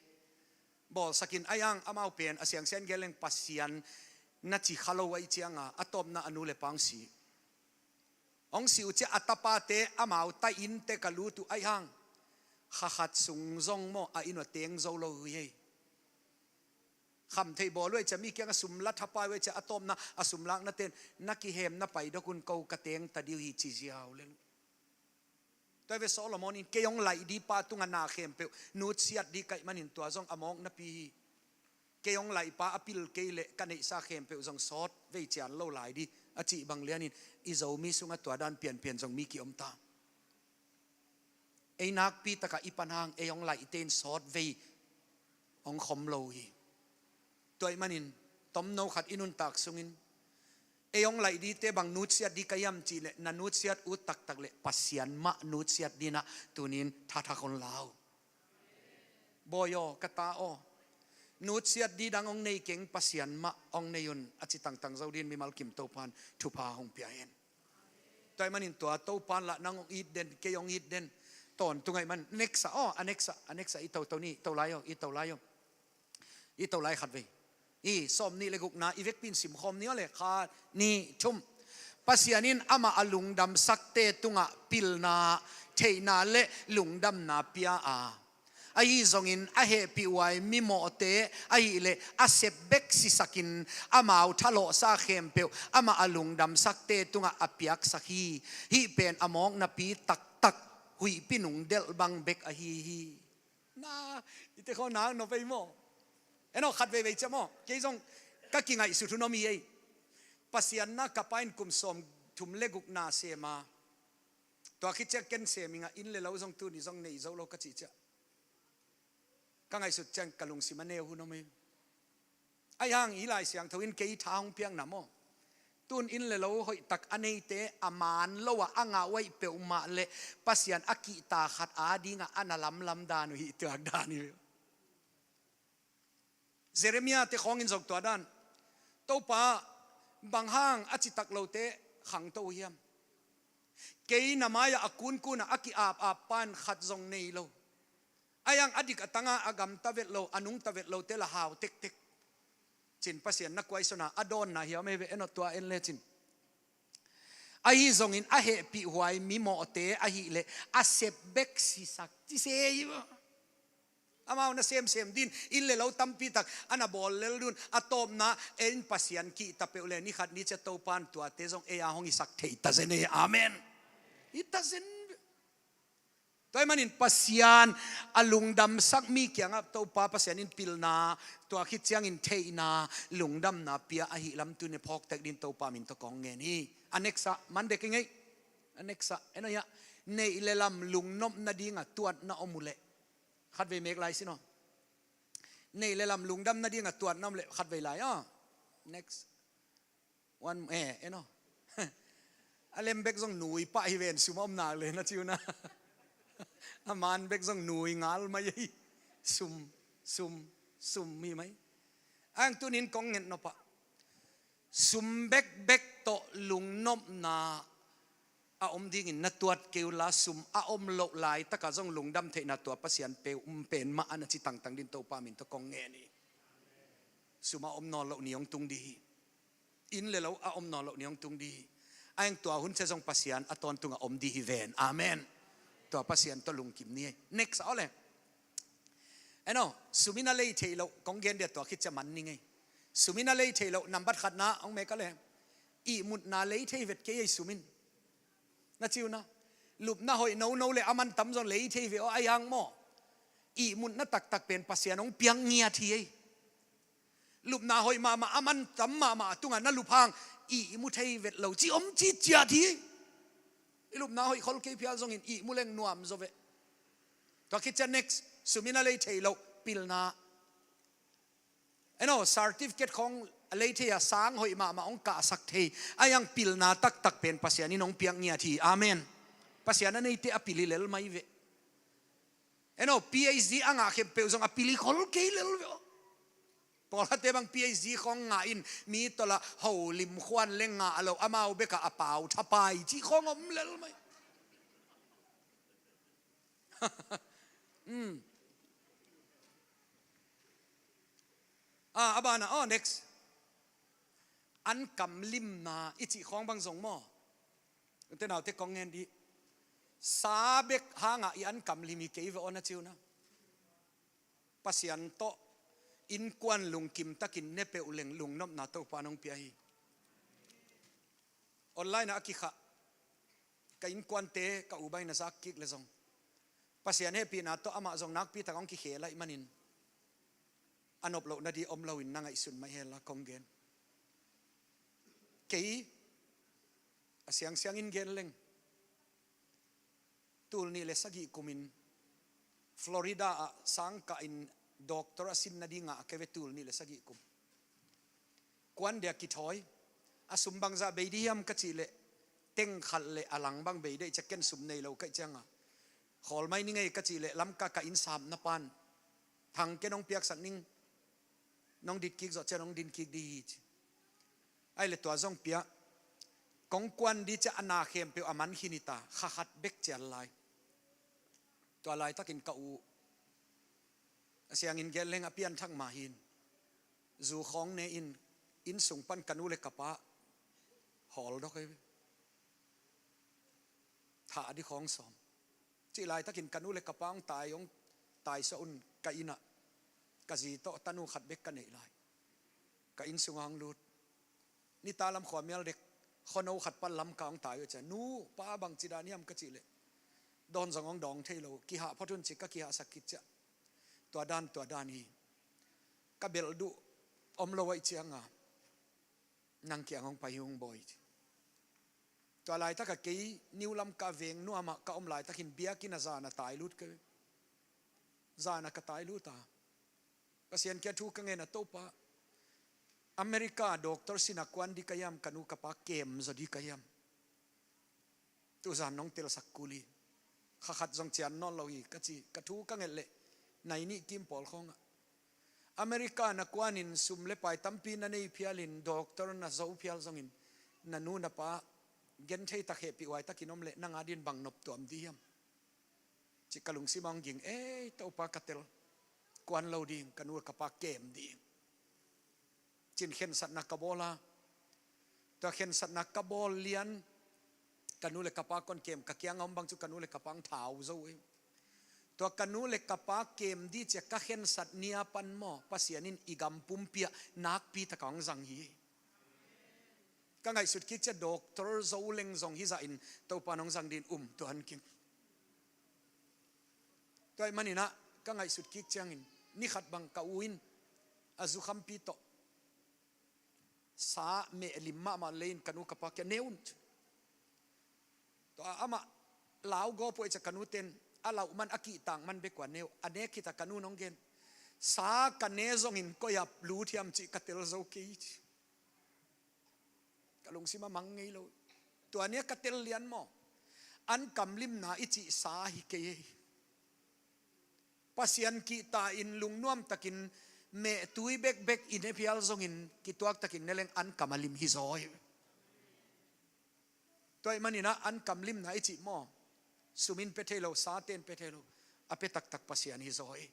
Bawlsak in, ahi hang amau pen a siangsiang gen leng Pasian na ci kha lo ahih ciangin a tawpna a nu le pa hong si. Hong si uh ciang a tapate amau taih inn teh ka lut uh ahi hang, kha khat sung zong maw, a inn uh a teng zo lo hi ei. Khamtheih bawl uh ahih ciang, mi kiangah sum la thapai uh ahih ciang, a tawpna a sum laknate'n, na kihem na pai dok un, kou ka teng ta ding uh hi, ci ziau lel uh. Tua hi ve, Solomon in kei hong laih ding pa tungah na khempeuh nutsiat ding ka hih manin tua zong a mawk napi hi. Kei hong laih pa a pil kei leh ka neihsa khempeuh zong sawtvei cian lo lai ding, a cih bang lianin i Zomi sungah tua dan pianpian zong mi ki-om ta. Ei nakpi taka i pan hang, ei hong laihte in sawtvei hong khom lo hi. Tua ahih manin tomno khat i nuntak sungin, ei hong laih dingte bang nutsiat ding ka hiam cih leh, na nutsiat ut taktak leh Pasian mah nutsiat dingin ah tuni-in thathak hong la uh. Bawi aw, ka ta aw, nutsiat ding dang hong nei keng, Pasian mah hong nei un, a ci tangtang zo dingin mimal kim Topa'n thupha hong pia hen. Tua ahih manin tua Topa'n lah nang hong it den, kei hong it den. Tawntung ahih man, next ah, aw, a next ah, a next ah, i toto ni, to lai aw, i to lai aw. I to lai khatvei. I sawmnih le gukna, i vekpi in simkhawm ni aw le, khat, nih, thum. Pasian in amah a lungdamsakte tungah pilna, theihna le lungdamna pia a, ahi zongin a hehpihhuai mimawhte ahih leh a sep bek sisakin, amau thalawhsa khempeuh amah a lungdamsakte tungah a piaksak hi. Hih pen a mawk napi taktak, huihpi nungdelh bang bek ahi hi. Na, i te khaw nak nop ei maw. En aw, khat veivei ciang maw, kei zong ka kingaihsut hun om hi ei. Pasian na ka pa in kum sawmthum le guk na sem a, tua khit ciang ken sem ing a, inn le lo zong tuni zong nei zo lo ka cih ciang, ka ngaihsut ciang ka lungsim a neu hun om ei. Ahi hang hih Lai Siangtho in kei tha hong piakna maw, tun inn le lo hoihtak a neite a man lo a, a ngah uh ahih peuhmah leh Pasian a kihta khat adingah a na lamlam dan uh hih tuak dan hi. Jeremiah te khawng in zong tua dan. Topa, bang hang a citak lote khangto uh hiam? Kei na mai-ah a kunkun a, a ki-apap pan khat zong nei lo. Ahi hang a dik a tanga a gamta vet lo, a nungta vet lote lah hau tektek, ci-in Pasian na kuaisawn a, a dawnna hiam ei ve, en aw, tua en lecin. Ahi zongin a hehpihhuai mimawhte ahih leh a sep bek sisak, ci se hi maw. Amau na semsem dingin inn le lo tampi tak a na bawl lel dun, a tawpna ei in Pasian kihta peuh leh ni khat ni ciang Topa'n tuate zong ei a hong hisak thei ta zen ei. Amen. Hi ta zen. Tua ahih manin Pasian a lungdamsak mi kiangah Topa Pasian in pilna, tua khit ciangin theihna, lungdamna pia ahih lam tuni phawk tek dingin Topa min tawh kong ngen hi. A next ah, man dek ing ei. A next ah, en aw hiah, Neih le lam lungnop nadinga tuatna om uh leh. Khatvei mek lai sin aw. Neih le lam lungdam nadinga tuatna om leh khatvei lai aw. Next. One, eh, en aw. A lem bek zong nui pah hi ven, sum a om nak le na ci uh na. A man bek zong nui ngal mai hi. Sum, sum, sum hi mai. Ang tunin kong ngen nop ah. Sum bekbek tawh lungnopna a om dingin na tuat kei uh la, sum a om loh laitakah zong lungdam theihna tua Pasian pe um pen mah a na ci tangtang din Topa min tawh kong ngen hi. Sum a om nawn loh ni hong tung dih hi. Inn le lo a om nawn loh ni hong tung dih hi. A eng tua hun cia zong Pasian a tawntungah om dih hi ven. Amen. Tua Pasian tawh lungkim ni hi. Next a aw le. Eno, sum in a lei theih loh, kong gen dia tua khit cia man ni ngei. Sum in a lei theih loh, nambat khatna, hong mek a le. Ihmutna lei thei vet kei ei sum in. Na ci uh na. Lupna hoih nono le a man tam zong lei thei ve aw, a yang maw. Ihmutna taktak pen Pasian hong piak ngiat hi ei. Lupna hoih mahmah, a man tam mahmah a tungah na lup hang, ihmu thei vet lo, ci om ci ciat hi. I lupna hoih khol kei phial zongin ihmu leng nuam zaw ve. Tua khit cia next, sum in a lei thei loh, pilna. Eno, certificate khong a lei thei a sang hoih mahmah hong kahsak thei. A yang pilna taktak pen Pasian in hong piak ngiat hi. Amen. Pasian a neite a pil hi lel mai ve. Eno, P H D a ngah khempeuh zong a pil hi khol kei lel ve aw. Pawlkhatte bang P H D khong ngah in mi tawlah ho lim khuan le ngah lo, amau bekah a pau thapai cih khong om lel mai. Hmm. Ah, a banah, oh, next. An kamlimna i cih khawng bang zong maw? Ute naute kong ngen dih. Sa bek hangah i an kamlim hi kei ve aw na ci uh na. Pasian tawh innkuan lungkim takin ne peuh leng lungnopna Topa nong pia hi. Online ah a kikhah ka innkuante ka u bang in a zak kik le zong Pasian hehpihna tawh amah zong nakpi tak hong kikhel ahih manin a nop loh nading om loin na ngaihsun mai hen la kong gen. Kei a siangsiang in gen leng tul nih le sagih kumin Florida ah sangkah in doctor a sin nading ngah kei ve, tul nih le sagih kum. Kuan dia kithawi. A sum bangzah bei dih hiam ka cih leh teng khat le a lang bang bei dih cia, ken sum nei lo ka hih cianga khawl mai ni ngei ka cih leh Lamka ka inn sapna pan thang, ken hong piaksak ning, nong dit kik zawh cian hong din kik dih hi ci. Ai le tua zong pia kong kuan dih cia a na khempeuh a man khin hi ta, kha khat bek cial lai. Tua laitakin ka u a siangin gen leng a pianthak mah hin zu khawng ne in, inn sung pan ka nu le ka pa hawl dawk hi. Thah dih khawng sawm. Cih laitakin ka nu le ka pa hong tai, hong taisuah un ka innah. Ka zi tawh tanu khat bek ka neih lai. Ka inn sungah hong lut. Nita lam khuamial dek khuano khat pan Lamka hong tai uh cia, nu, pa, bangci dan hiam ka cih leh dawn zong hong dawng thei lo, kihah phot un ci, ka kihahsak kik cia. Tua dan, tua dan hi. Ka belh duh om lo ahih cianga nang kiang hong pai hi ung bawi ci. Tua laitakah kei New Lamka veng nuamah ka om laitakin biakinn ah zana tai lut ka, zana ka tai lut a. Pasian kiang thu ka ngen a, Topa, America doctor sinah kuan dih ka hiam, ka nu ka pa kem zaw dih ka hiam? Tuzan nong telsak kul hi. Kha khat zong cian nawn lo hi ka ci, ka thu ka nget leh nai nih kim pawl khawngah. America na kuanin sum le pai tampi na nei phialin doctor na zo phial zongin na nu na pa genthei tak hehpih huai takin om leh nang adin bang nop tuam dih hiam? Ci ka lungsim ah hong ging, ei, Topa ka tel. Kuan lo ding, ka nu ka pa kem ding. Cin khensatna ka bawl a. Tua khensatna ka bawl lian ka nu le ka pa kon kem, ka kiang a om bang cu ka nu le ka pa hong thau zo hi. Tua ka nu le ka pa kem dih cia ka khensat ni a pan maw, Pasian in i gam pumpi ah nakpi taka hong zang hi. Ka ngaihsut kik cia doctor zo leng zong hizah in Topa nong zang din um tuan king. Tua ahih maninah ka ngaihsut kik ciangin ni khat bang ka u in a zukhampi tawh sa meh lim mahmah lei in ka nu ka pa kiang ne un. Tua amah lau gawp uh ei ci a ka nu ten, a lauh man a kihtak man bek uh a ne uh, a nek khit a ka nu in hong gen. Sa ka ne zongin koi ah lut hiam cih ka tel zo kei ci. Ka lungsim a mang ngei lo. Tua ni a ka tel lian maw. An kamlimna i cih sa hi kei ei. Pasian kihta in lungnuam takin mehtui bekbek i ne phial zongin kituak takin ne leng an kam a lim hi zaw hi. Tua ahih manin ah an kamlimna i cih maw. Sum in pia thei lo, sa ten pia thei lo. A pia taktak Pasian hi zaw hi.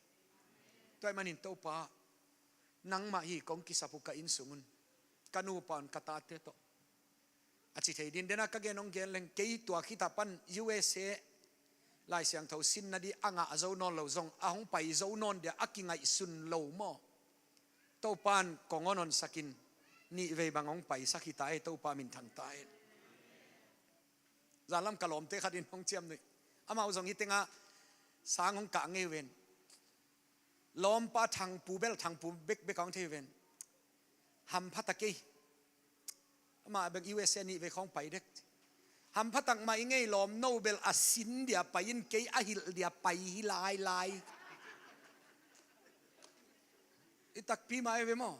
Tua ahih manin Topa, nangmah hi kong kisap uh ka innsung un. Ka nupa un ka tate tawh. A ci thei dindena ka gen hong gen leng kei tua khit a pan U S A Lai Siangtho sinna ding a ngah zo nawn lo zong a hong pai zo nawn dia a kingaihsun lo maw. Topa in kong hon honsak in nih vei bang hong paisak hi ta ei, Topa minthang ta hen. Zanlam ka lawmte khat in hong ciamnuih. Amau zong hih tengah sang hong kah ngei uh hen. Lawmpa Thangpu bel, Thangpu bekbek a hong thei uh hen. Hampha ta kei. Amah bek U S A nih vei khawng pai dek. Hampha tak mah i ngei, lawm no bel a sin dia pai in kei a hilh dia pai hi lailai. I takpi mah hi ve maw.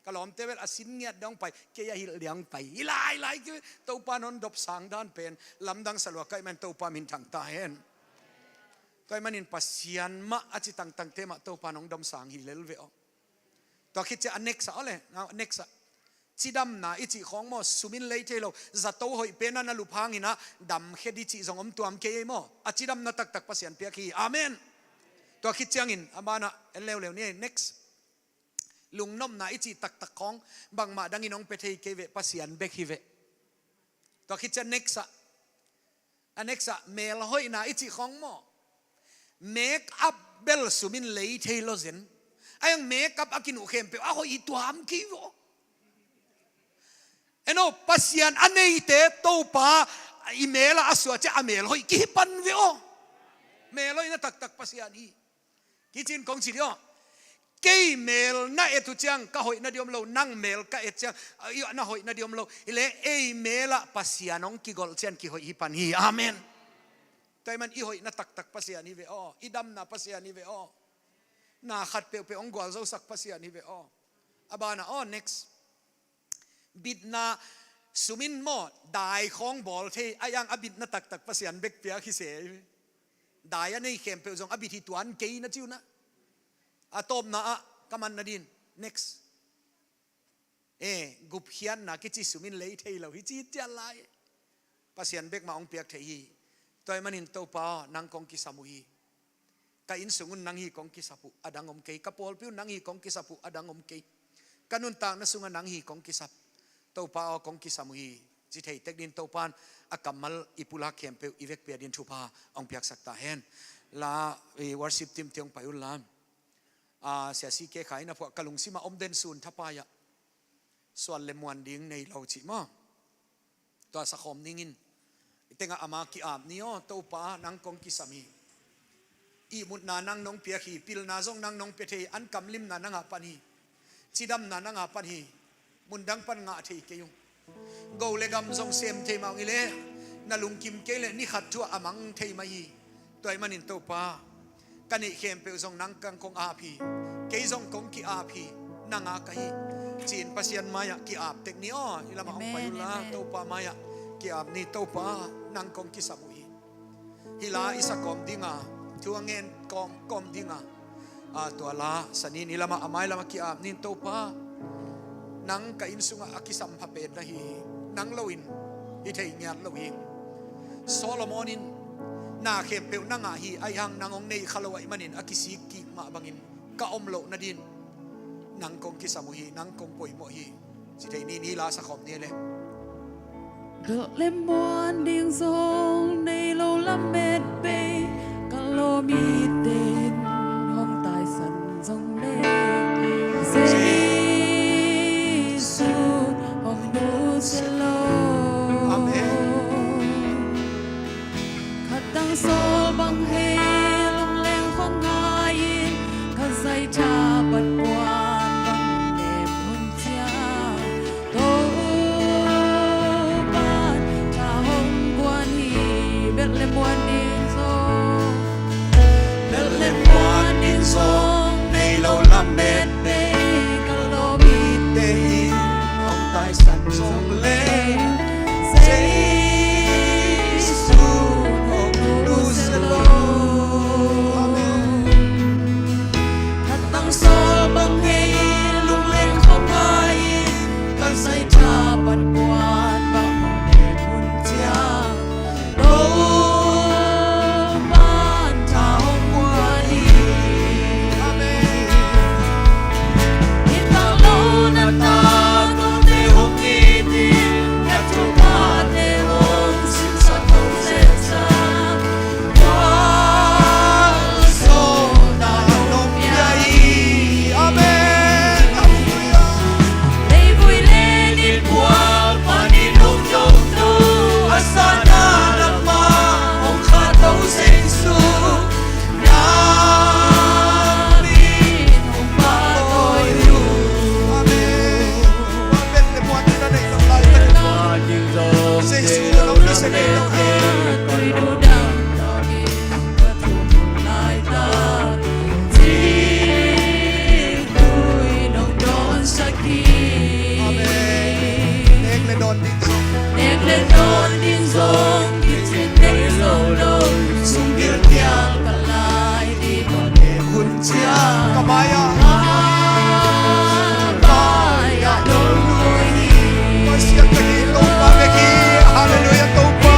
Ka lawmte bel a sin ngiat dia hong pai, kei a hilh dia hong pai hi lailai kei. Topa in hong dop sang dan pen lamdang sa lua ka hih man, Topa minthang ta hen. Tua ahih manin Pasian mah a ci tangtangte mah Topa in hong dom sang hi lel ve aw. Tua khit ciang a next ah, aw le, a next ah. Cidamna i cih khawng maw, sum in lei thei lo, zato hoih pen a na lup hangin ah damkhia ding cih zong om tuam kei ei maw. A cidamna taktak Pasian piak hi. Amen. Tua khit ciangin a banah en leuleu ni ei, next. Lungnopna i cih taktak khawng bangmah dangin hong pia thei kei ve, Pasian bek hi ve. Tua khit ciang next ah. A next ah, melhoihna i cih khawng maw. Make up bel sum in lei thei lo zen. A hiang make up a kinuh khempeuh a hoih hi tuam kei ve aw. En aw, Pasian a neite Topa i mel ah a suah ciang a melhoih kihi pan ve aw. Melhoihna taktak Pasian hi. Kicin kong ci dih aw. Kei mel na et uh ciang ka hoih na ding om lo, nang mel ka et ciang na hoih na ding om lo. Hi leh ei mel ah Pasian hong kigolh ciang kihoih hi pan hi. Amen. Tua ahih man i hoihna taktak Pasian hi ve aw. I damna Pasian hi ve aw. Na khat peuhpeuh hong gualzosak Pasian hi ve aw. A banah aw, next. Bitna, sum in maw, dai khawng bawl thei, a hiang a bitna taktak Pasian bek piak hi se. Dai a nei khempeuh zong a bit hi tuan kei na ci uh na. A tawpna ah ka man nading. Next. Eh, gupkhiatna kici sum in lei thei lo hi ci ciat lai. Pasian bek mah hong piak thei hi. Tua ahih manin Topa aw, nang kong kisam uh hi. Ka innsung un nang hi kong kisap uh, a dang om kei. Ka pawlpi un nang hi kong kisap uh, a dang om kei. Ka nuntakna sungah nang hi kong kisap. Topa aw, kong kisam uh hi. Ci thei tek ding, Topa in a kammal i pulak khempeuh i vekpi a ding thupha hong piaksak ta hen. La, eh, worship team te hong pai un la. Ah, Sia C K Khai in a phuah, ka lungsim ah om den sun thapai ah. Suan le muan ding nei lo cih maw. Tua sakhawm ning in. I tengah ama ki-ap ni aw, Topa nang kong kisam hi. Ihmutna nang nong piak hi, pilna zong nang nong pia thei, an kamlimna nang a pan hi. Cidamna nang a pan hi. Mundang pan ngah thei kei ung. Go le gam zong sem thei mah ung hi leh, na lungkim kei leh ni khat thu ah a mang thei mah hi. Tua ahih manin Topa, ka neih khempeuh zong nang kong ap hi. Kei zong kong ki-ap hi. Nang a ka hi, ci-in Pasian mai-ah ki-ap tek ni aw. Hih lamah hong pai un la. Amen, amen. Topa mai-ah ki-ap ni. Topa, nang kong kisam uh hi. Hih la i sa kawm dinga, thu a ngen kawm, kawm dinga, a, tua la sa ni in, hih lamah a mai lamah ki-ap ni in. Topa, nang ka inn sungah a kisampha pen na hi hi. Nang loin hi thei ngiat lo hi. Solomon in na khempeuh na ngah hi, ahih hang nang hong nei kha lo ahih manin a kisik kik mah bangin ka om loh nading nang kong kisam uh hi, nang kong poimawh hi. Ci thei ni, ni la sa khawm ni leh. Belh le muan ding zong nei lo lamet bei, ka lawm i ten hong taisan zong le, Jesu hong nusia lo. Amen. Khatang sawl bang hei lungleng khong ngai-in, ka zaitha pat puan bang nep hun ciang, Topa'n tha hong guan hi. Belh le muan ni Maya. Maya, Topa. Pasian ka hi, Topa bek hi. Hallelujah, Topa.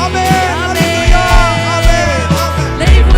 Amen. Hallelujah. Amen. Amen.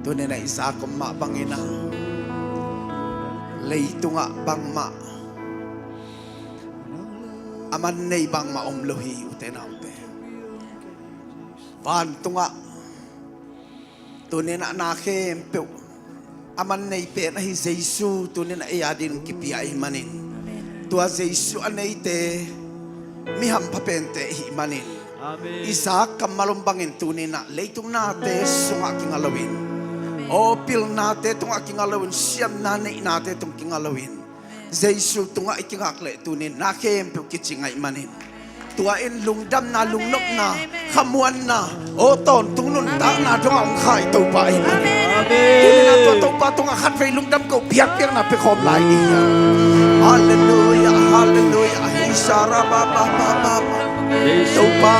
Tuni-in ah i zak om mah bangin ah leitungah bangmah a man nei bangmah om lo hi, ute naute. Vantungah tuni-in ah na khempeuh a man nei pen ahi Jesu tuni-in ah ei adingin kipia ahih manin, tua Jesu a neite mi hampha pente ahih manin, i zak kammal om bangin tuni-in ah leitung nate sungah kinga loin, aw, pilnate tungah kinga loin, siamna neihnate tung kinga loin, Jesu tungah i kingak leh tuni-in na khempeuh kicing ahih manin, tua in lungdamna, lungnopna, khamuanna, aw, tawntung nuntakna dongah hong kha i Topa ahih manin, tuni-in ah tua Topa tungah khatvei lungdam ko, biakpiakna pia khawm lai ni. Halleluia, halleluia. Hi sara ba ba ba ba ba. Topa,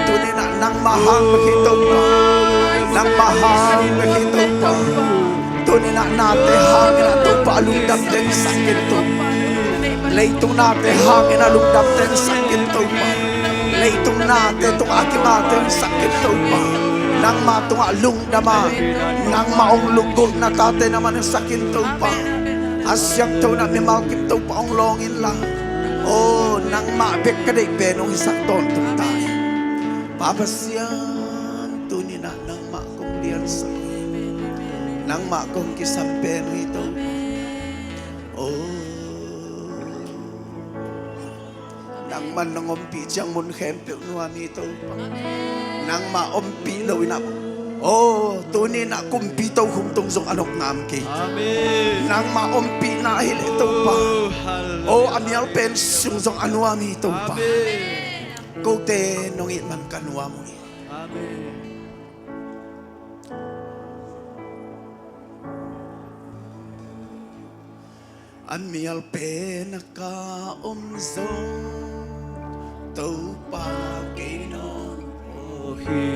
tuni-in ah nangmah hang bek hi Topa. Nangmah hang bek hi Topa. Tuni-in ah nate hangin ah Topa a lungdamte hong sak in Topa. Leitung nate hangin a lungdamte hong sak in Topa. Leitung nate tungah a kingate hong sak in Topa. Nangmah tungah lungdam a, nangmah hong lunggulhna tate na man hong sak in Topa. A siangtho in ah mimal kim Topa hong lawng inla, aw, nangmah bek ka deih pen hong hisak tawntung ta in. Pa Pasian, tuni-in ah nangmah kong liansak hi. Nangmah kong kisam pen hi Topa. Oh, nangman nong ompih ciang mun khempeuh nuam hi Topa. Nangmah ompih lo-in ah, oh, tuni-in ah kumpi tokhom tung zong a nop ngam kei. Nangmah ompihna ahih leh Topa, oh, a mial pen sung zong a nuam hi Topa. Kote nong it man ka nuam uh hi. A mial pen a ka om zong Topa kei nong pua hi.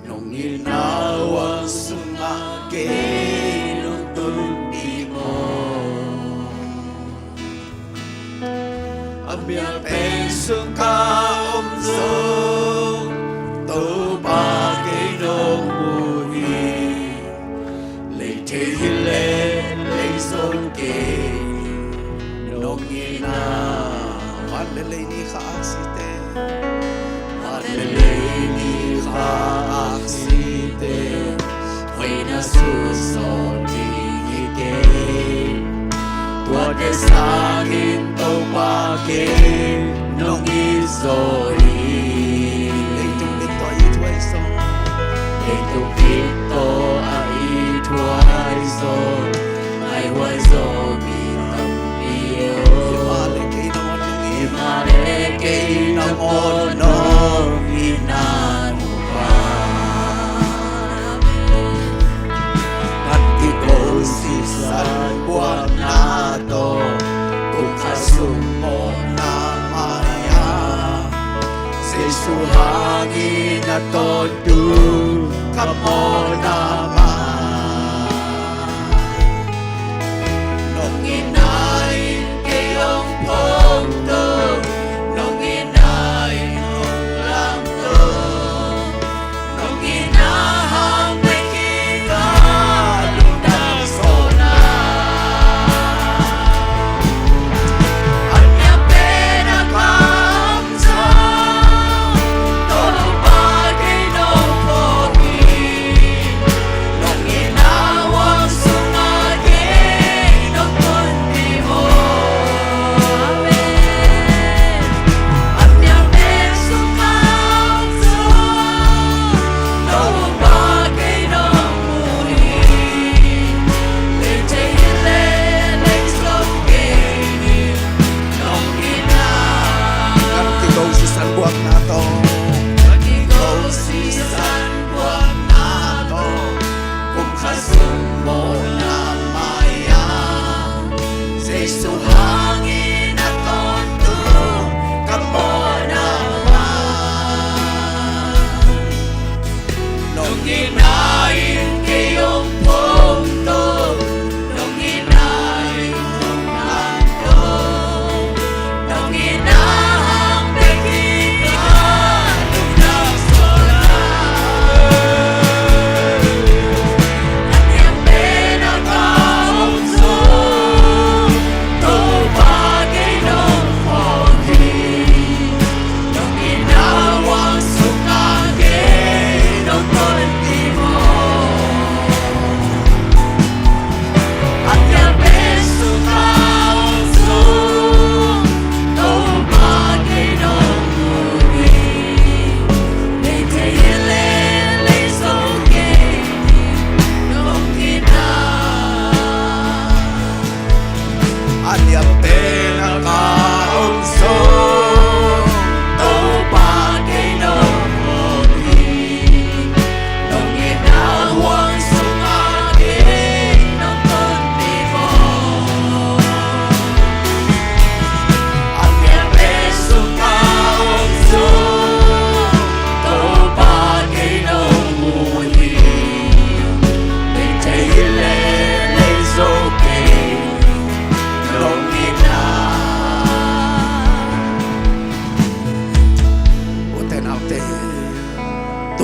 Nong itna huang sungah kei nong tunpih maw. A mial pen sung ka om zong Topa kei nong mu hi. Lei thei hi leh lei zong kei nong itna. Van le lei ni kha aksite, van le lei ni kha aksite, hoihna suksawh ding hi kei. Tuate sangin Topa kei nong it zaw hi. Leitung mit tawh a it huai zaw, leitung mit tawh a it huai zaw, ngai huai zaw mi tampi aw. Himahleh kei na mawn nong it, himahleh kei na mawn nong itna nupa. Ngat kiko sisan buanna tawh, kum khat sung mawhna mai-a, Jesu hangin a tawntung ka mawhna mai. Nong itna in kei hong phongto, nong itna in hong lamto. Nong itna hang bek hi ka lungdam sawhna. A mial pen a ka om zong Topa kei nong phawk hi.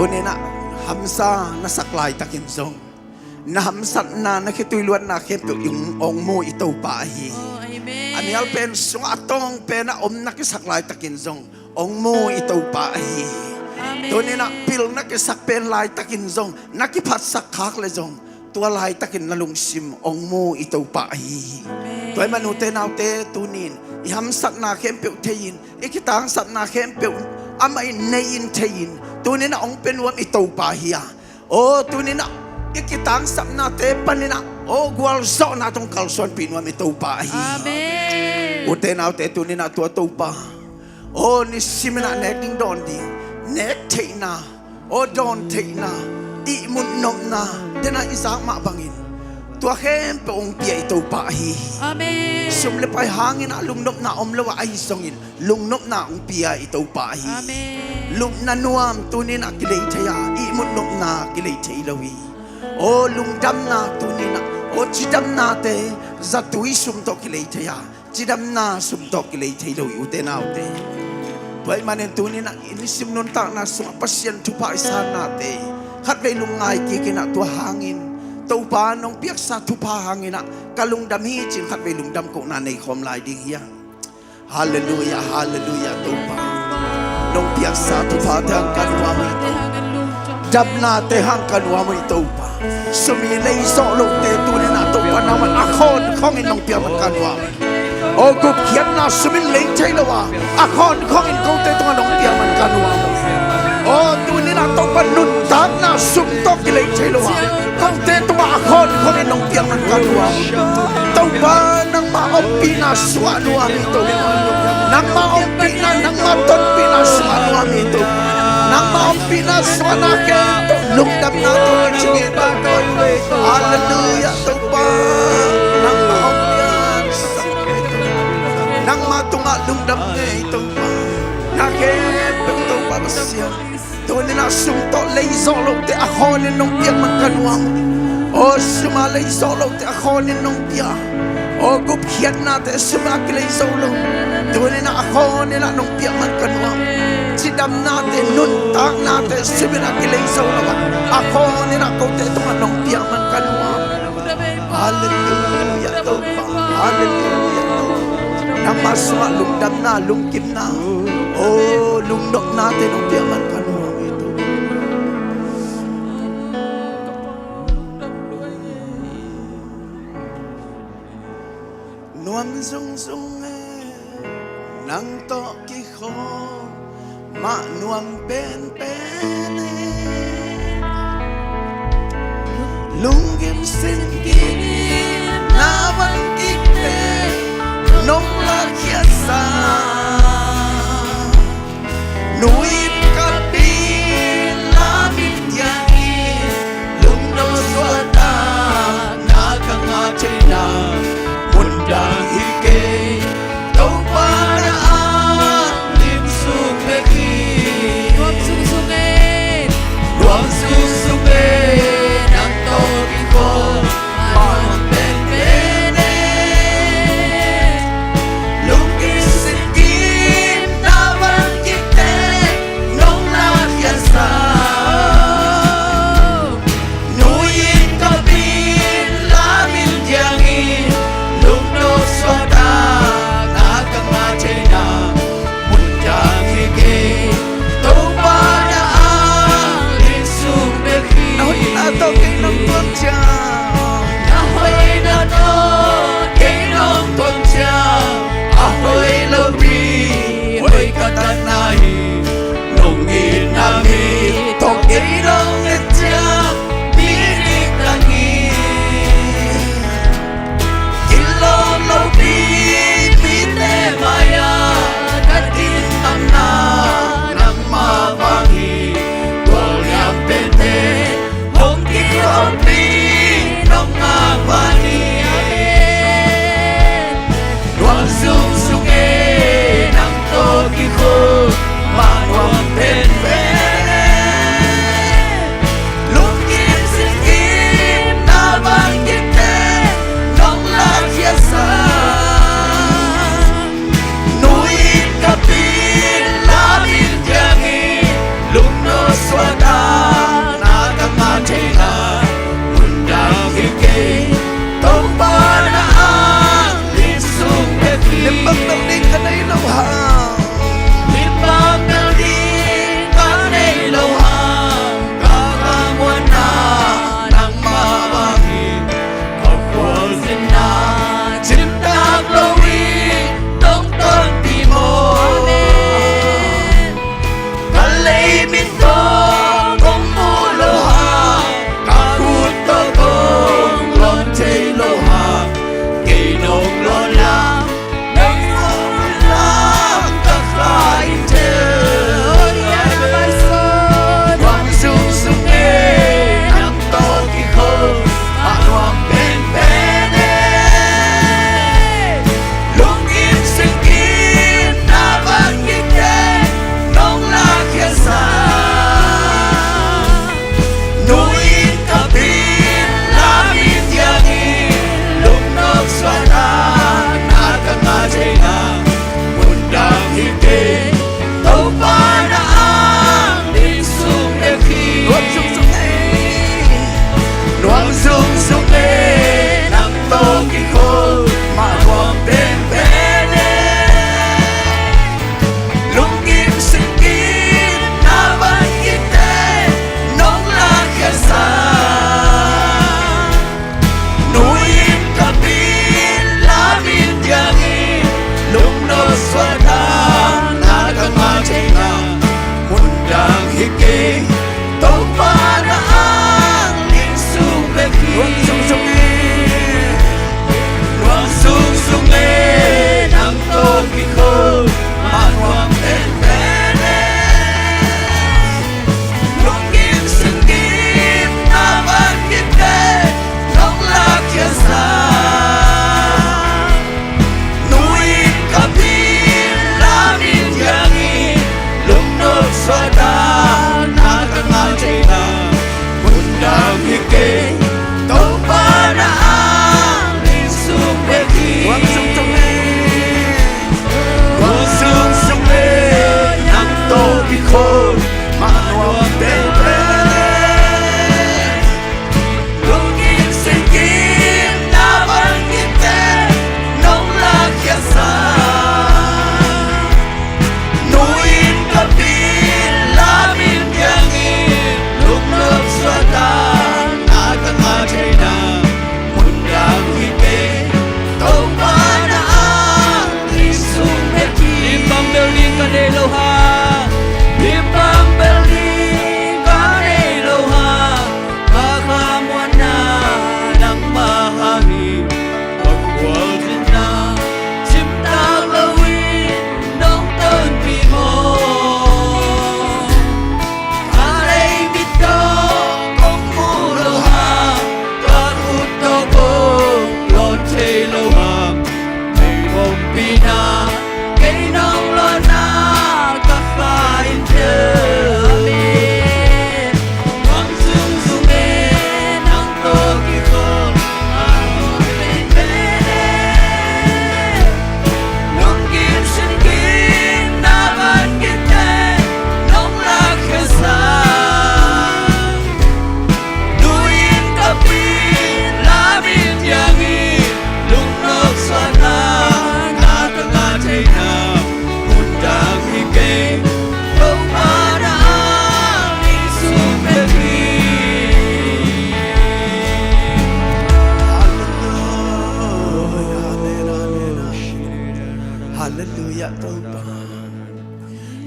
Tuni-in ah hamsa na sak laitakin zong, na hamsatna, na khitui luatna khempeuh in hong mu i Topa ahi hi. Oh, amen. A mial pen sungah a tawng pen a om na kisak laitakin zong hong mu i Topa ahi hi. Amen. Tuni-in ah pil na kisak pen laitakin zong, na kiphatsak khak le zong, tua laitakin na lungsim hong mu i Topa ahi hi. Amen. Tua ahih manin ute naute, tuni-in i hamsatna khempeuh thei-in, i kitangsapna khempeuh amah in nei-in thei-in, tuni-in ah hong pia nuam i Topa hi a. Aw, tuni-in ah i kitangsapnate panin ah, aw, gualzawhna tawh kalsuanpih nuam i Topa ahi hi. Amen. Ute naute, tuni-in ah tua Topa, aw, nisimin ah nek ding dawn ding, nek theihna, aw, dawn theihna, ihmut nopna, den a i zak mah bangin tua khempeuh hong pia i Topa ahi hi. Amen. Sum le pai hangin ah lungnopna om lo a, ahi zongin lungnopna hong pia i Topa ahi hi. Amen. Lupna nuam tuni-in ah kilei thei a, ihmut nopna kilei thei lo hi. Aw, lungdamna tuni-in ah, aw, cidamnate zatui sum tawh kilei thei a, cidamna sum tawh kilei thei lo hi, ute naute. Tua ahih manin tuni-in ah i nisim nuntakna sungah Pasian thupha i sannate khatvei lungngai kikin ah, tua hangin Topa nong piaksa thupha hangin ah ka lungdam hi ci-in khatvei lungdam kohna nei khawm lai ding hi hang. Halleluia, halleluia, Topa. Nong piaksa thuphate hang ka nuam hi Topa. Damnate hang ka nuam hi Topa. Sum i lei zawh lote tuni-in ah Topa, nangman a khawnkhawngin nong piak man ka nuam hi. Aw, gupkhiatna sum in lei thei lo a, a khawnkhawngin kote tungah nong piak man ka nuam hi. Aw, tuni-in ah Topa, nuntakna sum tawh kilei thei lo a, kote tungah a khawnkhawngin nong piak man ka nuam hi. Topa, nangma ompihna sungah nuam hi Topa. Nangma ompihna, nangma tonpihna sungah nuam hi Topa. Nangma ompihna sungah na khempeuh lungdamna tawh ka cing hi Topa. Halleluia Topa. Nangma ompihna sungah, nangma tungah lungdam ngei Topa. Na khempeuh Topa Pasian. Tuni-in ah sum tawh lei zawh lote a khawnin nong piak man ka nuam hi. Aw, sum a lei zawh lote a khawnin nong pia. Aw, gupkhiatnate sum a kilei zo lo, tuni-in ah a khawnin ah nong piak man ka nuam hi. Cidamnate, nuntaknate sum in a kilei zo lo a, a khawnin ah kote tungah nong piak man ka nuam hi. Halleluia Topa. Halleluia Topa. Nangma sungah lungdamna, lungkimna, aw, lungnopnate nong piak man ka nuam hi Topa. Nuam zungzung e, nang tawh kikhawm mah nuam penpen e. Lunggim sin kik, na van kik teh nong lakkhiatsa. Nu-in ka pi, lam in diang in, lungdam suahtakna ka ngah theihna mun dang hi kei. Topa na an lim suk bek hi. Nuam sungsukin, nuam sungsukin, nang tawh kikhawm mah nuam penpen e. Lungkimsin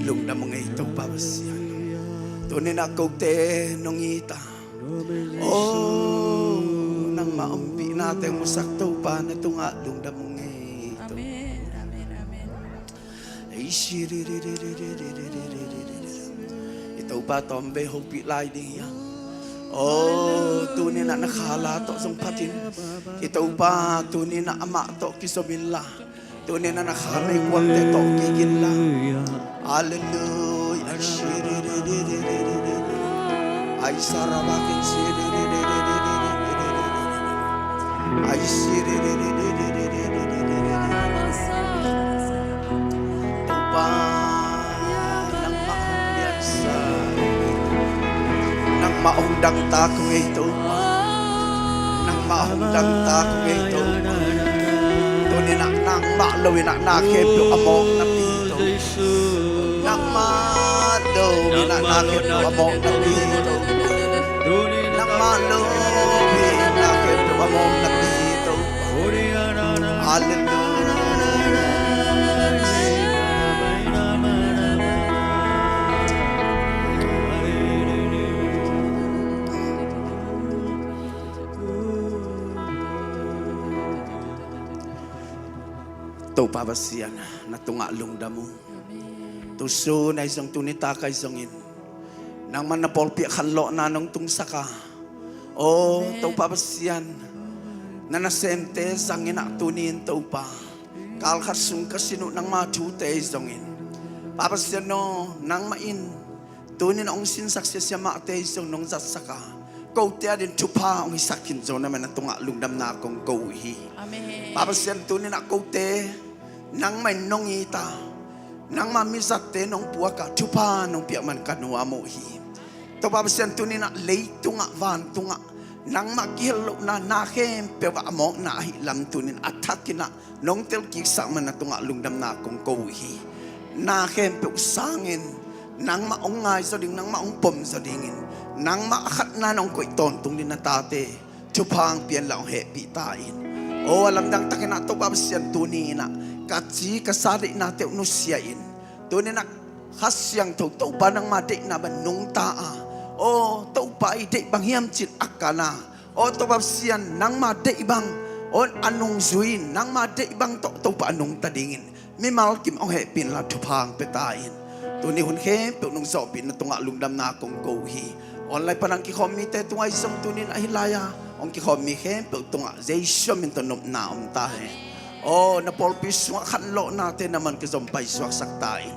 Lungdam ung ei Topa Pasian. Tuni-in ah kote nong it a, oh, nangmah ompihnate musak Topa, na tungah lungdam ung ei Topa. Amen, amen, amen. I Topa tawmvei hopih lai ding hi a. Oh, tuni-in ah na khala tawh zong phatin, i Topa, tuni-in ah amah tawh kizom inla, tuni-in ah na kha meikuangte tawh kik inla. Halleluia. Ai sarabakin si. Ai si. Topa, nangmah hong liansa, nangmah hong dangtak ung ei Topa. Nangmah hong dangtak ung ei Topa. Tuni-in ah nangmah lo-in ah na khempeuh a mawk napi Topa. Nangmah lo-in ah na khempeuh a mawk napi Topa. Nangmah lo-in ah na khempeuh a mawk napi Topa. Halleluia. Topa Pasian, na tungah lungdam ung. Amen. Tusun ahi zong, tuni tak ahi zongin, nangman na pawlpi ah khanlawhna nong tungsak a, aw, amen, Topa Pasian, na nasemte zangin ah tuni-in Topa, kal khat sung ka sin uh nangma thute ahi zongin, Pa Pasian aw, nangmah in tuni-in hong sinsak siasia mahte ahi zong nong zatsak a, kote adingin thupha hong hisak khin zo na manin na tungah lungdamna kong ko uh hi. Amen. Pa Pasian, tuni-in ah kote nangmah in nong it a, nangma mizatte nong puak a, thupha nong piak man ka nuam uh hi. Topa Pasian, tuni-in ah leitungah vantungah nangmah kihellohna na khempeuh ah a mawkna ahih lam tuni-in a thakin ah nong telkiksak man na tungah lungdamna kong ko uh hi. Na khempeuh sangin nangmah hong ngai zaw ding, nangmah hong pom zaw dingin, nangmah a khatna nong koih tawntung ding na tate thupha hong pia inla hong hehpih ta in. Aw, a lamdang takin ah Topa Pasian, tuni-in ah ka ci ka sa deihnate uh nusia in, tuni-in ah Kha Siangtho Topa nangma deihna bang nungta a, aw, Topa i deih bang hiam ci-in a kan a, aw, Topa Pasian, nangma deih bang, aw, a nungzui in, nangma deih bang tawh Topa a nungta dingin mimal kim hong hehpih inla thupha hong pia ta in. Tuni hun khempeuh nong zawhpih na tungah lungdamna kong ko uh hi. Online pan hong kikhawm mite tungah ahi zong, tuni-in ahi lai-a hong kikhawm mi khempeuh tungah Jesu min tawh nopna om ta hen. Aw, na pawlpi sungah khanlawhnate na man kizom paisuaksak ta in.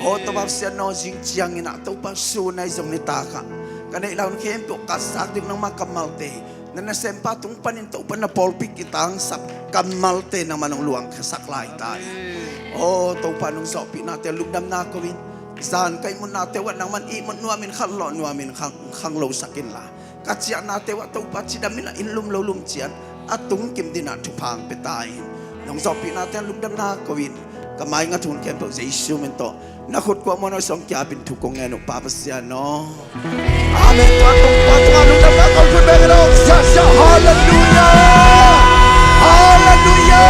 Aw, Topa Pasian aw, zing ciangin ah Topa, sun ahi zong nitak ah ka neih lai hun khempeuh ka zak ding nangma kammalte, na nasempa tung panin Topa na pawlpi kitangsap kammalte nangman hong luangkhiasak lai ta in. Aw, Topa, nong zawhpihnate lungdamna ko in, zan ka ihmutnate uh ah nangman ihmut nuamin, khanlawh nuamin khang, khanglosak inla, ka ciahnate uh ah Topa, cidam inla, inn lum lo lum ciat a tungkim dingin ah thupha hong pia ta in. Nong zawhpihnate lungdamna ko in, ka maingat hun khempeuh Jesu min tawh na khut kuah muanhuai sawng kiapin thu kong ngen uh, Pa Pasian aw. Amen. Tua tungpa tungah lungdamna ko in, khut beng in aw. Sia, sia. Halleluia. Halleluia.